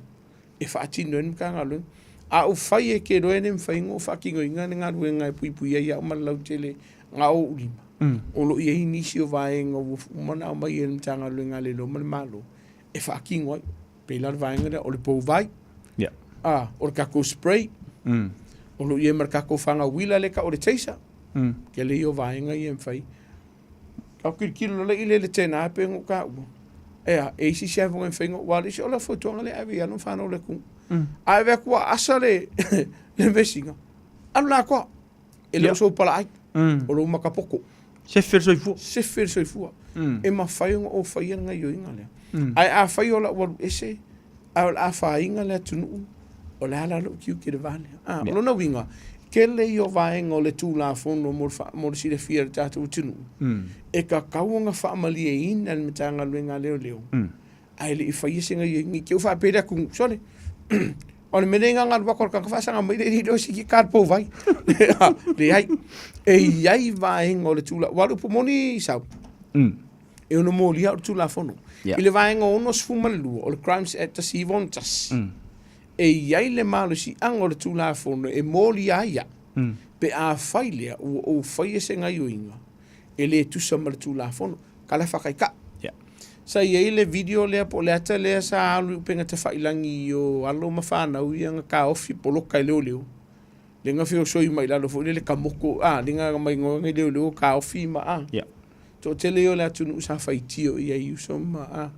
Speaker 18: e faatino ai le Matagaluega. A ou fai e te iloa e le mafai ona ou faatinoina le galuega e puipuia ai au ma le lautele na o ou lima, o lo o i ai nisi o vaega ua uma ona aumai e le Matagaluega a Leoleo ma le Malo e faatino ai. Pei la le vaega lea o le pouvai, a, o le tatou spray, o lo o i ai ma le tatou faga uila lea e tau o le taser. Tele ia o vaega ia e mafai. Tau tilotilo loa i le tena pe ona ou taua, ea, e i ai se isi avanoa e mafai ona ou alu, o le fautuaga lea e ave i alo ma fanau a le atunuu. A ave atu ua asa le vesiga, alu la atoa, e le o sou palaai, o lou makapoto.
Speaker 5: Sefe le soifua.
Speaker 18: Sefe le soifua. E mafai ona ou faia le gaoioiga lea. Ae afai o lau alu ese, ae o le a afaina le atunuu, o le a la lou tiute i le va lea? A, o lona uiga, tele ia o vaega o le Tulafono mo le, mo le silafia e le tatou atunuu, e tatau ona faamalieina e le Matagaluega a Leoleo, ae le i faia se gaoioiga. I te i ua faapea le atunuu, sole, o le mea lea na alu atu o le tagata faasaga mai le iloa sigi ka le pouvai. Leai, e i ai vaega o le Tulafono, aua o le upu moni sau, e ono molia au le Tulafono. I le vaega 62 o le Crimes Act 1961, e i ai le malosiaga o le Tulafono e molia ai au, pe afai lea ua ou faia se gaoioiga e le tusa ma le Tulafono. Tala faataitai. Sa i ai le video lea po o le ata lea sa alu i upega tafailagi o alo ma fanau ia na taofi poloka e leoleo. Lea na feosoi mai lalo foi lele kamoko, a, lea na mai ngoa leoleo taofi ma a. Toatele ia o le atunuu sa faitio i ai uso ma a.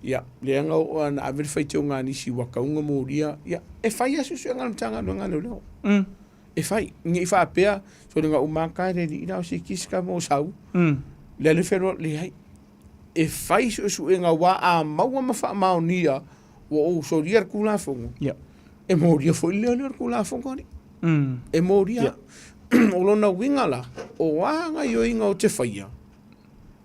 Speaker 18: Ia, lea na oo na ave le faitioga a nisi ua tau na molia. Ia, e fai lava suesuega a le Matagaluega a Leoleo. E fai, ne i faapea, sole na uma ata e le alii la o se kisi ka mo sau. Le alu feloa, leai. E fai suesuega aua a maua ma faamaonia ua ou solia le Tulafono, e molia foi le leoleo le Tulafono alii. E molia. O lona uiga la, o a gaoioiga ou te faia,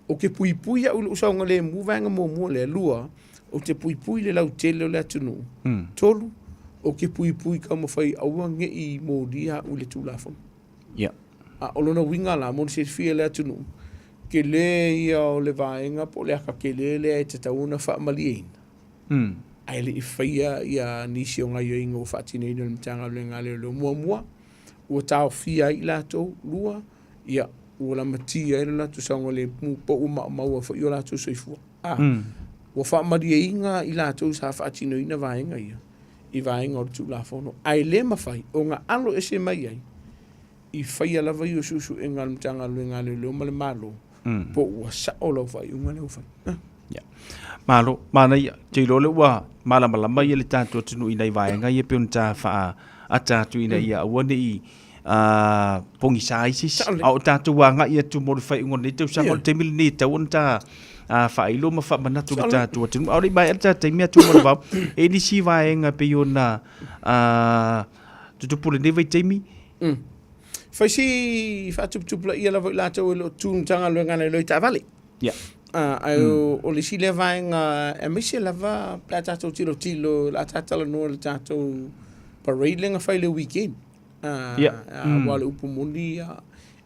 Speaker 18: ou te puipui au i lou saogalemu vaega muamua lea. 2, ou te puipui i le lautele o le atunuu. 3, ou te puipui taumafai aua ne i molia au i le Tulafono. A o lona uiga la, mo le silafia e le atunuu, tele ia o le vaega po o le aka tele lea e tatau ona faamalieina. Ae le i faia ia nisi o gaoioiga ua faatinoina e le Matagaluega a Leoleo. Muamua, ua taofia ai i latou. 2, ia, ua lamatia ai lo latou saogalemu po ua maumau ai foi o latou soifua. A, ua faamalieina i latou sa faatinoina vaega ia i vaega o le Tulafono, ae le mafai ona alo ese mai ai i faia lava ia suesuega a le Matagaluega a Leoleo ma le Malo, po ua sao lau faaiuga lea ua fai.
Speaker 5: Ia. Malo, manaia. Ou te iloa o lea ua malamalama ia le tatou atunuu i nai vaega ia pei ona ta faaata atu ina ia aua ne i pogisa ai se isi. A o tatou agai atu mo le faaiuga o lenei tausaga, o le taimi lenei e tatau ona ta faailo ma faamanatu i le tatou atunuu. A o le i maea le ta taimi atu ma le vao, e i ai nisi vaega e pei ona tutupu i lenei vaitaimi.
Speaker 18: Fai si faatuputupulaia lava i latou e le o tu i le Matagaluega a Leoleo i taavale. Ae o le isi lea vaega aemaise lava pe a tatou tilotilo o le a ta talanoa i le tatou parade lea na fai i le weekend. Aua o le upu moni ia,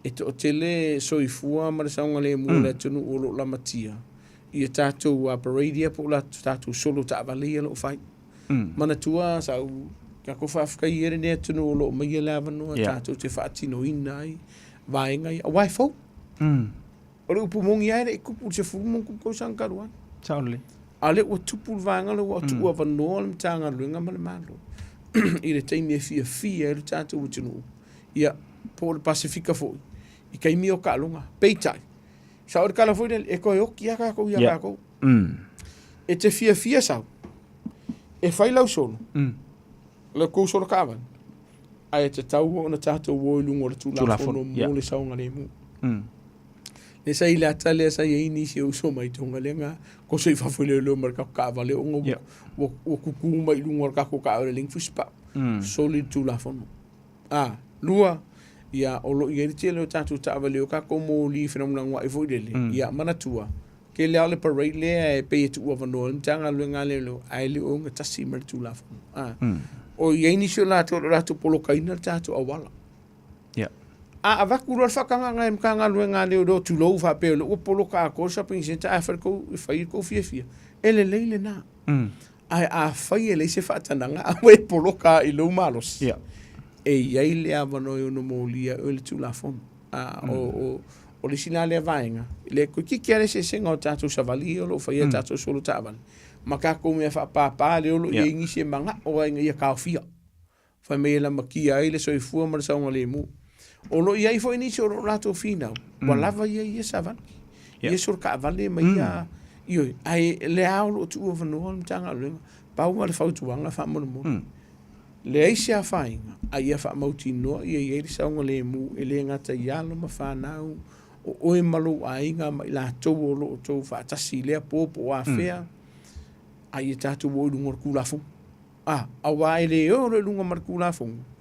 Speaker 18: e toatele soifua ma le saogalemu o le atunuu o lo o lamatia i a tatou parade ia po o tatou solo taavale ia o lo o fai. Manatua sa ou tatou faafetai ai lenei atunuu o lo o aumaia le avanoa tatou te faatinoina ai vaega ia, aua e fou. O le upu moni lava e le i tupu i le 10+ tausaga talu ai.
Speaker 5: Sao lelei.
Speaker 18: A o lea ua tupu le vaega lea ua tuuavanoa le Matagaluega ma le Malo i le taimi e fiafia ai le tatou atunuu, ia, po o le Pasefika foi, i taimi o taaloga. Peitai, sao le tala foi lele, e toe oti lava tatou ia tatou. E te fiafia sau e fai lau solo, lau tou solo taavale, ae tatau ona tatou o i luga o le Tulafono mo le saogalemu. Lea sa i le ata lea sa i ai nisi o uso mai Tonga lea na koso i fafo i leoleo ma le tatou taavale ona ua tutu mai i luga o le tatou taavale e leai ni fusipau. Soli le Tulafono. A, lua, ia o lo o i ai le tele o tatou taavale o tatou moli fenagunaguai foi lele, ia manatua, tele lava o le parade lea e pei e tuuavanoa ai le Matagaluega a Leoleo ae le o ogatasi ma le Tulafono. A, o i ai nisi o latou o lo o latou polokaina le tatou auala. A avatu loa le faatagaga e Matagaluega a Leoleo tulou faapea o lea ua poloka atoa le shopping centre ae fai le tou fiafia, e lelei lena. Ae afai e leai se faatanaga a ua e poloka lava i lou malosi, e i ai le avanoa e ono molia ai oe le Tulafono. O le isi la lea vaega, le toeitiiti lava le eseesega o tatou savali ia o lo o faia e tatou solo taavale ma tatou mea faapapa lea o lo o i ai nisi e manao lava ina ia taofia. Fai mai e lamatia ai le soifua ma le saogalemu. O lo o i ai foi nisi o lo o latou finau, ua lava ia i ia savali, ia solo taavale ma ia, ioe, ae lea o lo o tuuavanoa le Matagaluega. Pau lava le fautuaga faamolemole, leai se afaina, a ia faamautinoa ia i ai le saogalemu e le gata i alo ma fanau, o oe ma lou aiga ma i latou o lo o outou faatasi i lea po po o afea, a ia tatou o i luga o le Tulafono. A, aua e le oo loa i luga ma le Tulafono,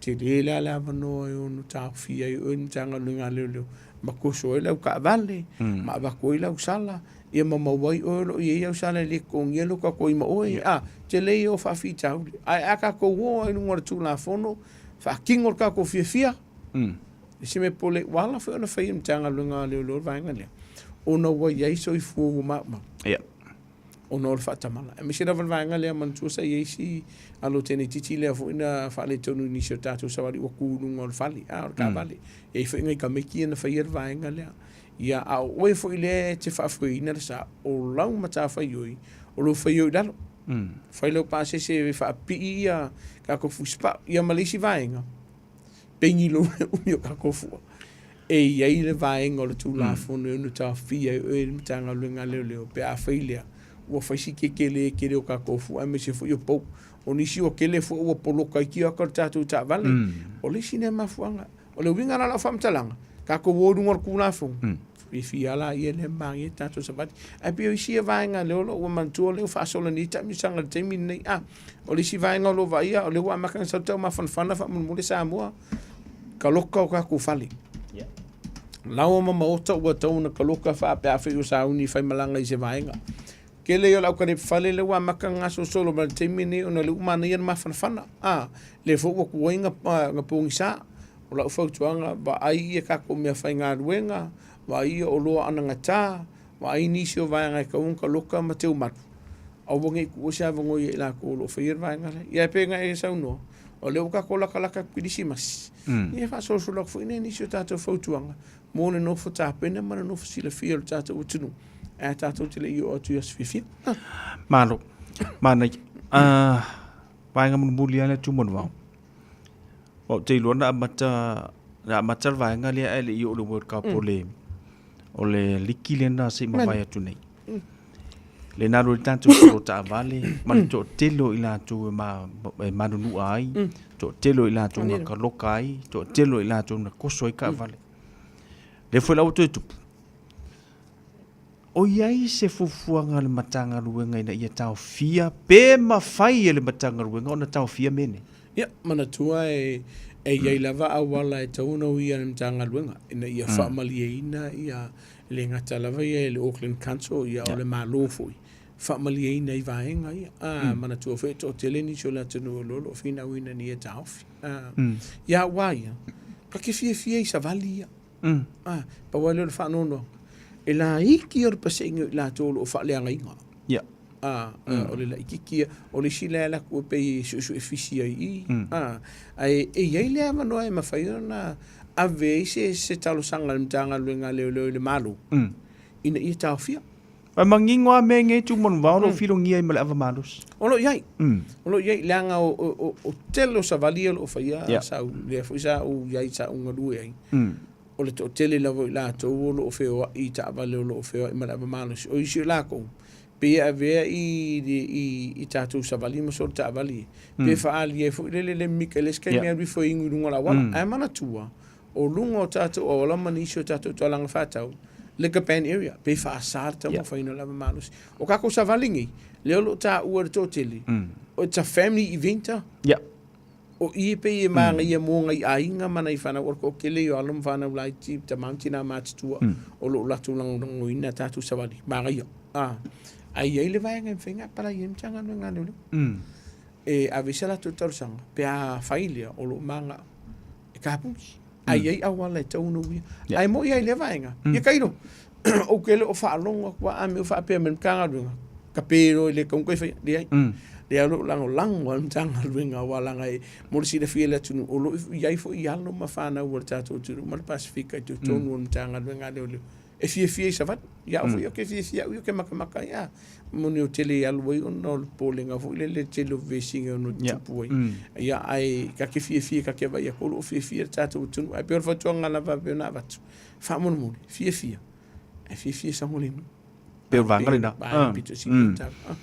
Speaker 18: tele la le avanoa e ono taofia ai oe le Matagaluega a Leoleo ma toso ai lau taavale, ma avatu ai lau sala, ia ma maua ai oe o lo o i ai au sala e le totogia lou tautoga ma oe. A, tele ia o faafitauli. Ae a tatou oo lava i luga o le Tulafono, faatino le tatou fiafia, e se mea pole, ua ala foi ona fai e le Matagaluega a Leoleo le vaega lea, ona ua i ai soifua ua maumau. Ona o le faatamala. Aemaise lava le vaega lea, manatua sa i ai si alo teineitiiti lea foi na faaletonu i nisi o tatou savali ua tu i luga o le fale, a o le taavale. E i ai foi nai tamaiti ia na faia le vaega lea. Ia, a o oe foi lea e te faafoeina le sa, o lau matafaioi, o lou faia i lalo. Fai lau pasese e faapipii ia tatou fusipau. Ia ma le isi vaega, peigi lou umi o tatou fua. E i ai le vaega o le Tulafono e ono taofia ai oe e le Matagaluega a Leoleo pe a fai lea ua fai si tetele tele o tatou fua aemaise foi o pou. O nisi ua tele fua ua poloka ai tiaka o le tatou taavale. O le isi lea mafuaaga. O le uiga la o lau faamatalaga, tatou o i luga o le Tulafono, fiafia lava laia lea ma manaia tatou savali. Ae pei o isi ia vaega lea o lo o ua manatua lea ua faasola nei taamilosaga i le taimi lenei. A, o le isi vaega o lo o vaaia, o lea ua amata ona sau le taumafanafana faamolemole Samoa, kaloka o tatou fale. Laoa ma maota ua tatau ona kaloka faapea afai o sauni e faimalaga i se vaega. Tele ia o le aukalepafale lea ua amata ona gasolosolo mai i le taimi lenei ona o lea ua manaia le mafanafana. A, lea foi ua tuai na pogisa. O lau fautuaga, vaai ia tatou meafaigaluega, vaai ia oloa anagata, vaai nisi o vaega e tatau ona kaloka ma teumalu, aua ne i tuua se avanoa ia i latou o lo o faia le vaega lea. Ia e pei ona e saunoa, o lea ua tatou latalata atu i Kerisimasi, ia e faasolosolo atu foi nisi o tatou fautuaga mo le nofo tapena ma le nofo silafia o le tatou atunuu, ae tatou te le i oo atu i aso fiafia.
Speaker 5: Malo. Manaia. Vaega mulimuli lava lea Tumanuvao. Ou te iloa na amata, na amata le vaega lea ae le i oo i le World Cup o le, o le liki lea na se i mavae atu nei. Le na alu ai le tatou solo taavale ma le toatele o i latou e, ma, e manunua ai, toatele o i latou na kaloka ai, toatele o i latou na koso ai taavale. Lea foi la ua toe tupu. O i ai se fuafuaga a le Matagaluega ina ia taofia pe mafai e le Matagaluega ona taofia mea nei?
Speaker 18: Ia, manatua e i ai lava auala e tatau ona uia e le Matagaluega ina ia faamalieina ia, e le gata lava ia i le Auckland Council, ia o le Malo foi. faamalieina i vaega ia. A, manatua foi e toatele nisi o le atunuu o lo o finauina ni e taofi. A, ia aua ia, ka ke fiafia i savali ia. A, pau lava lea o le faanoanoaga, e laiti ia o le pasene o i latou o lo o faaleagaina. A, o le laitiiti ia, o le isi la e alu atu e pei e suesue fisi ai i i. A, ae e i ai le avanoa e mafai ona ave ai se talosaga a le Matagaluega a Leoleo i le Malo, ina ia taofia.
Speaker 5: Ae manino lava mea nei Tumanuvao o lo o filogia ai ma le ava malosi.
Speaker 18: O lo o i ai. O lo o i ai, leaga o tele o savali ia o lo o faia sa ou, lea foi sa ou i ai sa ou galue ai. O le toatele lava o i latou o lo o feoai i taavale o lo o feoai ma le ava malosi. O isi o lakou, pei e avea i tatou savali ma solo taavale ia, pe faaali ai foi lele le mimita i le isi taimi alu ifo e inu i luga o le auala. Ae manatua, o luga o tatou auala ma nisi o tatou taualaga faatau, liquor ban area, pe faasa le taumafaiina o le ava malosi. O tatou savali nei, lea o lo o taua e le toatele, it's a family event. O i e pei e manaia mo nai aiga ma nai fanau, o le toatele ia o alo ma fanau laiti, tama ma tina matutua, o lo o latou lagolagoina tatou savali, manaia. Ae i ai le vaega e mafai ona apalai ai le Matagaluega a Leoleo. E ave ai se latou talosaga, pe a fai lea, o lo o maga'a e kapuni. Ae i ai auala e tatau ona uia. Ae moni ai lea vaega. Ia tailo, ou te le o faalogo atu lava a mea o faapea mai le Matagaluega, tape loa e le tatau ona toe faia. Leai. Lea o lo o lagolago lava le Matagaluega aua leaga e mo le silafia e le atunuu, o lo o i ai foi alo ma fanau a le tatou atunuu ma le Pasefika i totonu o le Matagaluega a Leoleo e fiafia i savali. Ia au foi ou te fiafia au ia ou te matamata ai, a moni o tele i alu ai ona o le popolega foi lele le tele o vesiga e ono tutupu ai. Ia ae ta te fiafia ta te vaai atu o lo o fiafia le tatou atunuu. Ae pei o le fautuaga lava pei ona avatu, faamolemole, fiafia, ae fiafia saogalemu.
Speaker 5: Pei o le vaega lena. Vaega pito sili ona taua.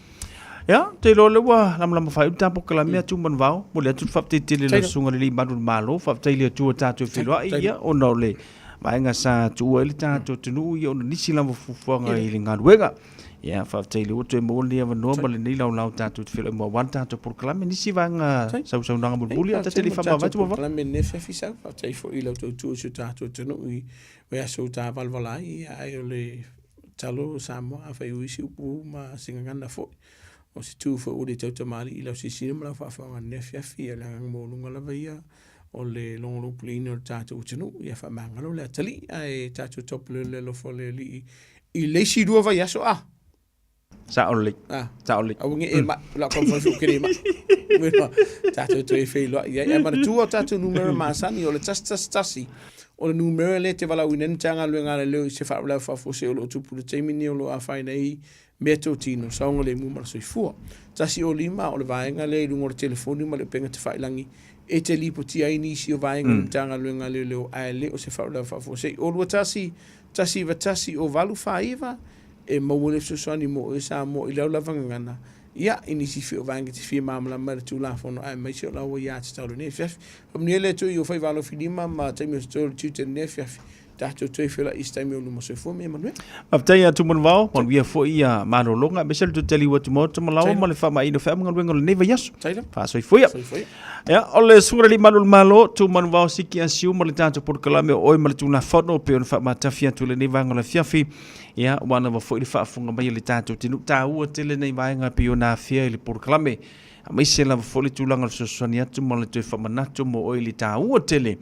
Speaker 5: Ia, ou te iloa o lea ua lamalama faaiu le ta polokalame a Tumanuvao. Momoli atu le faafetai tele i lau Susuga i le Alii Malu o le Malo, faafetai i le Atua tatou feiloai, ia, ona o le vaega sa tuua ai le tatou atunuu, ia, ona o nisi lava fuafuaga i le galuega. Ia, faafetai o lea ua toe maua lenei avanoa ma lenei laolao tatou te feiloai mua aua le tatou polokalame, nisi vaega sausaunoaga mulimuli, ae ta te le i faamavae Tumanuvao.
Speaker 18: Polokalame i lenei afiafi sau, faafetai foi i lau tautua i si o tatou atunuu i vaiaso ua ta valavala ai, ae o le Talo Samoa, afai o isi upu ma se gagana foi, o se tu foi ua le tautamalii i lau silasila ma lau faafofoga i lenei afiafi, o le agaga maualuga lava ia o le logolopuleina o le tatou atunuu, ia faamagalo le atalii, ae tatou taupulega le alofa o le Alii i le isi 2 vaiaso a.
Speaker 5: Sao lelei. Sao lelei.
Speaker 18: Aua ne i e mai, o le a taumafai foi ou te le mai. Tatou toe feiloai i ai. Ae manatua o tatou numera masani, o le 111, o le numera lea e te valaauina ai le Matagaluega a Leoleo i se faalavelave faafuasei o lo o tupu i le taimi lenei o lo o afaina ai meatotino, saogalemu ma le soifua. 105, o le vaega lea i luga o le telefoni ma le upega tafailagi e te lipotia ai nisi o vaega o le Matagaluega a Leoleo ae le o se faalavelave faafuasei. O 21, 191 o 849, e maua le fesoasoani mo oe Samoa i lau lava gagana, ia, i nisi foi o vaega e te fia malamalama i le Tulafono aemaise o lau aiatatau i lenei afiafi. Faamanuia le Atua i ou faiva alofilima ma taimi o totoe o le tiute i lenei afiafi. Tatou toe feiloai i se taimi o luma. Soifua ma ia manuia.
Speaker 5: Faafetai ia Tumanuvao, manuia foi ia malologa aemaise le toe taliu atu maota ma laoa ma le faamaina o feau ma galuega o lenei vaiaso. Faasoifua ia. Ia, o le Susuga i le Alii Malu o le Malo, Tumanuvao Siki Asiu ma le tatou polokalame o Oe ma le Tulafono pei ona faamatafi atu i lenei vaega o le afiafi. Ia, ua lava foi le faafofoga mai a le tatou atunuu, taua tele nei vaega pei ona afea i le polokalame, aemaise lava foi le tulaga o le fesoasoani atu ma le toe faamanatu mo oe i le taua tele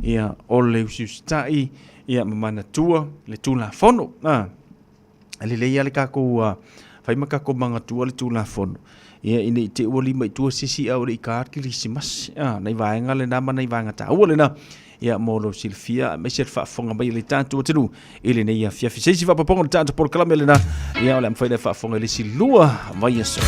Speaker 5: ia o le usiusitai ia ma manatua le Tulafono. A, e lelei lava le tatou fai ma tatou manatua le Tulafono, ia ina ne i te i ua lima i tua se isi a o le i ta le Kerisimasi. A, nai vaega lena ma nai vaega taua lena ia mo lou silafia aemaise le faafofoga mai a le tatou atunuu i lenei afiafi. Se isi faaopoopoga o le tatou polokalame lena, ia o le a mafai ona e faafofoga i le isi 2 vaiaso.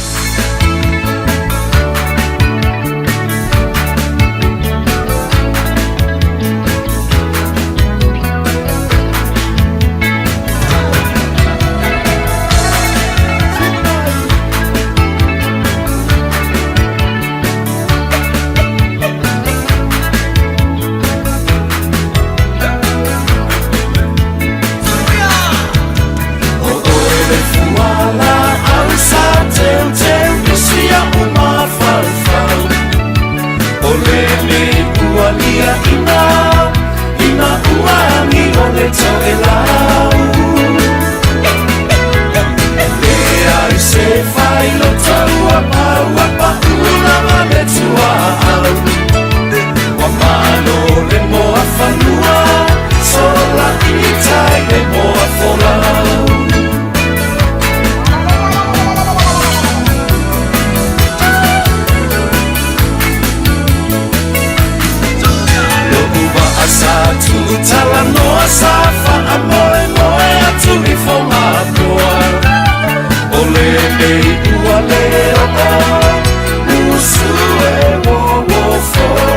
Speaker 1: Usu e wo wo foa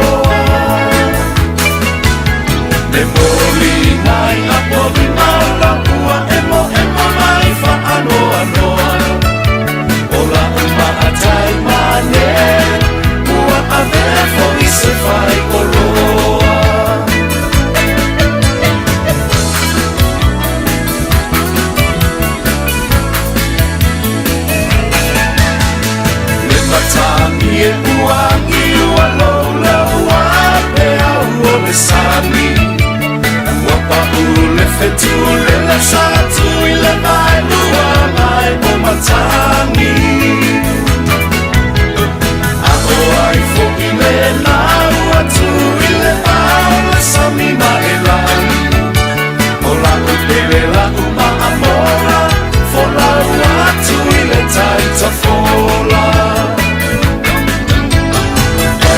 Speaker 1: Le moli nai a poli maula ua emo emo mai fa anoa noa O la uma a tai mane Ua avea fo i se fai o loa Le matagi e uagi ua loula ua pe au o le sami Ua pa'u le fetu le lasa atu i le vaelua mai o matagi A o ai fo'i lena ua tu i le ao le sami ma e lagi O la'u pele la'u maamola Folau atu i le taitafola E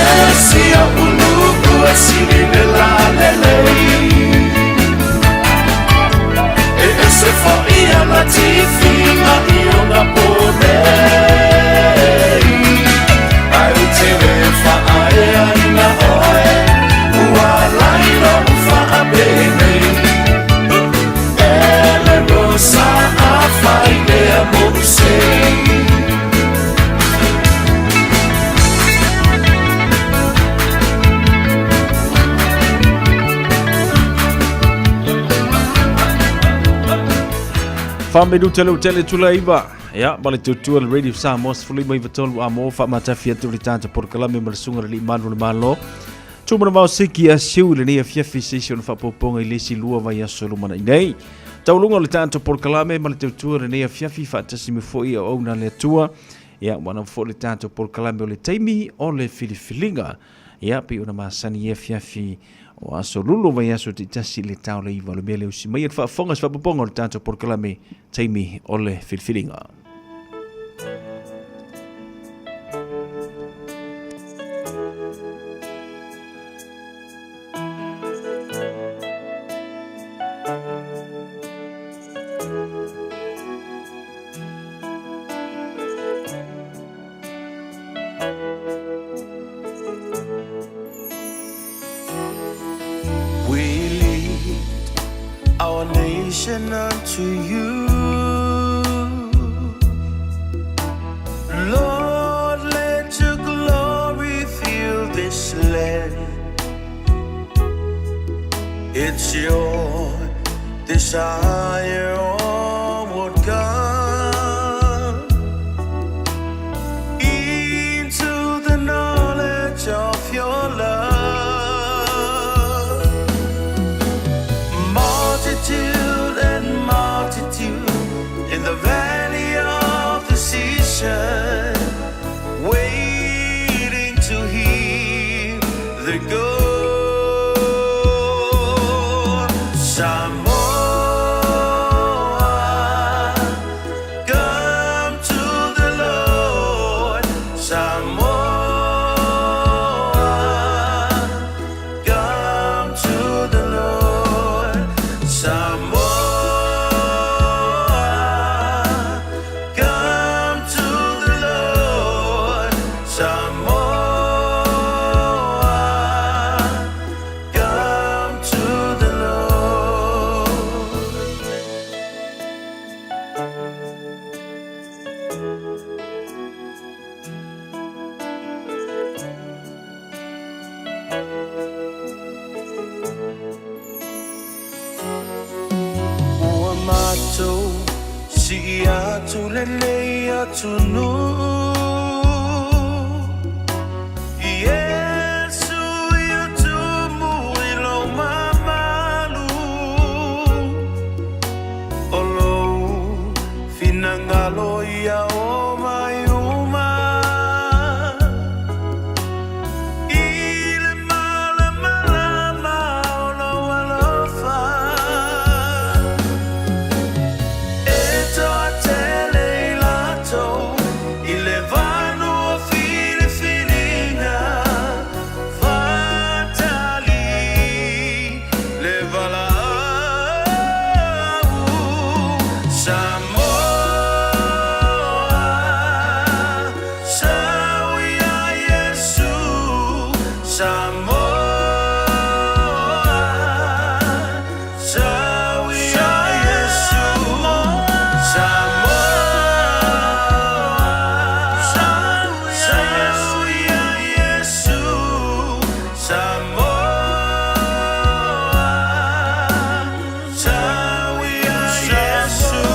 Speaker 1: sia ulu'u e sili le lalelei E ese fo'i ana tifiga i ona ponei Ae ou te le fa'aeaina oe Ua alai lo'u fa'apenei E le rosa afai lea mo'u sei.
Speaker 5: Wha-minute le tele tula iva. Ia, ma le tutua le Radio Samoa, 153 a mo, wha-matafi atu le tāta porokalame ma le sunga le li manu le malo. Tumana vao siki a siu le nei afiafi se isi ona faapopoga i le isi lua vaiaso lumanai nei. Tauluga o le tatou polokalame ma le tautua lenei afiafi faatasi me fo'i auauna a le Atua. Ia, ua ana fo'i le tatou polokalame o le taimi o le filifiliga. Ia, pei ona masani i afiafi o aso lulu vaiaso taitasi i le tao le iva o le mea le usi mai e le faafofoga se faapopoga o le tatou polokalame taimi o le filifiliga.
Speaker 1: We lead our nation unto you. Lord, let your glory fill this land. It's your desire, onward God, into the knowledge of your love. Multitude and multitude in the valley of decision, waiting to hear the go. Samoa, come to the Lord. Samoa, come to the Lord. Samoa, come to the Lord. Samoa, come to the Lord. Ua matou sii atu lenei atunuu Iesu ia tumu i lou mamalu O lou finagalo ia o mai uma I le malamalama o lou alofa E toatele i latou i le Samoa, Sauia Iesu. Samoa, Sauia Iesu. Samoa, Sauia Iesu.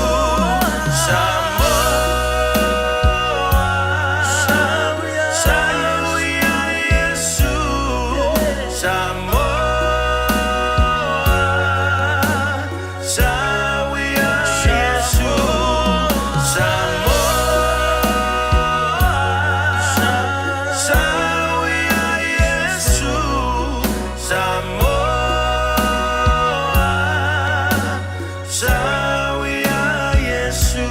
Speaker 1: Samoa, Sauia Iesu. Samoa, Sauia Iesu. Samoa, Sauia Iesu. Samoa, Sauia Iesu.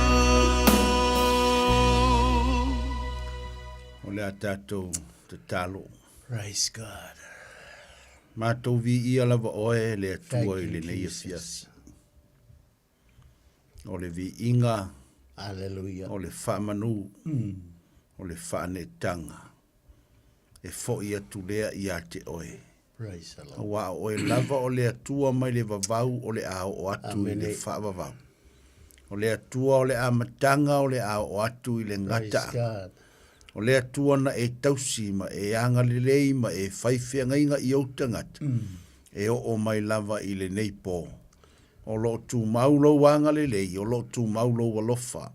Speaker 7: O le a tatou tatalo.
Speaker 19: Praise God.
Speaker 7: Matou viia lava oe le
Speaker 19: Thank
Speaker 7: Atua i
Speaker 19: you,
Speaker 7: lenei
Speaker 19: Jesus.
Speaker 7: afiafi. O le viiga,
Speaker 19: Hallelujah.
Speaker 7: o le faamanu, o le faaneetaga, e fo'i atu lea ia te oe.
Speaker 19: Praise the Lord.
Speaker 7: Auā o oe lava o le Atua mai le vavau o le a oo atu i le
Speaker 19: Amene.
Speaker 7: faavavau. O le Atua o le amataga o le a oo atu i le
Speaker 19: Praise
Speaker 7: gataaga.
Speaker 19: God.
Speaker 7: O le Atua na e tausi ma e agalelei ma e fai feagaiga i ou tagata, e oo mai lava i lenei po. O lo o tumau lou agalelei, o lo o tumau lou alofa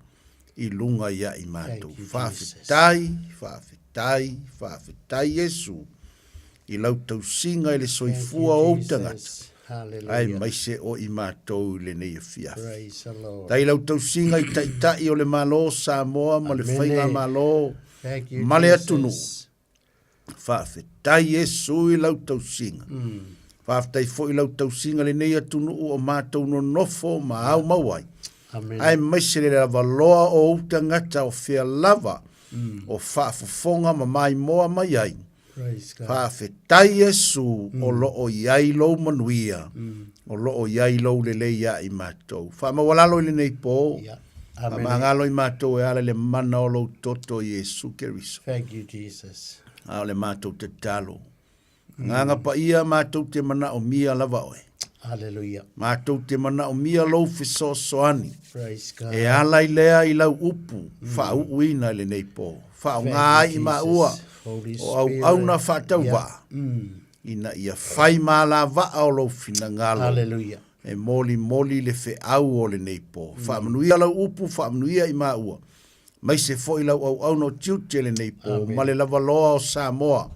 Speaker 7: i luga ia i matou.
Speaker 19: Thank you, Jesus.
Speaker 7: Faafetai, faafetai, faafetai Iesu i lau tausiga i le
Speaker 19: Thank
Speaker 7: soifua
Speaker 19: you,
Speaker 7: o ou
Speaker 19: Jesus.
Speaker 7: tagata,
Speaker 19: Hallelujah.
Speaker 7: aemaise o i matou i lenei afiafi.
Speaker 19: Praise the Lord.
Speaker 7: Tai lau tausiga i taitai o le Malo o Samoa ma le
Speaker 19: Amene.
Speaker 7: faigamalo
Speaker 19: Thank you,
Speaker 7: ma le
Speaker 19: Jesus.
Speaker 7: atunuu. Faafetai Iesu i lau tausiga. Faafetai foi i lau tausiga lenei atunuu o matou nonofo ma au mau ai.
Speaker 19: Amene.
Speaker 7: Aemaise le lavaloa o ou tagata o fea lava o faafofoga ma maimoa mai ai.
Speaker 19: Praise God.
Speaker 7: Faafetai Iesu o lo o i ai lou manuia, o lo o i ai lou lelei ia i matou. Faamaualalo i lenei po,
Speaker 19: Yeah. Amene.
Speaker 7: faamagalo i matou e ala i le mana o lou toto Iesu Keriso.
Speaker 19: Thank you, Jesus.
Speaker 7: A o le matou tatalo. Agaga paia matou te manaomia lava oe.
Speaker 19: Hallelujah.
Speaker 7: Matou te manaomia lou fesoasoani.
Speaker 19: Praise God.
Speaker 7: E ala i lea i lau upu faauuina i lenei po. Faaaoga
Speaker 19: Thank
Speaker 7: ai
Speaker 19: you,
Speaker 7: i maua
Speaker 19: Jesus. Holy
Speaker 7: o auauna
Speaker 19: Spirit.
Speaker 7: faatauvaa.
Speaker 19: Yeah.
Speaker 7: Ina ia fai malavaa o lou finagalo.
Speaker 19: Hallelujah.
Speaker 7: E molimoli le feau o lenei po. Faamanuia lau upu, faamanuia i maua. Maise foi lau auauna o tiute lenei po.
Speaker 19: Amen.
Speaker 7: Ma le lavaloa o Samoa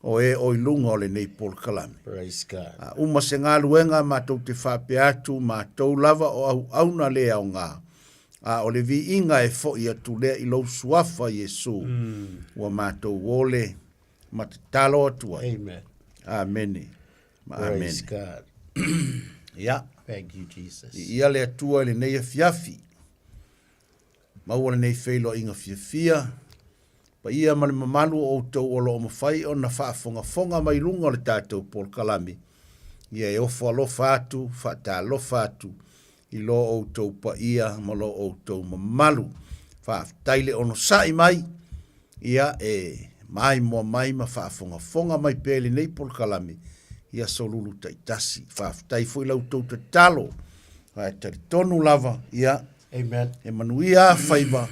Speaker 7: o e o i luga o lenei polokalame.
Speaker 19: Praise God.
Speaker 7: A uma se galuega matou te faapea atu, matou lava o auauna le aoga. A o le viiga e fo'i atu lea i lou suafa Iesu. Ua matou ole ma tatalo atu ai.
Speaker 19: Amen.
Speaker 7: Amene. Ma
Speaker 19: Praise
Speaker 7: amene.
Speaker 19: God.
Speaker 7: Ia.
Speaker 19: Thank you, Jesus.
Speaker 7: I ia le Atua i lenei afiafi. Maua lenei feiloaiga fiafia. Paia ma le mamalu o outou o lo o mafai ona faafogafoga mai luga o le tatou polokalame. Ia e ofo alofa atu, faatalofa atu i lo outou paia ma lo outou mamalu. Faafetai le onosai mai, ia e maimoa mai ma faafogafoga mai pea i lenei polokalame i aso lulu taitasi. Faafetai foi la outou tatalo, ae talitonu lava, ia,
Speaker 19: Amen.
Speaker 7: e manuia faiva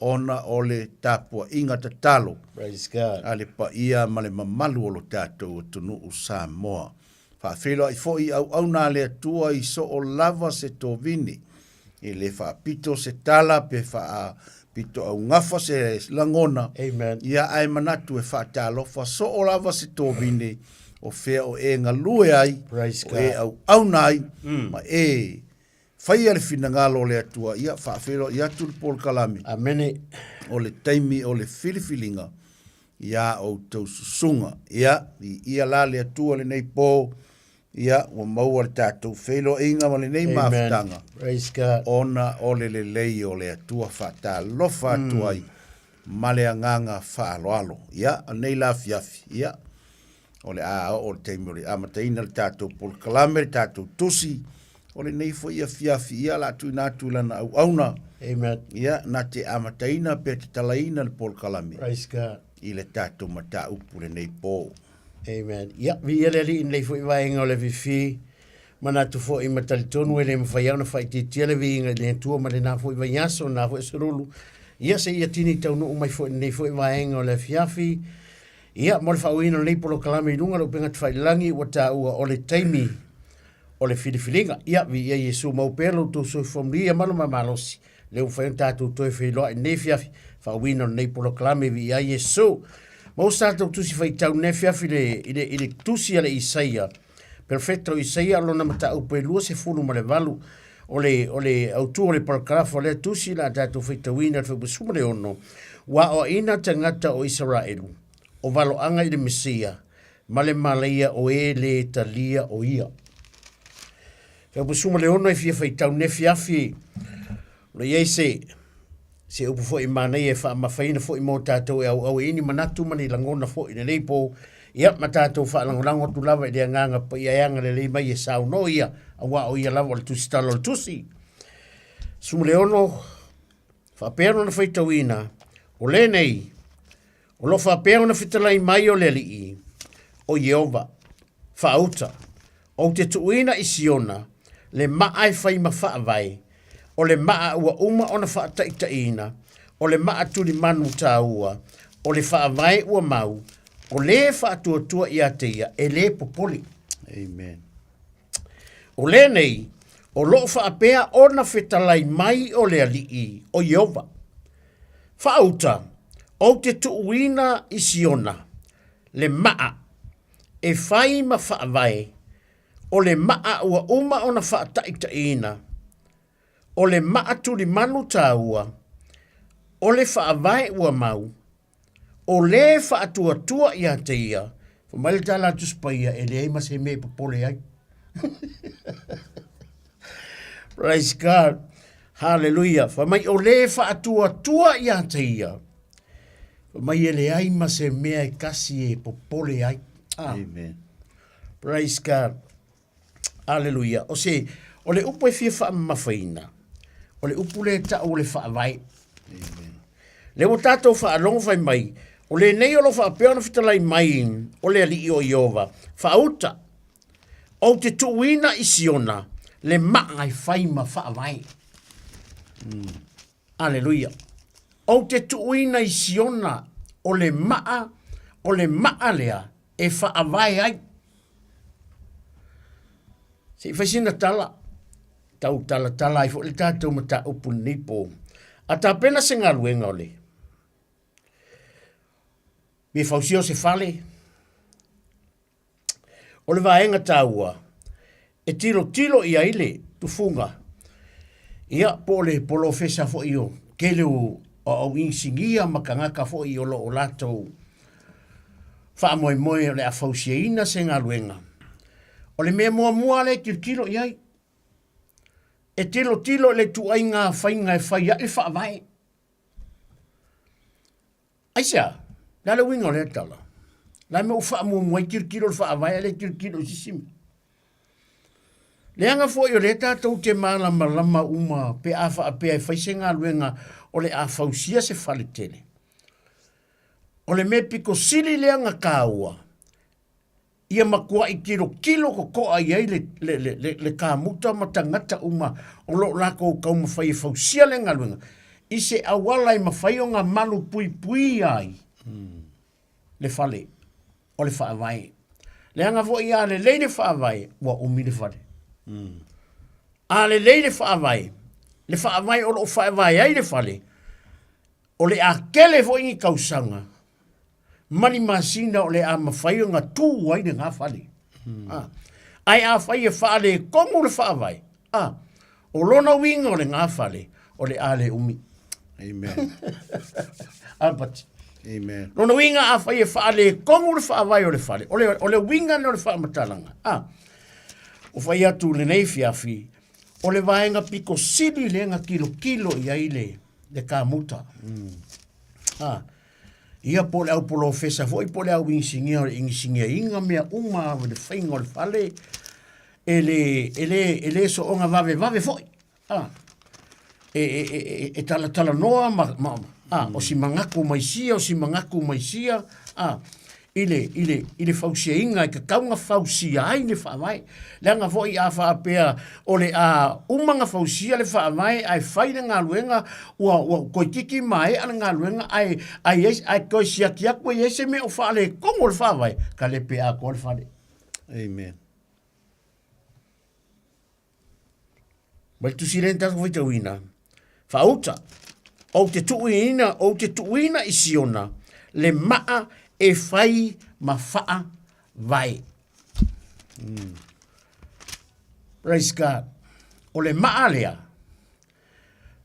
Speaker 7: ona o le tapuaiga tatalo
Speaker 19: Praise God.
Speaker 7: a le paia ma le mamalu o lo tatou atunuu Samoa. Faafeiloai foi i auauna a le Atua i soo lava se tovini, e le faapito se tala pe faapito augafa se lagona.
Speaker 19: Amen.
Speaker 7: Ia ae manatu e faatalofa soo lava se tovine o fea o e galue ai,
Speaker 19: Praise
Speaker 7: o e
Speaker 19: God.
Speaker 7: auauna ai, ma e faia le finagalo o le Atua. Ia faafeiloai atu le polokalame.
Speaker 19: Amene.
Speaker 7: O le taimi o le filifiliga ia outou susuga. Ia, i ia la le Atua lenei po, ia, ua maua le tatou feiloaiga ma lenei
Speaker 19: Amen.
Speaker 7: mafutaga.
Speaker 19: Praise God.
Speaker 7: Ona o le lelei o le Atua faatalofa atu ai ma le agaga faaaloalo. Ia, o lenei la afiafi, ia, o le a oo le taimi o le amataina le tatou polokalame, le tatou tusi, o lenei foi afiafi, ia, la tuuina atu i lana auauna.
Speaker 19: Amen.
Speaker 7: Ia, na te amataina pe tatalaina le polokalame.
Speaker 19: Praise God.
Speaker 7: I le tatou mataupu lenei po.
Speaker 19: Amen. Ia, viia le Alii i lenei foi vaega o le afiafi, manatu foi ma talitonu e le mafai lava ona faaitiitia le viiga i le Atua ma lena foi vaiaso, lena foi aso lulu. Ia, seia tini taunuu mai foi i lenei foi vaega o le afiafi. Ia, mo le faauiina o lenei polokalame i luga o le upega tafailagi ua taua o le taimi o le filifiliga. Ia, viia Iesu mau pea lo outou soifua manuia ma lo malosi. Lea ua mafai ona tatou toe feiloai i lenei afiafi, faauiina o lenei polokalame, viia Iesu. Maua se tatou tusi faitau i lenei afiafi i le, i le, i le tusi a le Isaia, Perofeta o Isaia, lona mataupu e 28, o le, o le autu o le parakarafa o lea tusi la tatou faitauina le fuaiupu 16, ua aoaina tagata o Isaraelu, o valoaga i le Mesia, ma le malaia o e lē talia o ia. Fuaiupu 16 e fia faitau nei afiafi, o lo o i ai se, se upu foi manaia e faamafaina foi mo tatou e auau ai ni manatu ma ni lagona foi i lenei po, ia ma tatou faalagolago atu lava i le agaga paia e agalelei mai e saunoa ia, aua o ia lava o le tusitala o le tusi. 16, faapea lona faitauina, o lenei, O lo o faapea ona fetalai mai o le Alii, o Ieova, faauta, ou te tuuina i Siona le maa e fai ma faavae, o le maa ua uma ona faataitaiina, o le maa tulimanu taua, o le faavae ua mau, o le faatuatua ia te ia e lē popole.
Speaker 7: Amen.
Speaker 19: O lenei, o lo o faapea ona fetalai mai o le Alii, o Ieova. Faauta, ou te tuuina i Siona le maa e fai ma faavae, o le maa ua uma ona faataitaiina, o le maa tulimanu taua, o le faavae ua mau, o le faatuatua ia te ia, fai mai le tala a Tusi Paia, e leai ma se mea e popole ai. Praise God. Hallelujah. Fai mai o le faatuatua ia te ia, fai mai e leai ma se mea e kasi e popole ai. Ah.
Speaker 7: Amen.
Speaker 19: Praise God. Aleluia. O se, o le upu e fia faamamafaina, o le upu lea e tau o le faavae.
Speaker 7: Amen.
Speaker 19: Le ua tātou faalogo fai mai, o lenei o lo faapea ona fetalai mai o le alii o Iova, faauta, ou te tuuina i Siona le maa e fai ma faavae. Aleluia. Ou te tuuina i Siona o le maa, o le maa lea e faavae ai. Se i fai sina tala, tau talatala ai foi le tatou mataupu i lenei po. A tapena se galuega o le mea fausia o se fale, O le vaega taua e tilotilo i ai le tufuga, ia po o le polofesa foi o tele o au inisinia ma tagata foi o lo o latou faamoemoe o le a fausiaina se galuega. O le mea muamua lea e tilotilo i ai, e tilotilo i le ituaiga faiga e fai ai le faavae. Aisea? Le a le uiga o lea tala? La e mea ua faamuamua ai tilotilo i le faavae ae le tilotilo i se isi mea. Leaga foi o lea tatou te malamalama uma pe a faapea e fai se galuega o le a fausia se fale tele. O le mea pito sili lea na taua, ia matuai tilotilo totoa i ai le, le, le, le, le kamuta ma tagata uma o lo o latou taumafai e fausia le galuega, i se auala e mafai ona malu puipuia ai le fale o le faavae. Leaga foi a lelei le faavae, ua umi le fale. A lelei le faavae, le faavae o lo o faavae ai le fale, o le a tele foi ni tausaga ma ni masina o le a mafai ona tu ai lena fale. Ah. Ae afai e faaletonu le faavae, ah, o lona uiga o lena fale, o le a le umi.
Speaker 7: Amen.
Speaker 19: Albert.
Speaker 7: Amen.
Speaker 19: Lona uiga afai e faaletonu le faavae o le fale, o le, o le uiga lea o le faamatalaga. Ah. O fai atu lenei afiafi, o le vaega pito sili lea na tilotilo i ai le, le kamuta. Ah. Ia po o le au polofesa foi po o le au inisinia o le inisiniaina mea uma o le faiga o le fale, e le, e le, e le soona vavevave foi. Ah. E, e, e, e, e talatalanoa ma, ma, ah, o si manatu mai sia, o si manatu mai sia, ah. i le, i le, i le fausiaina e tatau ona fausia ai le Faavae. Leaga foi a faapea o le a uma ona fausia le Faavae ae fai le galuega ua, ua toeitiiti maea le galuega ae, ae, i ai, ae toe siaki atu e i ai se mea o faaletonu o le Faavae, talepe atoa le fale.
Speaker 20: Amen.
Speaker 19: Mai le tusi lea na tatou faitauina, faauta, ou te tuuina, ou te tuuina i Siona le maa e fai ma faavae. Praise God. O le maa lea,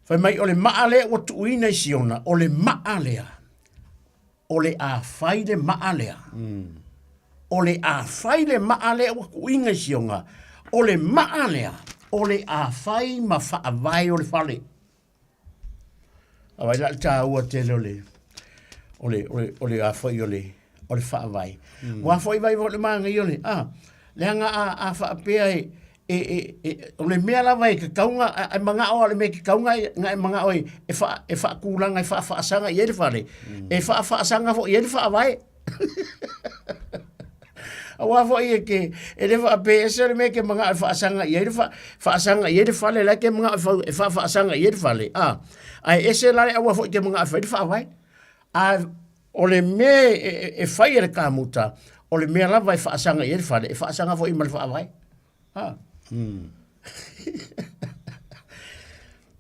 Speaker 19: fai mai o le maa lea ua tuuina i Siona, o le maa lea, o le a fai le maa lea. O le a fai le maa lea ua tuuina i Siona, o le maa lea, o le a fai ma faavae o le fale. A vai la le tāua tele o le, o le, o le, o le a foi o le, o le faavae. Ua foi vai o le māngai o le, a, leaga a, a faapea e, e, e, e, o le mea lava e tatau ona, a, e manao lava o le mea e tatau ona e, na e manao e, e, faa, e faatulaga e faafaasaga i ai le fale, e faafaasaga foi i ai le faavae. Aua foi e ke, e le faapea ese le mea e ke manao e faasaga i ai le fa, faasaga i ai le fale, la e ke manao e fau, e faafaasaga i ai le fale, a, ae ese la le aua foi e te manao e fai le faavae. A o le mea e, e, e fai e le kamuta, o le mea lava e faasaga i ai le fale, e faasaga foi ma le faavae. Ah.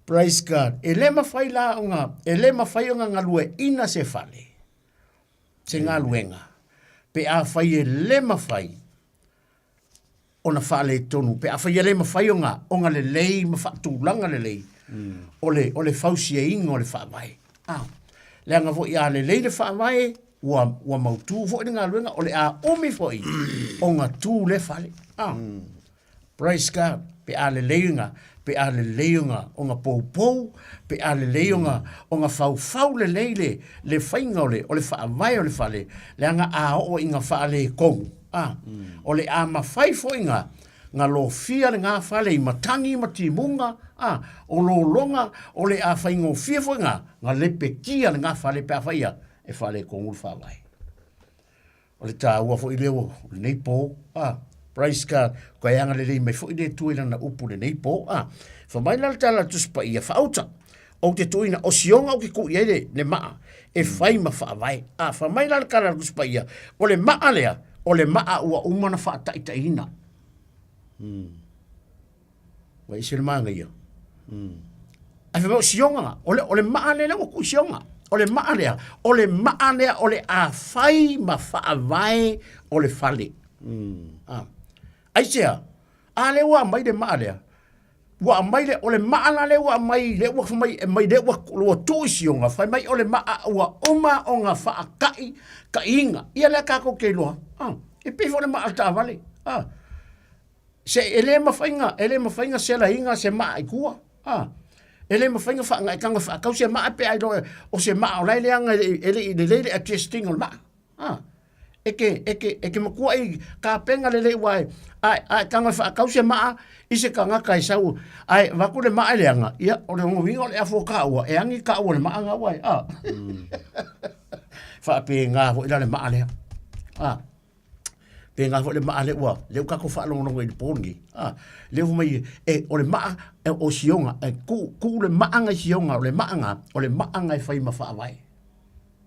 Speaker 19: Praise God. E le mawhai la onga, e le mawhai onga ngalue ina se fale, se galuega, pe a fai e le mawhai, ona whaale tonu, pe a fai e le mawhai onga, onga lelei ma whaatulanga lelei, o le, o le fausia inga o le whaavae. Ah. Leaga foi a lelei le whaavae, ua, ua mautū foi le galuega, o le a umi foi ona tū le fale. Ah. Praise God. Pe a lelei ona, pe a lelei ona, ona poupou, pe a lelei ona, ona faufau lelei le, le faiga o le, o le faavae o le fale, leaga a oo ina faaletonu, ah, o le a mafai foi na, na lofia lena fale i matagi ma timuga, ah, o lologa, o le a faigofie foi na, na lepetia lena fale pe a fai ia, e faaletonu le faavae. O le tāua foi lea o lenei pō, ah, praise God, ka e agalelei mai foi le Atua i lana upu lenei pō, ah. Fai mai la le tala a le Tusi Paia, faauta, ou te tuuina o Sioga ou te tuu i ai le, le maa, e fai ma faavae. Ah, fai mai la le tala a le Tusi Paia, o le maa lea, o le maa ua uma ona faataitaiina. Ua ese le manaia. Ae fai mai o Sioga, o le, o le maa lea ua tuu i Sioga. O le maa lea, o le maa lea o le a fai ma faavae o le fale. Ah. Aisea, a lea ua aumai le maa lea, ua aumai le, o le maa la lea ua aumai, lea ua fai mai, mai lea ua, ua tuu i Sioga, fai mai o le maa ua uma ona faata'i ta'iina. Ia lea tatou te iloa, ah, e pei foi o le maa o le taavale. Ah. Se e le mafai na, e le mafai na selaina se maa i tua. A. E le mafai na faagaetaga faatau se maa pe a iloa o se maa o la e leaga e le i lelei le adjusting o le maa. A. E ke, e ke, e ke matua i kapena lelei aua e, a, a e tago e faatau se maa i se tagata e sau, ae avatu le maa e leaga, ia, o le lona uiga o le afu o taua, e agi taua i le maa na ua e, a. Faapena foi la le maa lea. A. Pēnā foi le maa lea ua, lea ua tatou faalogologo i le pō lenei. A, lea ua mai, e, o le maa e, o Sioga, e tuu, tuu le maaga i Sioga, o le maaga, o le maaga e fai ma faavae.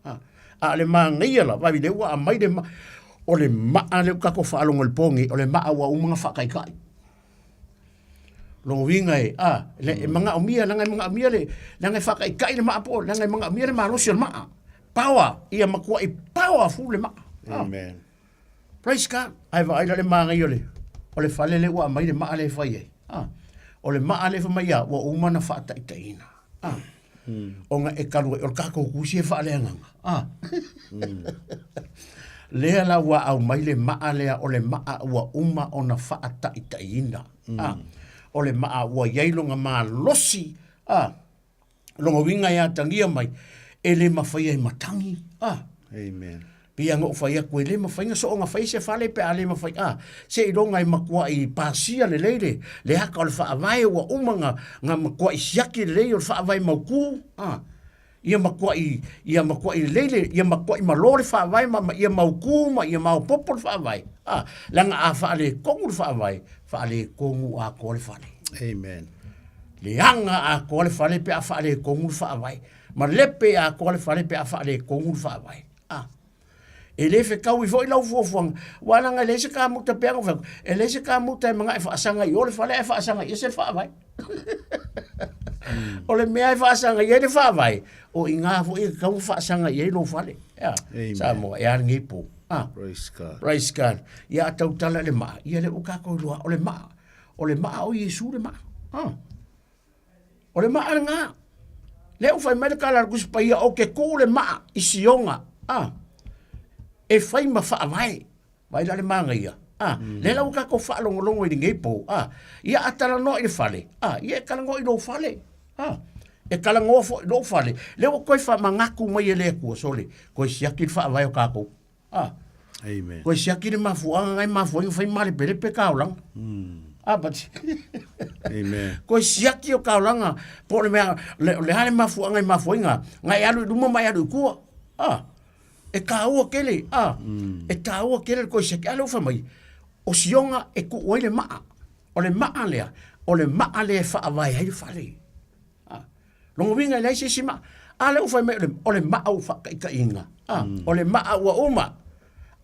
Speaker 19: A, a o le manaia la, vaai lea ua aumai le maa, o le maa lea ua tatou faalogo i le pō lenei, o le maa ua uma ona faataitai. Lona uiga e, a, le, e manaomia, leaga e manaomia le, leaga e faataitai le maa po o, leaga e manaomia le malosi o le maa. Power, ia matuai powerful le maa. Ah.
Speaker 20: Amen.
Speaker 19: Praise God. Ae vaai la le manaia o le, o le fale lea ua aumai le maa lea e fai ai. Ah. O le maa lea fai mai a, ua uma ona faataitaiina. Ah. Ona e talu ai, o le tatou tusi e faaleagaga. Ah. Lea la ua aumai le maa lea, o le maa ua uma ona faataitaiina. Ah. O le maa ua i ai lona malosi. Ah. Lona uiga e atagia mai, e le mafai e matagi. Ah.
Speaker 20: Amen.
Speaker 19: Pei ona ou fai atu, e le mafai ona soona fai se fale pe a le mafai. Ah, seiloga e matuai pasia lelei le, le aka o le faavae ua uma na, na matuai siaki lelei o le faavae mautu. Ah. Ia matuai, ia matuai lelei le, ia matuai malo le faavae ma, ma ia mautu ma ia maopoopo le faavae. A, leaga a faaletonu le faavae, faaletonu atoa le fale.
Speaker 20: Amen.
Speaker 19: Leaga atoa le fale pe a faaletonu le faavae. Ma lepe atoa le fale pe a faaletonu le faavae. A. E le fetaui foi lau fuafuaga, aua leaga e leai se kamuta pei ona fai atu, e leai se kamuta e manao e faasaga i o le fale ae faasaga i ese le faavae. O le mea e faasaga i ai le faavae, o i ina foi e tatau ona faasaga i ai lou fale. Ea, Samoa, e a lenei po. Ah,
Speaker 20: Praise God.
Speaker 19: Praise God. Ia a tautala i le maa, ia lea ua tatou iloa, o le maa, o le maa o Iesu le maa. Ah. O le maa lena. Lea ua fai mai le tala a le Tusi Paia, ou te tuu le maa i Siona, a, e fai ma faavae. Vaai la le manaia, a, lea la ua tatou faalogologo i lenei po, a, ia a talanoa i le fale, a, ia e talanoa i lou fale, a, e talanoa foi i lou fale. Lea ua toe faamanatu mai e le Atua, sole, toe siaki le faavae o tatou. A.
Speaker 20: Amen.
Speaker 19: Koe siaki le mafuaaga ngai mafua ai ona fai malepelepe kaolaga. A pati.
Speaker 20: Amen.
Speaker 19: Koe siaki o kaolaga po o le mea le, le a le mafuaaga i mafua ai nga nga e alu i luma ma e alu i tua. A. E taua tele, a. E taua tele le koe siaki. A lea ua fai mai, o sioga e tuu ai le maa. O le maa lea, o le maa lea e faavae ai le fale. Lona uiga e leai se isi maa. A lea ua fai mai o le maa ua faataitaiina. A, o le maa ua uma.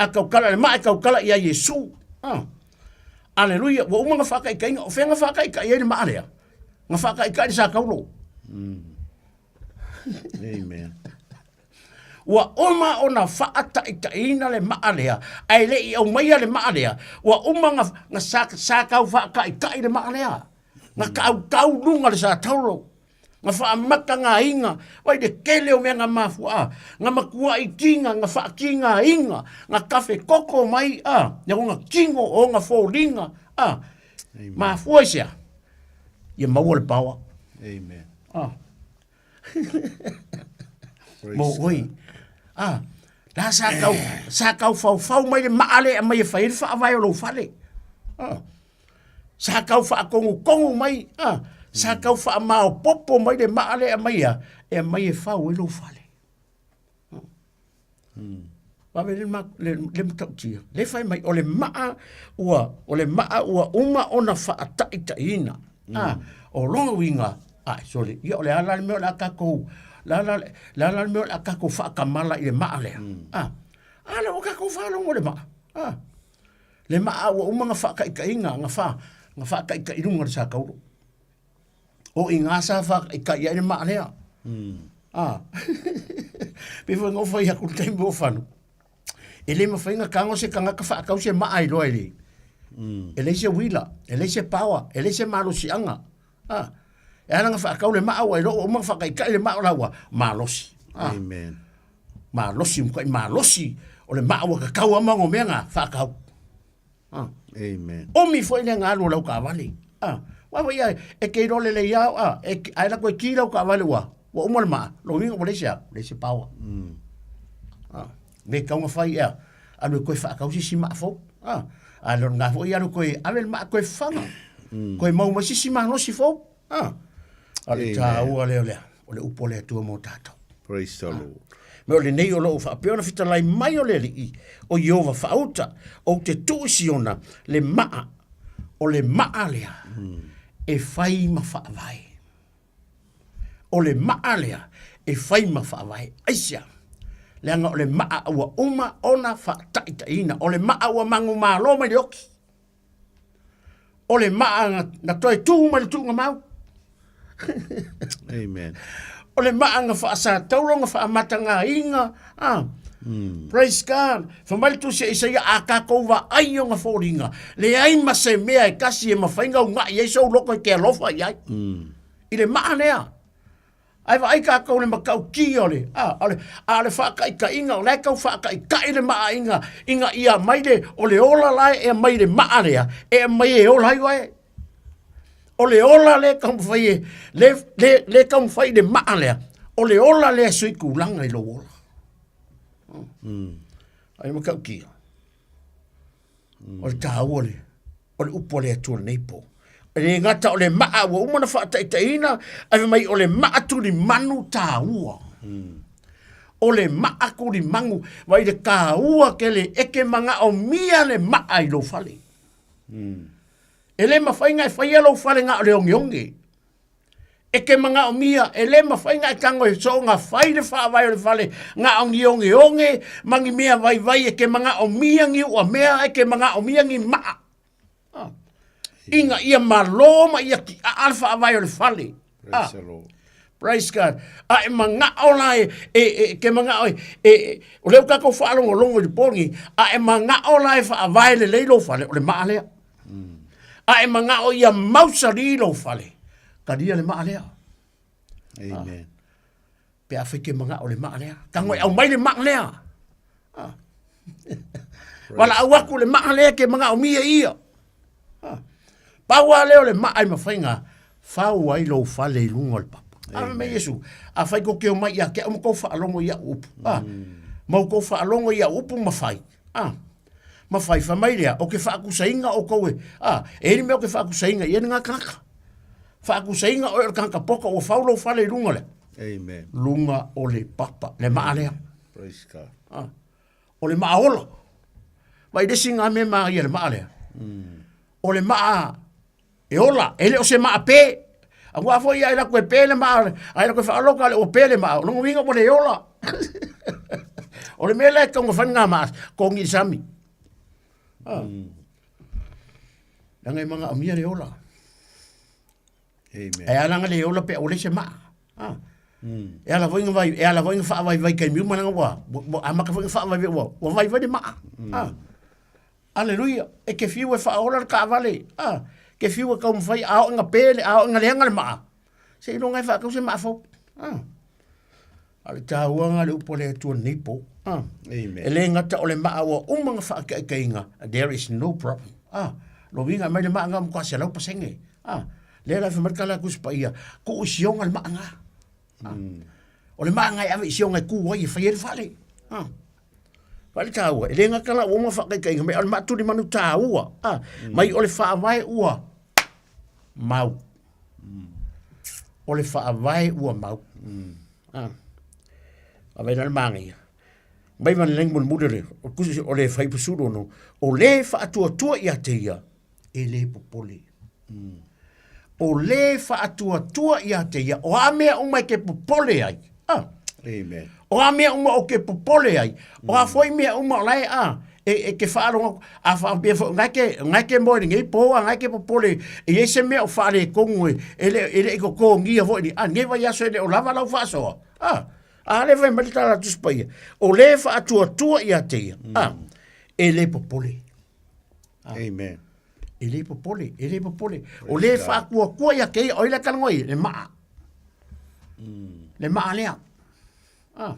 Speaker 19: A tautala, le maa e tautala ia Iesu. A, aleluia, ua uma ona faataitaiina. O fea na faataitai ai le maa lea? Na faataitai i le sataulo.
Speaker 20: Amen.
Speaker 19: Ua uma ona faataitaiina le maa lea, ae le i aumaia le maa lea, ua uma na, na sa, sa tau faataitai le maa lea. Na tautau luga le sataulo, na faamata ngā inga, vai le tele o mea na mafuaa, na matuai tiga, na faatigaina, na kafe koko mai, a, ia ona tino, ona foliga, a, mafua i se a? Ia maua le paoa.
Speaker 20: Amen.
Speaker 19: A. Mo oi. A, la sa tau, sa tau faufau mai le maa lea e aumai e fai ai le faavae o lou fale. A. Sa tau faatogutonu mai, a, sa tau faamaopoopo mai le maa lea e aumai a, e aumai e fau ai lou fale. Vave le, ma, le, le matautia. Le fai mai, o le maa ua, o le maa ua uma ona faataitaiina. A, o lona uiga, a, sole, ia o le a la le mea o le a tatou, la la, la la le mea o le a tatou faatamala i le maa lea. A, a lea ua tatou faalogo i le maa. A, le maa ua uma ona faataitaiina, na fa, na faataitai i luga o le satauro. O i ngā sa faataitai ai le maa lea. A, pei foi ona ou fai atu i le taimi o fanu, e le mafai ona tago se tagata faatau se maa i loa e le, e leai se uila, e leai se power, e leai se malosiaga. A, e ala ona faatau le maa ua iloa ua uma ona faataitai le maa o la ua malosi. A,
Speaker 20: Amen.
Speaker 19: malosi, matuai malosi o le maa ua tatau lava ma ona mea na faatau. Ah.
Speaker 20: Amen.
Speaker 19: Umi foi le galu o lau taavale. Ah. Ua foi ia e te iloa lelei lava, ah, e, ae lako e ki lau taavale ua, ua uma le maa, lona uiga ua leai se a, leai se power. Ah. Me tatau ona fai ea, alu e toe faatau se isi maa fou. Ah. A le o lena foi alu toe ave le maa toe fafaga. Toe maua mai se isi malosi fou. Ah. O le taua lea o le, o le upu a le Atua mo tatou.
Speaker 20: Praise the Lord.
Speaker 19: Me o lenei o loo faapea ona fetalai mai o le Alii, o Ieova faauta, ou te tuu i Siona le maa, o le maa lea e fai ma faavae. O le maa lea e fai ma faavae. Aisea? Leaga o le maa ua uma ona faataitaiina, o le maa ua manumalo mai le oki. O le maa na, na toe tū mai le tuuga mau.
Speaker 20: Amen.
Speaker 19: O le maa na faasatauro, na faamatagaina. Ah. Praise God. Fai mai le tusi a Isaia, a tatou vaai i ona foliga, leai ma se mea e tasi e mafai ona uunai ai sou loto e te alofa i ai. I le maa lea. Ae vaai tatou i le matautia o le, a, o le, a o le faataitaiga, o la e tau faataitai le maa ina, ina ia aumai le, o le ola la e aumai i le maa lea, e aumai e ola ai oe. O le ola lea e taumafai e, le, le, le taumafai i le maa lea, o le ola lea e suitulaga i lou ola. Ai matautia. O le taua lea. O le upu a le Atua lenei po. E le gata o le maa ua uma ona faataitaiina, ae fai mai o le maa tulimanu taua. O le maa tulimagu, vai le tāua ke le eke manaʻomia le maa i lou fale. E le mafai ona e faia lou fale na o le ogeoge. E ke manaʻomia, e le mafai ona e tago e soona fai le faavae o le fale na o ni ogeoge ma ni mea vaivai e ke manaʻomia ni uamea, e ke manaʻomia ni maa. Ah. Ina ia malo ma ia tiaa le faavae o le fale.
Speaker 20: Praise
Speaker 19: Ah.
Speaker 20: the Lord.
Speaker 19: Praise God. A e manaʻo la e, e, e ke manaʻo e, e, e o lea ua tatou faalogologo i le po lenei, a e manaʻo la e faavae lelei lou fale, o le maa lea. A e manaʻo ia mausali lou fale, talia le maa lea.
Speaker 20: Amen.
Speaker 19: Pe afai ke manaʻo le maa lea. Tago e aumai le maa lea. Ah. Valaau aku le maa lea ke manaʻomia ia. Ah. Pau lava lea o le maa e mafai ona fau ai lou fale i luga o le papa. A fai mai Iesu, afai tou te omai ia te au ma tou faalogo i au upu. Ah. Ma tou faalogo i au upu ma fai. Ah. Ma fai, fai mai lea, o ke faatusaina outou e, ah, e i ai le mea o ke faatusaina i ai lena tagata. Faatusaina oe o le tagata poka ua fau lou fale i luga lea.
Speaker 20: Amen.
Speaker 19: Luga o le papa, le maa lea.
Speaker 20: Praise God.
Speaker 19: Ah. O le maa ola. Vai le isi ngā mea māia le maa lea. O le maa e ola, e le o se maa pē. Auā foi ia e laku e pē le maa, a e laku e whaaloka le ua pē le maa. O longa uiga ua le ola. O le mea lea e taunga fai ngā maa, kongi i sami. Ah. Leaga e manaomia le ola.
Speaker 20: Amen.
Speaker 19: E ala nga le ola pe ole se maa. Ah. E ala foi nga vai, e ala foi nga whaavaivai kai miuma langa ua, ua amaka foi nga whaavaivai ua, ua vaivai le maa. Ah. Aleluia. E ke fiu e whaola le kaavale. Ah. Ke fiu e kaumawhai a o nga pele, a o nga leanga le maa. Se ilonga e whaakau se maa fau. Ah. A le tāua nga le upu a le Atua nei po. Ah.
Speaker 20: Amen.
Speaker 19: E le gata o le maa ua uma nga whaakaikainga. There is no problem. Ah. Lo winga mai le maa nga mkwa se lau pasenge. Ah. Le la whamar kala kusi pa ia. Ku u sionga le maa nga. Ah. O le maa nga e ave i sionga e ku ai e whai e le whale. Ah. Whale tāua. E le gata la ua uma whaakaikainga. Me o le maa tuli manu tāua. Ah. Mai o le whaavae ua mau. O le faavae ua mau. Ah. A vai le māngaia. Mai van leng mulimuli le, o kusi o le faipusulu ono, o le faatuatua ia te ia, e le popole. O le faatuatua ia te ia, o a mea uma e ke popole ai. Ah.
Speaker 20: Amen.
Speaker 19: O a mea uma o ke popole ai. O a foi mea uma o lae a, e, e ke whaalonga, a whaapea fo, ngai ke, ngai ke moe nei pō, a ngai ke popole, e iai se mea o whaale kongu e, e le, e le i kokongia foi ni, a nei vai aso e le o lava lau whaasoa. A, a le vai mai tala tuspaia. O le whaatuatua ia te ia. A, e le popole.
Speaker 20: A, Amen.
Speaker 19: E le popole, e le popole. O le whaakuakua ia ke ia, o ile kalango i, le maa. Le maa lea. Ah.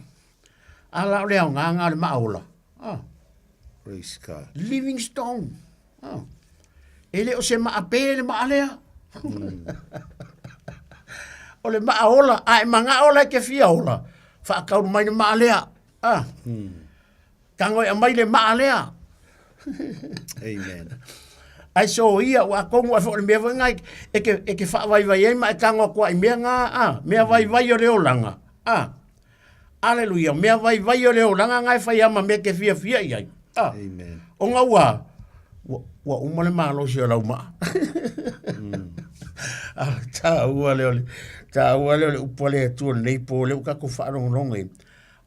Speaker 19: A la o le aoga o le maa ola. Ah.
Speaker 20: Praise God.
Speaker 19: Living stone. Ah. E le o se maa pē le maa lea. O le maa ola, a e manga ola e ke fia ola. Whaakauru mai le maa lea. Ah. Tango e aumai le maa lea.
Speaker 20: Amen.
Speaker 19: Ai so ia ua kongu ai fo le mea foi ngai e ke e ke whaavaivai ai ma e tango akua i mea ngā a mea vaivai o le olanga. A. Aleluia, mea vaivai o le olanga ngai whai ama mea ke fia fia i ai. A.
Speaker 20: Amen.
Speaker 19: O ngā ua, ua, ua uma le malosi o lau maa. A, tā ua le ole, tā ua le ole upu a le Atua nei po le uka ko whaalongolongo i.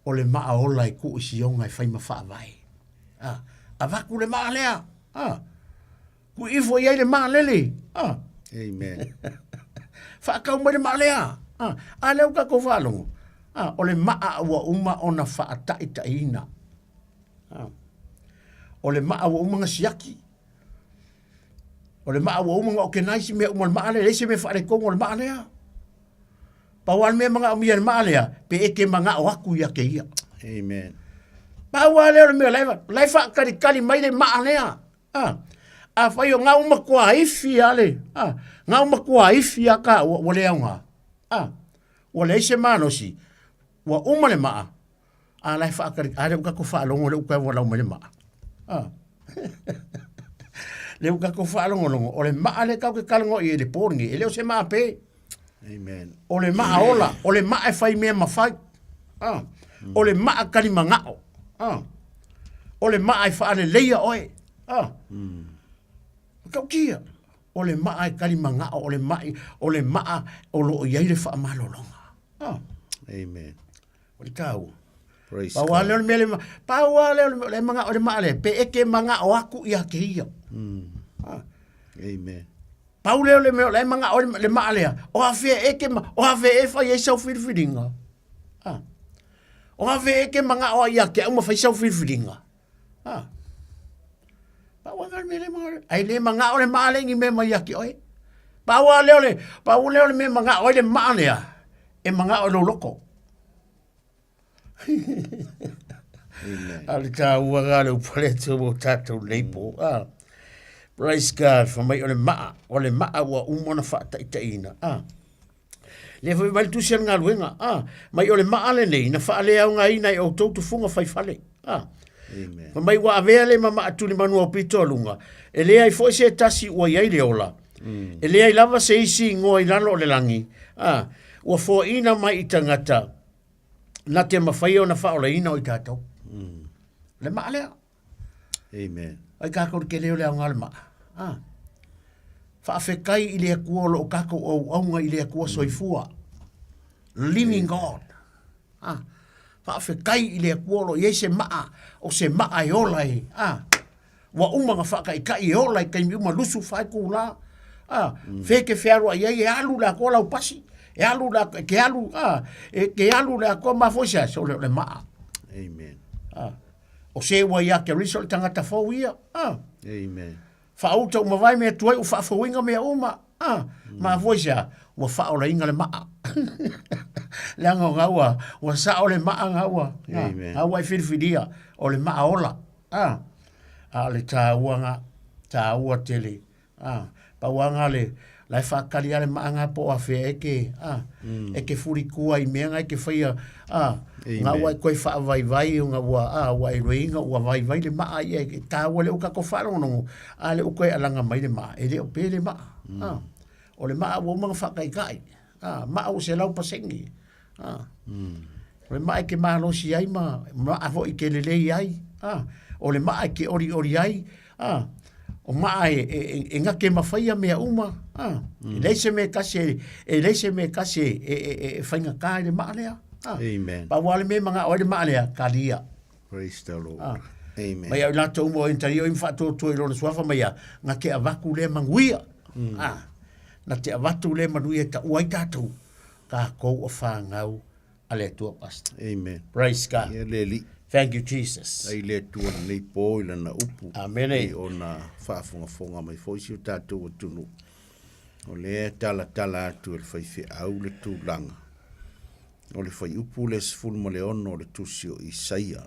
Speaker 19: O le maa ola e kuu i sioga e fai ma faavae. A, avatu le maa lea. A, kui ifo i ai le maa lele. A.
Speaker 20: Amen.
Speaker 19: Whaakau mai le maa lea. A, a lea uka kou whaalongo. A, o le maa ua uma ona whaataitaiina. A, o le maa ua uma nga siaki. O le maa ua uma nga okenaisi mea uma o le maa lea. Leai se mea faaletonu o le maa lea. Pau lava le mea manaomia e le maa lea, pe e ke manao aku ia ke ia.
Speaker 20: Amen.
Speaker 19: Pau lava lea o le mea, la e, la e faakalikali mai le maa lea. Ah, afai o ngau makuaifi a le, ah, ngau makuaifi a ka ua, ua le aoga. Ah, ua leai se malosi, ua uma le maa, a la e faakali, a le uka ko faalogo le uka e ua lau mai le maa. Ah. le uka ko faalogologo, o le maa le kau ke kalago i e le pō lenei, e le o se maa pē.
Speaker 20: Amen.
Speaker 19: O le maa ola, o le maa e fai mea ma fai. Ah. O le maa kalimagao. Ah. O le maa e faaleleia oe. Ah. Matautia. O le maa e kalimagao, o le mai, o le maa o loo i ai le faamalologa. Ah.
Speaker 20: Amen.
Speaker 19: O le tāua.
Speaker 20: Praise
Speaker 19: Pau lava lea o le mea le, pau lava lea o le, le mangao le maa lea, pe e ke mangao aku ia ke ia. Ah.
Speaker 20: Amen.
Speaker 19: Pau lea o le mea o le mangao le, le maa lea, o afea e ke, o afea e fai ai sau filifiliga. Ah. O afea e ke mangao ai ia ke au ma fai sau filifiliga. Ah. Pau lava le mea le mangao. Ai le mangao le maa lea ni mea mai ia ke oe. Pau lava lea o le, pau lea o le mea mangao ai le maa lea, e mangao i lou loko. A le tāua ngā le upale atu o tātou nei pō. Ah. Praise God, fa mai o le maa, o le maa ua uma ona faataitaiina. Ah. Le foi mai le tusi a le galuega. Ah. Mai o le maa lenei na faaleaogaina e outou tufuga faifale. Ah.
Speaker 20: Amen.
Speaker 19: Fa mai ua avea le ma maa tulimanu au pito a luga. E leai foi se tasi ua i ai le ola. E leai lava se isi ingoa i lalo o le lagi. Ah. Ua foaina mai i tagata na te mawhai ona whaolaina o i tātou. Le maa lea.
Speaker 20: Amen.
Speaker 19: Ai kākou ke leo le au ngā le maa. Ah. Whaawhekai i le akua o loo kākou au aunga i le akua soifua. Living God. Ah. Whaawhekai i le akua o loo iai se maa, o se maa e ola e. Ah. Ua uma na whaakaikai e ola i taimi uma lusu whae kūlā. Ah, whe ke whearoa i ai e alu le akoa lau pasi. E alu le akoa, ke alu, ah, e ke alu le akoa mafua i se aso le, le maa.
Speaker 20: Amen.
Speaker 19: Ah. O se ua ia ke riso le tangata fou ia. Ah.
Speaker 20: Amen.
Speaker 19: Whaauta uma vai mea tuai u whaafouinga mea uma. Ah. Mafua i se a, ua whaolainga le maa. Leaga o ngā ua, ua sao le maa ngā ua.
Speaker 20: Amen.
Speaker 19: Ngā ua i whiriwhiria o le maa ola. A, a o le tāua ngā, tāua tele, a, pau a ngā le, la e whakari a le maa ngā po a whea e ke, a, e ke furi kua i mea ngā e ke whaia, a, ngā ua e koe whaavaivai o ngā ua, a, ua e roinga, ua vaivai le maa ia e tāua le uka ko whaarongonongo, a le uka e alanga mai le maa, e leo pē le maa, a, o le maa ua uma ngā whakaikai, a, maa ua se lau pasengi, A. O le maa e ke malosi ai ma maa foi ke lelei ai. A. O le maa e ke oriori ai. A. O maa e, e, e, e ngake mawhaia mea uma. A. E leai se mea kasi e, e leai se mea kasi e, e, e, e whainga i le maa lea. A.
Speaker 20: Amen.
Speaker 19: Pau a le mea manga o le maa lea, kalia.
Speaker 20: Praise the Lord.
Speaker 19: A.
Speaker 20: Amen.
Speaker 19: Mai au i latou mo entari o i mwhaatotua i lona suafa mai a, ngā ke avaku lea manguia. A. Na te avatu lea manuia ta uai tātou. Kākou o whāngau a le Atua, Pastor.
Speaker 20: Amen.
Speaker 19: Praise God.
Speaker 20: Ia le alii.
Speaker 19: Thank you, Jesus.
Speaker 20: Ai le Atua lenei pō i lana upu.
Speaker 19: Amene.
Speaker 20: I ona faafogafoga mai foi si o tatou atunuu. O lea e talatala atu e le faifeau le tulaga o le fuaiupu le 16 o le tusi o Isaia.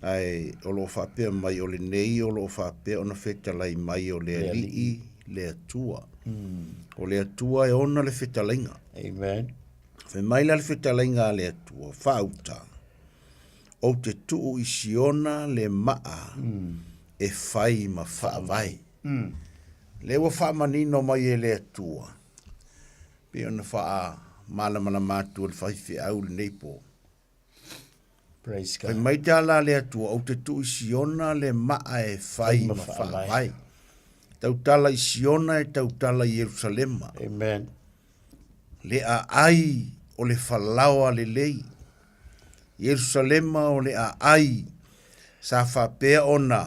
Speaker 20: Ae o lo o faapea mai o lenei o lo o faapea ona fetalai mai o le Alii le Atua. O le Atua e ona le fetalaiga.
Speaker 19: Amen.
Speaker 20: Fai mai la le fetalaiga a le Atua, faauta, ou te tuu i Siona le maa e fai ma faavae. Lea ua faamanino mai e le Atua, pei ona faamalamalama atu e le faifeau lenei po.
Speaker 19: Praise God.
Speaker 20: Fai mai te ala a le Atua, ou te tuu i Siona le maa e fai ma faavae. Tautala i Siona e tautala i Yerusalema.
Speaker 19: Amen.
Speaker 20: Le aai o le falaoa lelei. Yerusalema o le aai sa faapea ona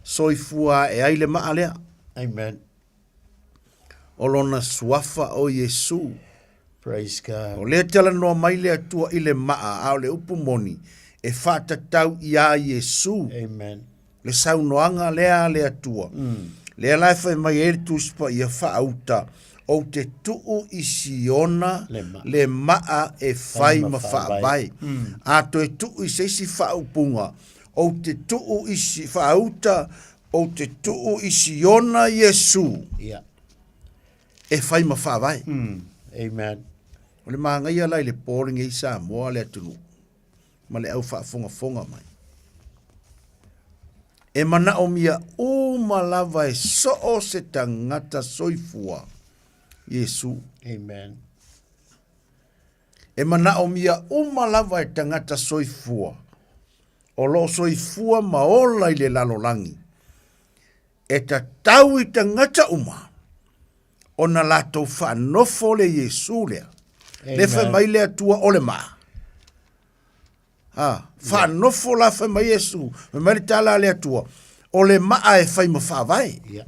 Speaker 20: soifua ae ai le maa lea.
Speaker 19: Amen.
Speaker 20: O lona suafa o Iesu.
Speaker 19: Praise God.
Speaker 20: O lea talanoa mai le Atua i le maa, a o le upu moni, e faatatau iā Iesu.
Speaker 19: Amen.
Speaker 20: Le saunoaga lea a le Atua. Lea la e fai mai ai le Tusi Paia faauta, ou te tuu i Siona
Speaker 19: Le maa.
Speaker 20: le maa e fai ma faavae. A toe tuu i se isi faaupuga, ou te tuu i si, faauta, Ou te tuu i Siona Iesu.
Speaker 19: Yeah.
Speaker 20: E fai ma faavae.
Speaker 19: Amen.
Speaker 20: O le magaia la i le po lenei Samoa le atunuu ma le au faafogafoga mai. E manaomia uma lava e soo se tagata soifua Iesu.
Speaker 19: Amen.
Speaker 20: E manaʻomia uma lava e tagata soifua o loo soifua ma ola i le lalolagi, e tatau i tagata uma ona latou faanofo le Iesu lea. Le fai mai le Atua o le maa. Ha, faanofo la fai mai Iesu, fai mai le tala a le Atua, o le maa e fai ma faavae.
Speaker 19: Yeah.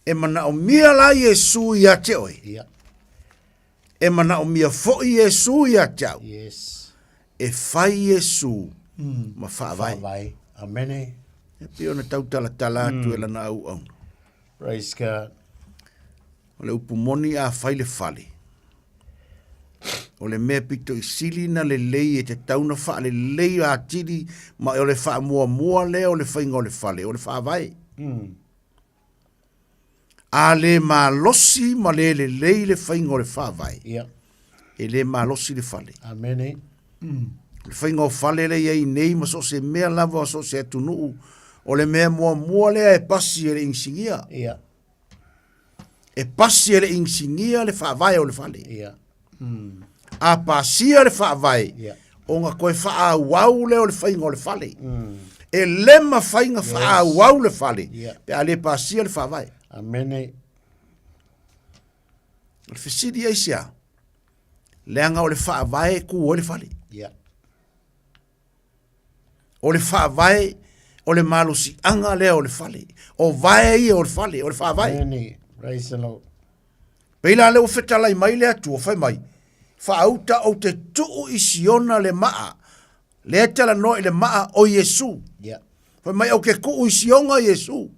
Speaker 20: E manaomia la Iesu ia te oe.
Speaker 19: Yeah.
Speaker 20: E manaomia foi Iesu ia te au.
Speaker 19: Yes.
Speaker 20: E fai Iesu ma faavae.
Speaker 19: Faavae. Amene.
Speaker 20: E pei ona tautalatala atu e lana auauna.
Speaker 19: Praise God.
Speaker 20: O le upu moni a fai le fale, o le mea pito i sili na lelei e tatau na faalelei atili ma o le faamuamua lea o le faiga o le fale, o le faavae. A le malosi ma le lelei le faiga o le faavae, e le malosi le fale.
Speaker 19: Amene.
Speaker 20: O le faiga o fale lea i ai nei ma so o se mea lava o so o se atunuu, o le mea muamua lea e pasi e le inisinia. E pasi e le inisinia le faavae o le fale. A pasia le faavae, ona toe faaauau lea o le faiga o le fale. E le mafai ona faaauau le fale pe a le pasia le faavae.
Speaker 19: Amene.
Speaker 20: O le fesili aisea? Leaga o le faavae e tu ai le fale. O le faavae o le malosiaga lea o le fale. O vae ia o le fale, o le faavae.
Speaker 19: Amene. Praise the Lord.
Speaker 20: Pei la lea ua fetalai mai le Atua, fai mai, Faauta ou te tuu i Siona le maa, lea e talanoa i le maa o Iesu.
Speaker 19: Yeah.
Speaker 20: Fai mai, ou te tuu i Siona Iesu.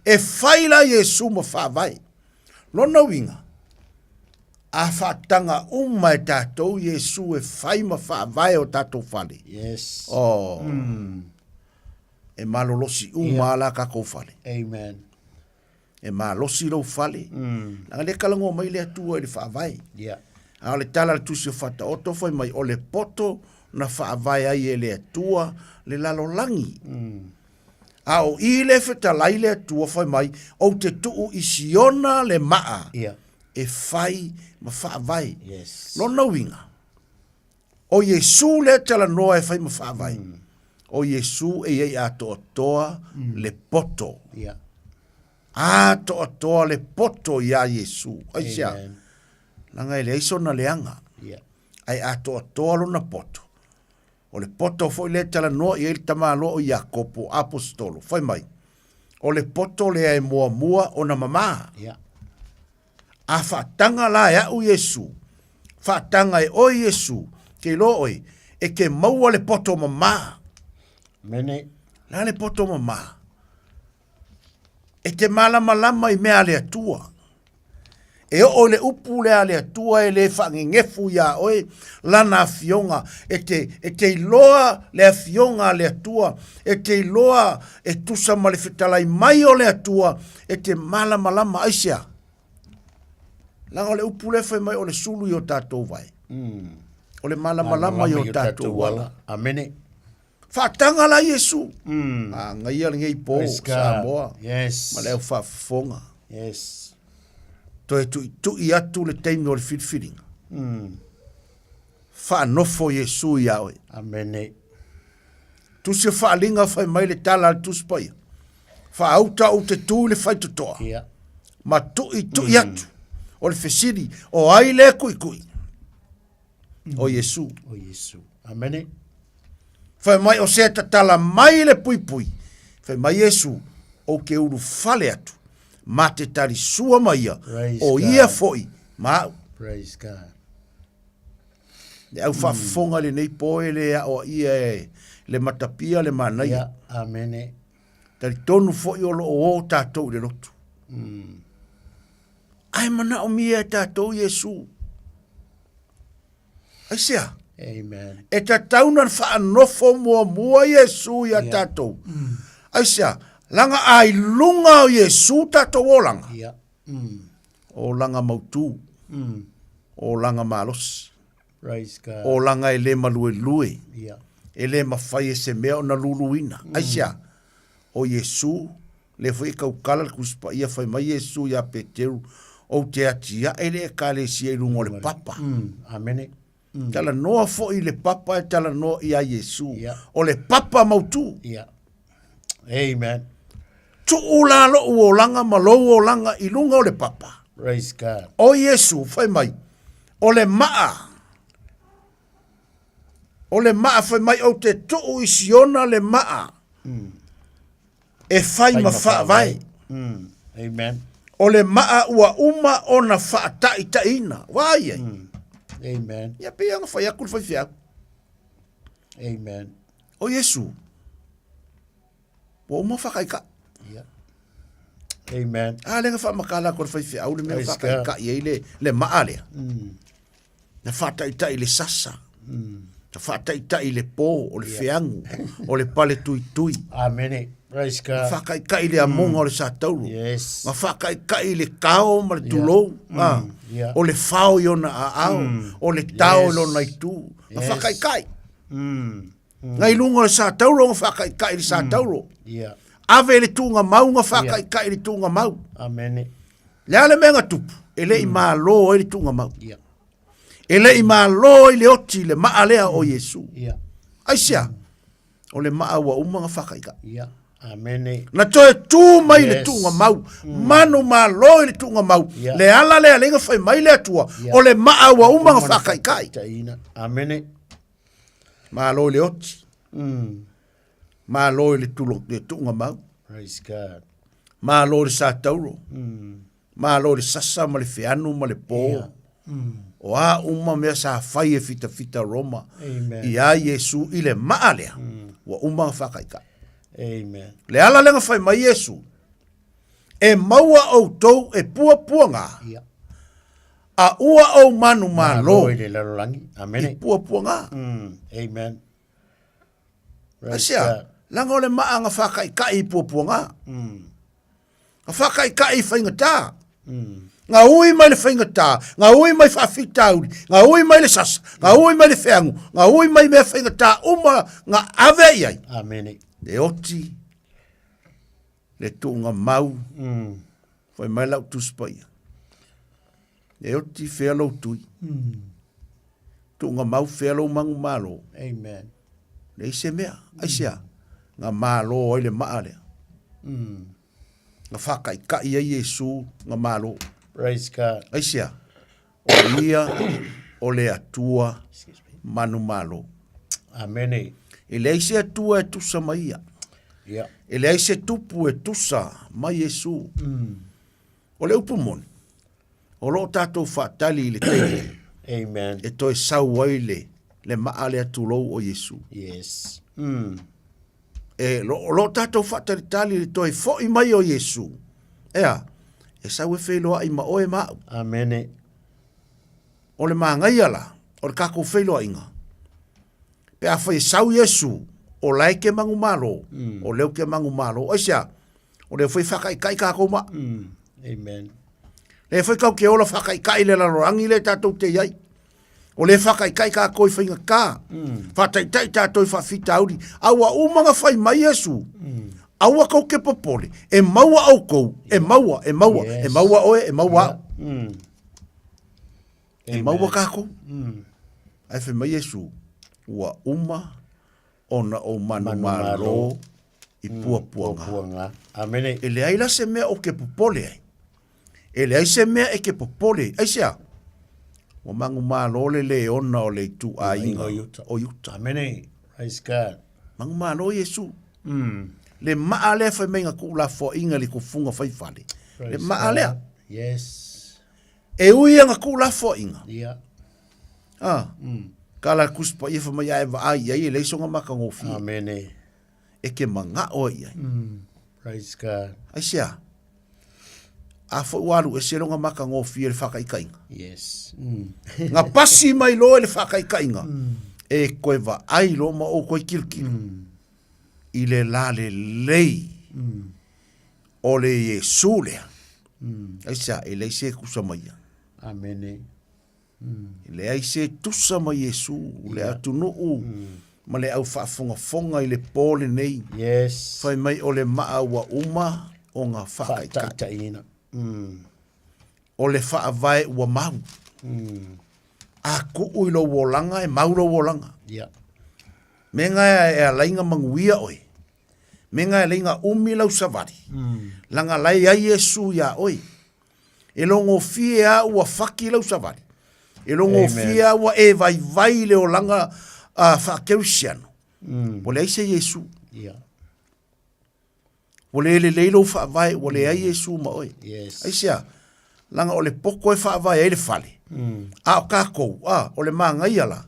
Speaker 20: E fai la Iesu ma faavae. Lona uiga, a faataga uma e tatou Iesu e fai ma faavae o tatou fale.
Speaker 19: Yes.
Speaker 20: Oh. E malolosi uma yeah. la tatou fale.
Speaker 19: Amen.
Speaker 20: E malosi lou fale. Leaga lea e talanoa mai le Atua i le faavae.
Speaker 19: Yeah.
Speaker 20: A o le tala a le Tusi o Faataoto fai mai, o le poto na faavae ai e le Atua le lalolagi. A o i le fetalai le Atua fai mai, ou te tuu i Siona le maa
Speaker 19: yeah.
Speaker 20: e fai ma faavae.
Speaker 19: Yes.
Speaker 20: Lona uiga, o Iesu lea talanoa e fai ma faavae. O Iesu e iai atoatoa le poto.
Speaker 19: Yeah.
Speaker 20: Atoatoa le poto iā Iesu. Aisea? Leaga e leai sona leaga.
Speaker 19: Yeah.
Speaker 20: Ae atoatoa lona poto. O le poto foi lea e talanoa i ai le tamaloa o Iakopo, aposetolo, fai mai, o le poto lea e muamua ona mamā.
Speaker 19: Yeah.
Speaker 20: A faataga la e a'u Iesu, faataga e oe Iesu, ke iloa oe, e ke maua le poto mamā.
Speaker 19: Mene.
Speaker 20: La le poto mamā. E te malamalama i mea a le Atua. E oo i le upu lea a le Atua e le faagegefu iā oe lana afioga, e te, e te iloa le afioga a le Atua, e te iloa e tusa ma le fetalai mai o le Atua, e te malamalama. Aisea? Leaga o le upu lea fai mai o le sulu i o tatou vae. O le malamalama i o tatou ala.
Speaker 19: Amene.
Speaker 20: Faataga la Iesu. Agaia lenei po
Speaker 19: Praise God.
Speaker 20: Samoa.
Speaker 19: Yes.
Speaker 20: Ma le au faafofoga.
Speaker 19: Yes.
Speaker 20: Toe tuitui atu le taimi o le filifiliga. Faanofo Iesu iā oe.
Speaker 19: Amene.
Speaker 20: Tusi o faaliga fai mai le tala a le Tusi Paia. Faauta ou te tu i le faitotoa.
Speaker 19: Yeah.
Speaker 20: Ma tuitui atu. O le fesili, o ai lea kuikui? O Iesu.
Speaker 19: O Iesu. Amene.
Speaker 20: Fai mai o se tatala mai le puipui. Fai mai Iesu, ou te ulufale atu, ma te tali sua ma ia,
Speaker 19: Praise
Speaker 20: o
Speaker 19: God.
Speaker 20: ia foi ma au.
Speaker 19: Praise God.
Speaker 20: Le au faafofoga i lenei po e le aoaia e le matapia le manaia.
Speaker 19: Yeah. Amene.
Speaker 20: Talitonu foi o lo o o tatou i le lotu. Ae manaomia e tatou Iesu. Aisea?
Speaker 19: Amen.
Speaker 20: E tatau na faanofo muamua Iesu ia yeah. tatou. Aisea? Laga a i luga o Iesu tatou olaga.
Speaker 19: Yeah.
Speaker 20: Olaga mautu. Olaga malosi.
Speaker 19: Praise God.
Speaker 20: Olaga e le maluelue.
Speaker 19: Yeah.
Speaker 20: E le mafai e se mea ona luluina. Aisea? O Iesu, lea foi e taukala le Tusi Paia, fai mai Iesu ia Peteru, Ou te atiae le Ekalesia i luga o le papa.
Speaker 19: Amene.
Speaker 20: Talanoa foi i le papa e talanoa ia Iesu.
Speaker 19: Yeah.
Speaker 20: O le papa mautu.
Speaker 19: Yeah. Amen.
Speaker 20: Tuu la lou olaga ma lou olaga i luga o le papa.
Speaker 19: Praise God.
Speaker 20: O Iesu fai mai, o le maa, o le maa fai mai ou te tuu i Siona le maa e fai ma faavae.
Speaker 19: Amen.
Speaker 20: O le maa ua uma ona faataitaiina. Vaai ai.
Speaker 19: Amen.
Speaker 20: Ia pei ona fai atu le faifeau.
Speaker 19: Amen.
Speaker 20: O Iesu, ua uma whakaikai.
Speaker 19: Yeah. Amen.
Speaker 20: A lenga whaamakala ko le faifeau le mea
Speaker 19: Praise God.
Speaker 20: whakaikai ai le maa lea. Na whaataitai le sasa. Na whaataitai le pō o le feangu, o le pale tuitui.
Speaker 19: Amen. Praise God.
Speaker 20: Na whakaikai le amonga o le satauro.
Speaker 19: Yes.
Speaker 20: Na whakaikai le kao ma le tulou. Ah.
Speaker 19: Yeah.
Speaker 20: O le whao i ona aao. O le tao i
Speaker 19: Yes.
Speaker 20: lona itu. Na
Speaker 19: Yes.
Speaker 20: whakaikai. Ngai lunga o le satauro, nga whakaikai le satauro.
Speaker 19: Yeah.
Speaker 20: Ave le tūnga mau, nga whakaikai le tūnga mau.
Speaker 19: Amen.
Speaker 20: Le a le mea nga tupu, e le i mālō ai le tūnga mau.
Speaker 19: Yeah.
Speaker 20: E le i mālō ai le oti, le maa lea o Iesu.
Speaker 19: Yeah.
Speaker 20: Aisea, o le maa ua uma nga whakaikai.
Speaker 19: Yeah. Amen.
Speaker 20: Na toe tū mai le
Speaker 19: Yes.
Speaker 20: tūnga mau, manu mālō i le tūnga mau.
Speaker 19: Yeah.
Speaker 20: Le ala lea lenga whai mai le atua,
Speaker 19: Yeah.
Speaker 20: o le maa ua uma nga whakaikai.
Speaker 19: Taina. Amen.
Speaker 20: Mālō i le oti. Mālō i le tulo, le tūnga mau.
Speaker 19: Praise God.
Speaker 20: Mālō i le satauro. Mālō i le sasa ma le feanu ma le pō.
Speaker 19: Yeah.
Speaker 20: O a uma mea sa whai e fita fita Roma.
Speaker 19: Amen.
Speaker 20: I a Iesu i le maa lea. Ua uma nga whakaikai.
Speaker 19: Amen.
Speaker 20: Le ala lenga whai mai Iesu. E maua au tau e pua pua ngā.
Speaker 19: Yeah.
Speaker 20: A ua au manu
Speaker 19: Mālō
Speaker 20: mālō.
Speaker 19: i le lalolagi. Amen.
Speaker 20: I pua pua ngā.
Speaker 19: Amen. Praise
Speaker 20: Aisea,
Speaker 19: God.
Speaker 20: langa o le maa nga whakaikai i pua pua ngā. Nga whakaikai i whaingatā. Ngā ui mai le whaingatā, ngā ui mai whaafitauri, ngā ui mai le sasa, ngā ui mai le wheangu, ngā ui mai mea whaingatā, uma ngā ave i ai.
Speaker 19: Amen.
Speaker 20: Le oti, le tuunga mau, whai mai lau tusipaia. Le oti whea lau tui. Tuunga mau whea lau mangu malo.
Speaker 19: Amen.
Speaker 20: Le ise mea, aisea, ngā mālō ai le maa lea. Ngā whakaikai ai Iesu ngā mālō.
Speaker 19: Praise God.
Speaker 20: Aisea, o ia o le atua manu mālō.
Speaker 19: Amen.
Speaker 20: E leai se atua e tusa mai ia.
Speaker 19: Yeah.
Speaker 20: E leai se tupu e tusa mai Iesu. O le upu moni, o loo tātou whaatali i le teile.
Speaker 19: Amen.
Speaker 20: E toe sau ai le maa le atulou o Iesu.
Speaker 19: Yes.
Speaker 20: E lo, o loo tātou whaatalitali le toe foi mai o Iesu. Ea, e sau e wheiloa i ma oe mau.
Speaker 19: Amen.
Speaker 20: O le maangaia la, o le kākou wheiloa inga. Pe a whai sau Iesu, o lae ke mangu malo, o leo ke mangu malo. Aisea, o leo whai whakaikai kākou ma.
Speaker 19: Amen.
Speaker 20: Le whai kau ke ola whakaikai le lalorangi le tātou te iai. O le whakaikai kākou i whainga kā. Whataitai tātou i whawhitauri. Aua umanga whai mai Iesu. Aua kau ke popole. E maua au kou. E maua, e maua.
Speaker 19: Yes.
Speaker 20: E maua oe, e maua au. E
Speaker 19: Amen.
Speaker 20: maua kākou. Ai whai mai Iesu. Ua uma ona o manu
Speaker 19: Manu
Speaker 20: malo
Speaker 19: malo.
Speaker 20: i puapuanga.
Speaker 19: Puapuanga. Amen.
Speaker 20: E leai la se mea o ke popole ai. E leai se mea e ke popole. Ai sea, ua mangu malo le le ona o le itu aiga
Speaker 19: O Iuta.
Speaker 20: o Iuta.
Speaker 19: Amen. Praise God.
Speaker 20: Mangu malo Iesu. Le maa lea whai mai ngā ku'u lafoaiga le kufuga faifale. Le
Speaker 19: Praise
Speaker 20: maa
Speaker 19: God.
Speaker 20: lea.
Speaker 19: Yes.
Speaker 20: E ui a ngā ku'u lafoaiga.
Speaker 19: Yeah.
Speaker 20: Ah. Ka la kusi paia whai mai ae vaai ai e leai soga makagofie.
Speaker 19: Amen.
Speaker 20: E ke maga'o ai ai.
Speaker 19: Praise God.
Speaker 20: Aisea, a foi ua alu ese loga makagofie le faakaikaiga.
Speaker 19: Yes.
Speaker 20: Ga pasi mai loa i le faakaikaiga. E koe vaai loa ma ou koe kilokilo. I le lalelei o le Iesu lea. Aisea, e leai se kusa mai ia.
Speaker 19: Amen.
Speaker 20: E leai se tusa mai Iesu, le atunuu ma le au faafogafoga i le pō lenei.
Speaker 19: Yes.
Speaker 20: Fai mai o le maa ua uma o ga faakaikai.
Speaker 19: Faataitaiina.
Speaker 20: O le faavae ua mau. A kuu i lou olaga e mau lou olaga.
Speaker 19: Ia.
Speaker 20: Me nga e alaiga manuia oe. Me nga e alaiga umi lau savali. Laga lai ai Iesu iā oe. E logofie a ua faki lau savali. E logofie a ua e vaivai le olaga uh, faakerisiano. Ua leai se Iesu.
Speaker 19: Ia.
Speaker 20: Ua le lelei lou faavae, ua leai Iesu ma oe.
Speaker 19: Yes.
Speaker 20: Aisea, laga o le poto e faavae ai le fale. A o kākou, a, o le māgaia la,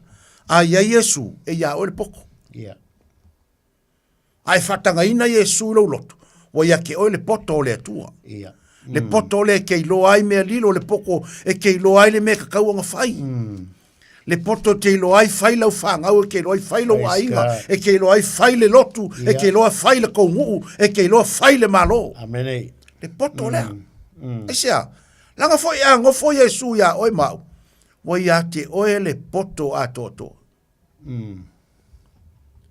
Speaker 20: a i ai Iesu, e iā oe le poto.
Speaker 19: Yeah.
Speaker 20: A e faatagaina Iesu i lou loto, ua ia te oe le poto o le Atua.
Speaker 19: Yeah.
Speaker 20: Le poto lea e te iloa ai mea lilo, le poto e te iloa ai le mea e tatau ona fai. Le poto e te iloa ai fai lau fanau, e te iloa ai fai lou aiga, e te iloa ai fai le lotu, e te iloa fai le kou nuu, e te iloa fai le Malo.
Speaker 19: Amene.
Speaker 20: Le poto lea. Aisea, laga foi a nofo Iesu iā oe ma au, ua ia te oe le poto atoatoa.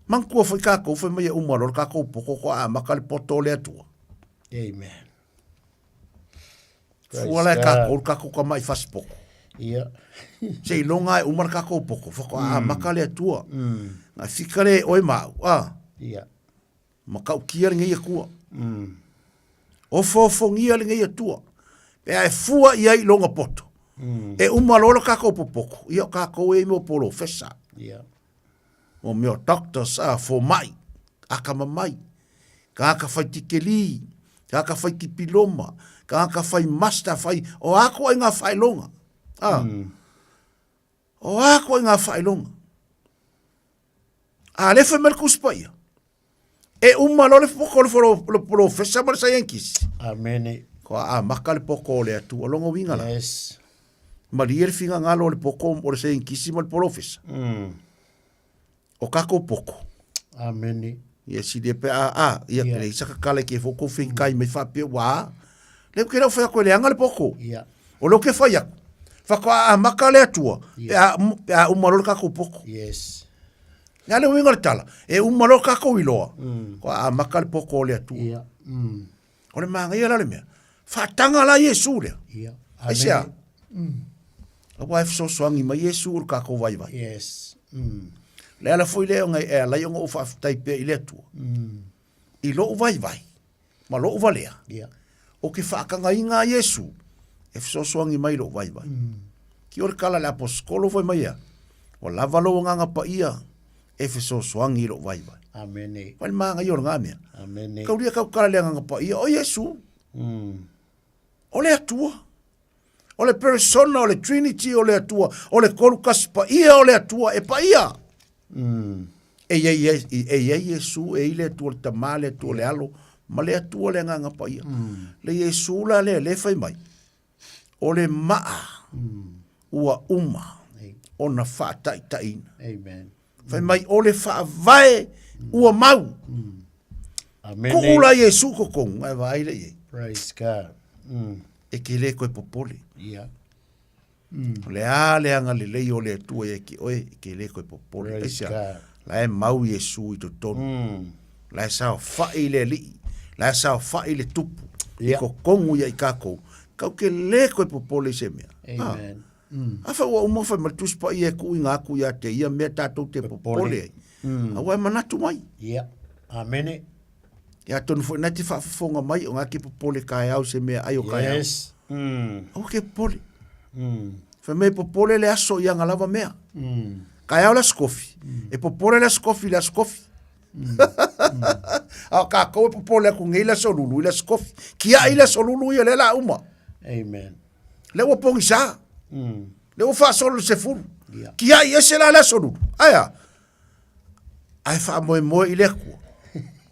Speaker 20: Manatua foi kākou fai mai e uma loa le kākou poto faatoa amata le poto o le Atua.
Speaker 19: Amen.
Speaker 20: Fua la e kākou le kākou tamaʻi fasipoto.
Speaker 19: Ia.
Speaker 20: Seiloga e uma le kākou poto faatoa amata le Atua. Na fika le oe ma au, a.
Speaker 19: Ia.
Speaker 20: Matautia lenei Atua. Ofoofogia lenei Atua. Pe a e fua i ai i lona poto. E uma loa le kākou popoto, ia o kākou e i mo polofesa.
Speaker 19: Ia.
Speaker 20: Mo mea o doctors, a, fomai, akamamai, tagata fai tikelī, tagata fai tipiloma, tagata fai master, fai, o a koa i ngā whailonga. A, O a koa i ngā whailonga. A le fai mai le Tusi Paia, e uma loa le poko o le polofesa ma le saienitisi.
Speaker 19: Amene.
Speaker 20: Kua amata le poko o le Atua. Lona uiga la.
Speaker 19: Yes.
Speaker 20: Malie le finagalo o le poko o le saienitisi ma le polofesa. O kākou poko.
Speaker 19: Amene.
Speaker 20: Ia sili e pe a, a, ia, yeah. le isaka kala ke foko whin kai mai whapea, wā. Le ke rau whai ako e le anga le poko.
Speaker 19: Yeah.
Speaker 20: O leo ke whai aku. Whako a, a maka le atua. Yeah. Pe a, pe a umalo le kākou poko.
Speaker 19: Yes.
Speaker 20: Nga le uinga le tala. E umalo kākou iloa. Ko a, a maka le poko o le atua.
Speaker 19: Yeah.
Speaker 20: O le māngaia la le mea. Whaatanga la Iesu lea.
Speaker 19: Yeah.
Speaker 20: Aisea. Aua e fesoasoani mai Iesu o le kākou vaivai.
Speaker 19: Yes.
Speaker 20: Le ala foi lea ona e alai ona ou faafetai pea i le Atua. I lou vaivai ma lou valea.
Speaker 19: Yeah.
Speaker 20: O ke faakagaina a Iesu e fesoasoani mai i lou vaivai. Ki o le kala le aposikolo foi mai ea, ua lava lou agaga paia e fesoasoani i lou vaivai.
Speaker 19: Amene.
Speaker 20: Fai le māngaia o lena mea.
Speaker 19: Amene.
Speaker 20: Kaulia kau kala le agaga paia o Iesu. O le Atua. O le persona o le Trinity o le Atua, o le kolukasi paia o le Atua e paia. E i ai, e i ai Iesu, e i le Atua le Tama, le Atua le Alo, ma le Atua le Agaga Paia. Le Iesu la lea, le fai mai, o le maa ua uma ona faataitaiina.
Speaker 19: Amen.
Speaker 20: Fai mai, o le faavae ua mau.
Speaker 19: Amen.
Speaker 20: Kuu la Iesu totonu, ae vaai lea i ai.
Speaker 19: Praise God.
Speaker 20: E ke le koe popole.
Speaker 19: Yeah.
Speaker 20: O le a le agalelei o le Atua ia ki oe, e ke le koe popole.
Speaker 19: Praise
Speaker 20: Aisea,
Speaker 19: God.
Speaker 20: la e mau Iesu i totonu. La e saofaʻi le Alii, la e saofaʻi le Tupu, i totonu ia i kākou. Kau ke le koe popole i se mea.
Speaker 19: Amen.
Speaker 20: A fai ua uma fai ma le Tusi Paia e kuʻuina atu ia te ia mea tātou te popole ai. Aua e manatu mai.
Speaker 19: Ia. Amene.
Speaker 20: Ia atonu foi na te faafofoga mai o ngā ke popole kaeao se mea ai o kaeao.
Speaker 19: Yes.
Speaker 20: Aua ke popole. Fai mai popole le aso i anga lava mea. Kaeao le aso kofi. E popole le aso kofi le aso kofi. A o kākou e popole aku nei le aso lulu i le aso kofi. Kiaʻi le aso lulu ia lea la uma.
Speaker 19: Amen.
Speaker 20: Le ua pogisa. Le ua faasolo le sefulu. Kiaʻi ese la le aso lulu. Aea. Ae faamoemoe i le Atua.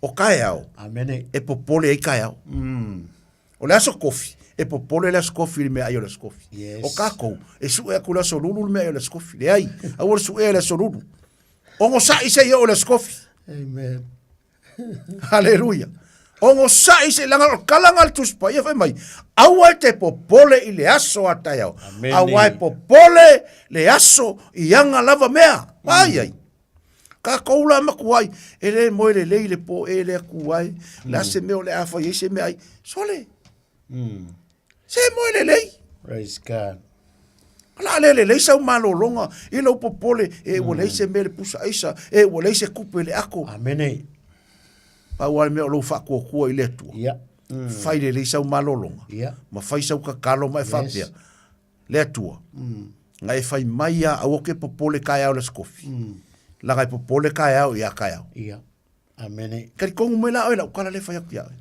Speaker 20: O kaeao.
Speaker 19: Amene.
Speaker 20: E popole ai kaeao. O le aso kofi, e popole le aso kofi i le meaai o le aso kofi.
Speaker 19: Yes.
Speaker 20: O kākou, e suʻe aku le aso lulu le meaai o le aso kofi. Leai, aua le suʻea le aso lulu. Ogosaʻi seia oo le aso kofi.
Speaker 19: Amen.
Speaker 20: Haleluia. Ogosaʻi se leaga o le kalaga a le Tusi Paia fai mai, aua e te popole i le aso a taeao.
Speaker 19: Amene.
Speaker 20: Aua e popole le aso i aga lava mea. Ai ai. Kākou la makuai, e le moe lelei le po e le aku ai, le a se mea o le a fai ai se mea ai. Sole. Se moe lelei.
Speaker 19: Praise God.
Speaker 20: La le lelei sau malologa i lou popole e ua leai se mea i le pusa aisa, e ua leai se tupe i le ako.
Speaker 19: Amene.
Speaker 20: Pau lava le mea o lou faatuatua i le Atua.
Speaker 19: Ia.
Speaker 20: Fai lelei sau malologa.
Speaker 19: Ia.
Speaker 20: Ma fai sau tatalo ma e faapea, Le Atua, na e fai mai lava aua ke popole taeao i le Aso Kofi. Leaga e popole taeao ia taeao.
Speaker 19: Ia. Amene.
Speaker 20: Talitonu mai la oe i lau tala lea e fai atu ia oe.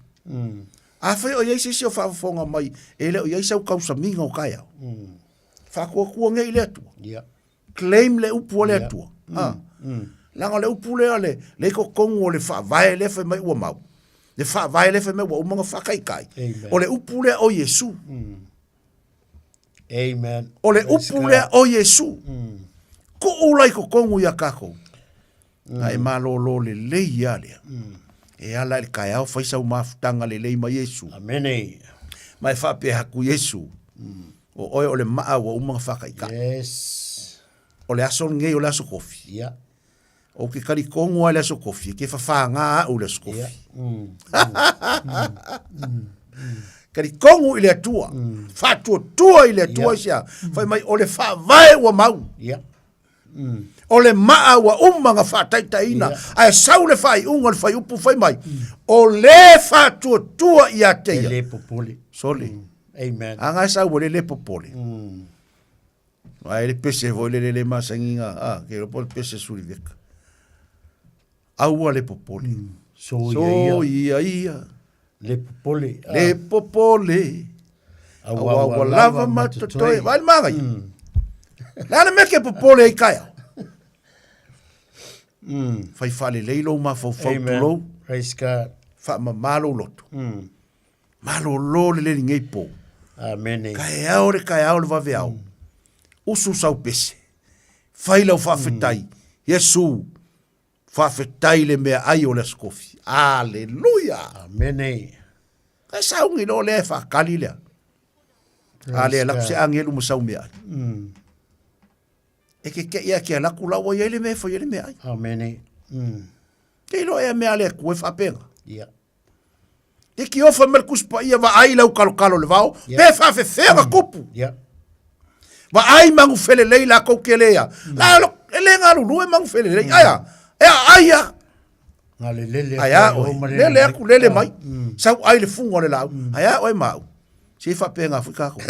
Speaker 20: Afai o i ai se isi o faafofoga mai e le o i ai sau tausamiga o taeao, faatuatua nei i le Atua.
Speaker 19: Ia.
Speaker 20: Claim le upu a le Atua. Ha. Leaga o le upu lea le, le i totonu o le faavae lea fai mai ua mau. Le faavae lea fai mai ua uma ona faataitai. O le upu lea o Iesu.
Speaker 19: Amen.
Speaker 20: O le upu lea o Iesu. Tuu la i totonu ia tatou. Na e malōlō lelei lava lea. E ala i le taeao fai sau mafutaga lelei ma Iesu.
Speaker 19: Amene.
Speaker 20: Ma e faapea atu Iesu, o oe o le maa ua uma ona faataitai.
Speaker 19: Yes.
Speaker 20: O le aso lenei o le aso kofi.
Speaker 19: Yeah.
Speaker 20: Ou te talitonu lava i le aso kofi, e te fafāgā au i le aso kofi.
Speaker 19: Yeah.
Speaker 20: Talitonu i le Atua. Faatuatua i le Atua yeah. Isia. Fai mai o le faavae ua mau.
Speaker 19: Yeah.
Speaker 20: O le maa ua uma na faataitaiina, ae sau le faaiuga o le fuaiupu fai mai, o le faatuatua ia te ia.
Speaker 19: E le popole.
Speaker 20: Sole.
Speaker 19: Amen.
Speaker 20: A nga e sau ua le le popole. Ai le pese foi le le masangiga, a, ke iloa po o le pese suliveka. Aua le popole.
Speaker 19: So ia ia.
Speaker 20: So ia ia.
Speaker 19: Le popole.
Speaker 20: Le popole. Aua ua lava ma totoe. Vai le magaia. Le a le mea ke popole ai kaeao? Fai faalelei lou mafaufau tulou.
Speaker 19: Praise God.
Speaker 20: Faamama lou loto. Malolo le leli nei po.
Speaker 19: Amene.
Speaker 20: Kaeao le kaeao le vaveao. Usu sau pese. Fai lau faafetai. Iesu. Faafetai le meaai o le Aso Kofi. Aleluia!
Speaker 19: Amene.
Speaker 20: Ka sauni loa lea e faakali lea. A le alu atu se agelu ma sau meaai. E kekeʻi a ke alu atu la ua i ai le mea e fai ai le meaai.
Speaker 19: Amene.
Speaker 20: Ke iloa ea mea a le Atua e faapena.
Speaker 19: Ia.
Speaker 20: Te kiofa mai le Tusi Paia vaai lau kalokalo i le vao, pe faafefea na tupu.
Speaker 19: Ia.
Speaker 20: Vaai manu felelei latou ke lea. La lo e le galulue manu felelei. Aia, e aai a.
Speaker 19: Galelele
Speaker 20: Ai a oe, lele atu, lele mai. Sau ai le fuga o le laau. Ai a oe ma au. Se faapena foi kākou.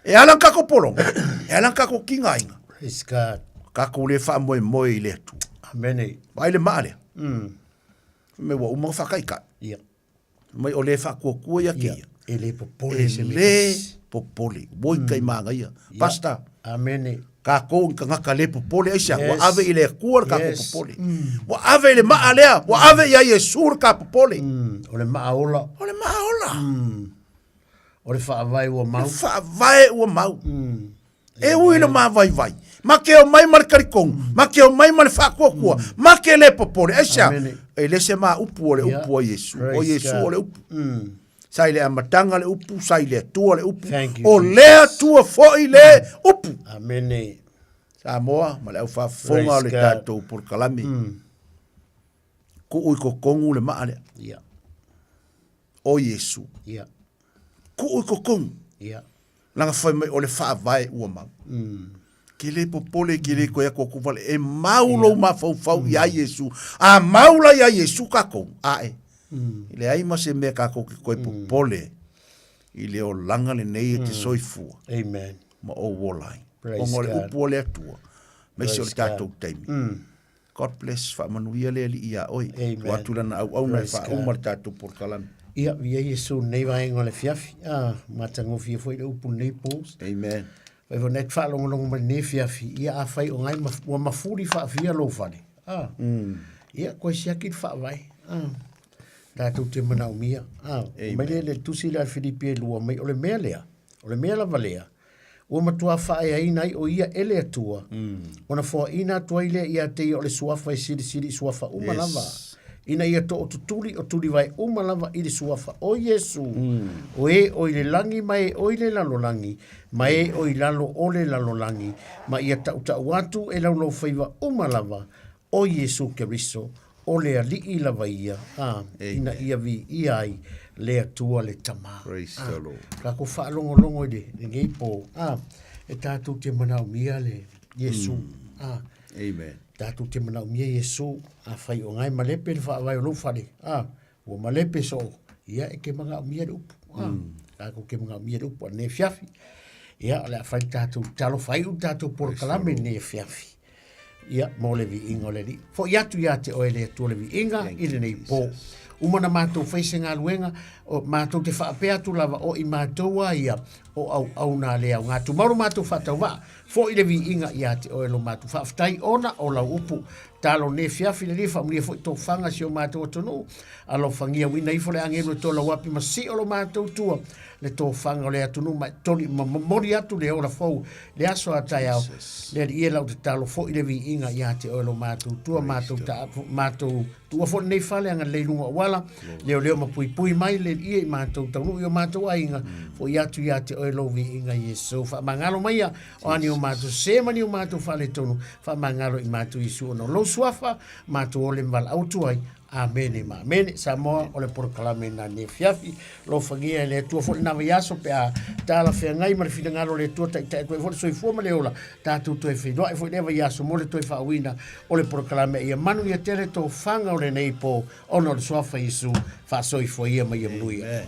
Speaker 20: E ala na kākou pologa, e ala na kākou kigaina.
Speaker 19: Praise God.
Speaker 20: Kākou le faamoemoe i le Atua.
Speaker 19: Amene.
Speaker 20: Vaai le maa lea. Fai mai ua uma ona faataitai.
Speaker 19: Ia.
Speaker 20: Fai mai o le faatuatua ia keia.
Speaker 19: E le popole se
Speaker 20: mea. E le popole. Ua i kai magaia. Pastor.
Speaker 19: Amene.
Speaker 20: Kākou ni tagata le popole aisea? Ua ave i le Atua le kākou popole. Ua ave i le maa lea. Ua ave ia Iesu le kā popole.
Speaker 19: O le maa ola.
Speaker 20: O le maa ola.
Speaker 19: O le faavae ua mau.
Speaker 20: Le faavae ua mau. E ui le mavaivai, ma ke omai ma le talitonu, ma ke omai ma le faatuatua, ma ke le popole. Aisea? E le se ma upu o le upu a Iesu. O Iesu o le upu. Sa i le amataga le upu, sa i le Atua le upu. O le Atua foi le upu.
Speaker 19: Amene.
Speaker 20: Samoa ma le aufaafofoga o le tatou polokalame. Tuu i totonu le maa lea. O Iesu. Tuu i totonu. Leaga fai mai o le faavae ua mau. Ke le popole ke le koe atu aku vale e mau lou mafaufau iā Iesu. A mau la iā Iesu kākou, ae. E leai ma se mea kākou ke koe popole i le olaga lenei e te soifua.
Speaker 19: Amen.
Speaker 20: Ma ou ola ai. Ona o le upu a le Atua, aemaise o le tatou taimi. God bless, faamanuia le Alii iā oe. Tuu atu lana auauna e faauma le tatou polokalame.
Speaker 19: Ia, viia Iesu i lenei vaega o le afiafi. A, matagofie foi le upu lenei po.
Speaker 20: Amen.
Speaker 19: Fai foi nei faalogologo mai lenei afiafi, ia afai o ngai ua mafuli faafia lou fale. A, ia, koe siaki le faavae. A, tatou te manaomia. A, mai le le tusi lea a le Filipi e lua mai, o le mea lea, o le mea lava lea, Ua matua faaeaina ai o ia e le Atua, ona foaina atu ai lea ia te ia o le suafa e silisili i suafa uma lava, ina ia tootutuli o tulivae uma lava i le suafa o Iesu, o e o i le lagi ma e o i le lalolagi, ma e o i lalo o le lalolagi, ma ia tautau atu e laulaufaiva uma lava o Iesu Keriso. O le Alii lava ia, a, ina ia viia ai le Atua le Tama.
Speaker 20: Praise
Speaker 19: A,
Speaker 20: the Lord.
Speaker 19: Tatou faalogologo i le, lenei po, a, e tatou te manaomia le Iesu. A,
Speaker 20: Amen.
Speaker 19: tatou te manaomia Iesu, afai o ngae malepe le faavae o lou fale, a, ua malepe soo, ia e te manaomia le upu. A, tatou te manaomia le upu a lenei afiafi. Ia, o le a fai le tatou tatalo, faaiu le tatou polokalame i lenei afiafi. Ia, mo le viiga o le Alii. Foi atu ia te oe le Atua le viiga i lenei po. Uma na matou fai se galuega, o matou te faapea atu lava o i matou a ia o auauna a le aoga. Tumau lo matou faatauvaa, foi le viiga ia te oe lo matou faafetai ona o lau upu. Talo ne fiafi le Alii, faamanuia foi tofaga si o matou atunuu. Alofagia uina ifo le agelu e tolauapi ma sio lo matou tua le tofaga o le atunuu ma e toli ma momoli atu le ola fou le aso a taeao. Le Alii e lau tatalo foi le viiga ia te oe lo matou tua, matou ta, matou tuua foi lenei fale agalelei luga o auala, leoleo ma puipui mai le Alii e i matou taunuu i o matou aiga, foi atu ia te oe lou viiga Iesu. Faamagalo maia o a ni o matou sē ma ni o matou faaletonu, faamagalo i matou Iesu ona o lou suafa, matou ole ma valaau atu ai. Amene ma amene. Samoa o le polokalame na nei afiafi. Alofagia e le Atua foi lena vaiaso pe a talafeagai ma le finagalo o le Atua taitai atu ai foi le soifua ma le ola. Tatou toe feiloai foi lea vaiaso mo le toe faauuina o le polokalame ia manuia tele tofaga o lenei po ona o le suafa Iesu faasoifua ia ma ia manuia.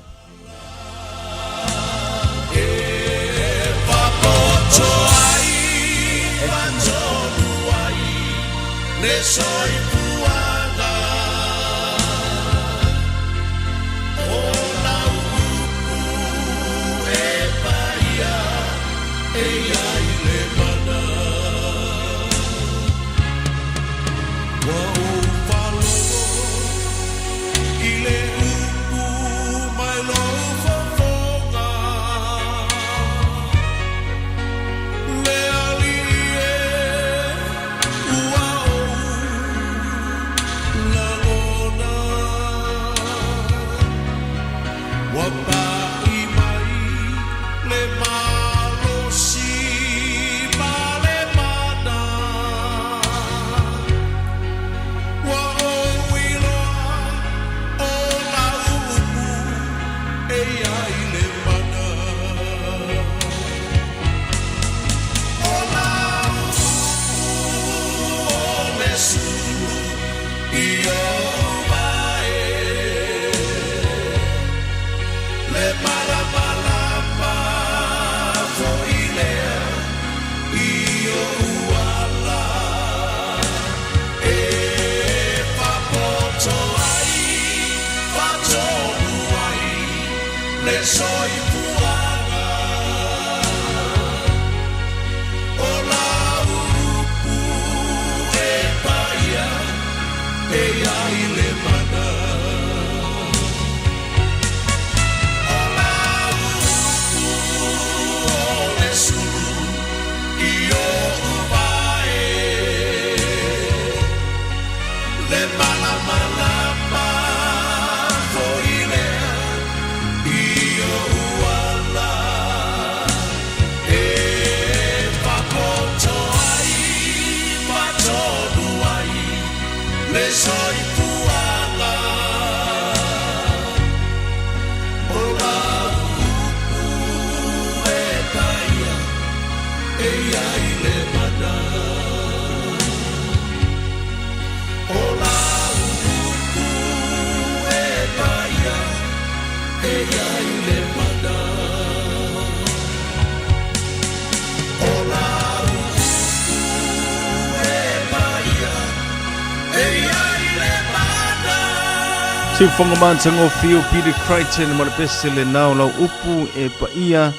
Speaker 5: Siufoga matagofie o Peter Crichton ma le pese le nao lau upu e paia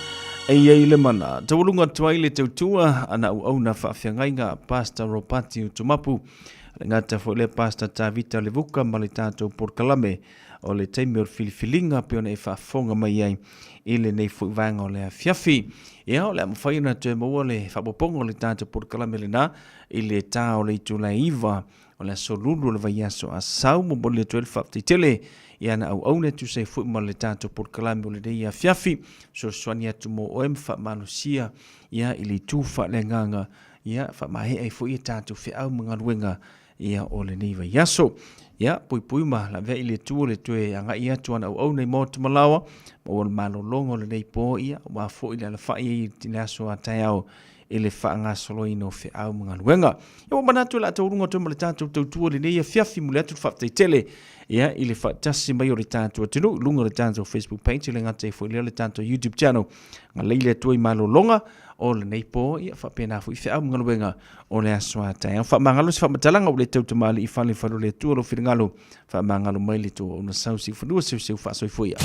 Speaker 5: e i ai le mana. Taualuga atu ai le tautua a na auauna faafeagaiga Pastor Ropati Utumapu, le gata foi lea Pastor Tavita Levuka ma le tatou polokalame o le taimi o le filifiliga pei ona e faafofoga mai ai i lenei foi vaega o le afiafi. Ia, o le a mafai ona toe maua le faaopoopoga o le tatou polokalame lena i le ta o le itula e 9 o le aso Lulu o le vaiaso a Sau. Momoli atu ai le faafetai tele i ana auauna e tusa ai foi ma le tatou polokalame o lenei afiafi. Fesoasoani atu mo oe ma faamalosia ia i le itu faaleagaga, ia faamaea ai foi a tatou feau ma galuega. Ia o lenei vaiaso. Ia, puipui ma laveai le Atua le toe agai atu ana auauna i maota malaoa, maua le malologa o lenei po, ia, aua foi le alafai ai i le aso a taeao i le faagasoloina o feau ma galuega. Ia ua manatu o le a taualuga atu ai ma le tatou tautua i lenei afiafi, muli atu le faafetai tele ia i le faatasi mai o le tatou atunuu i luga o le tatou Facebook page, e le gata ai foi lea o le tatou YouTube channel. Galei le Atua i malologa o lenei po, ia faapena foi feau ma galuega o le aso a taeao. Faamagalo se faamatalaga ua le tau tamalii i fale fale o le Atua lou finagalo, faamagalo mai le tou auauna sau siufanua seuseu faasoifua ia.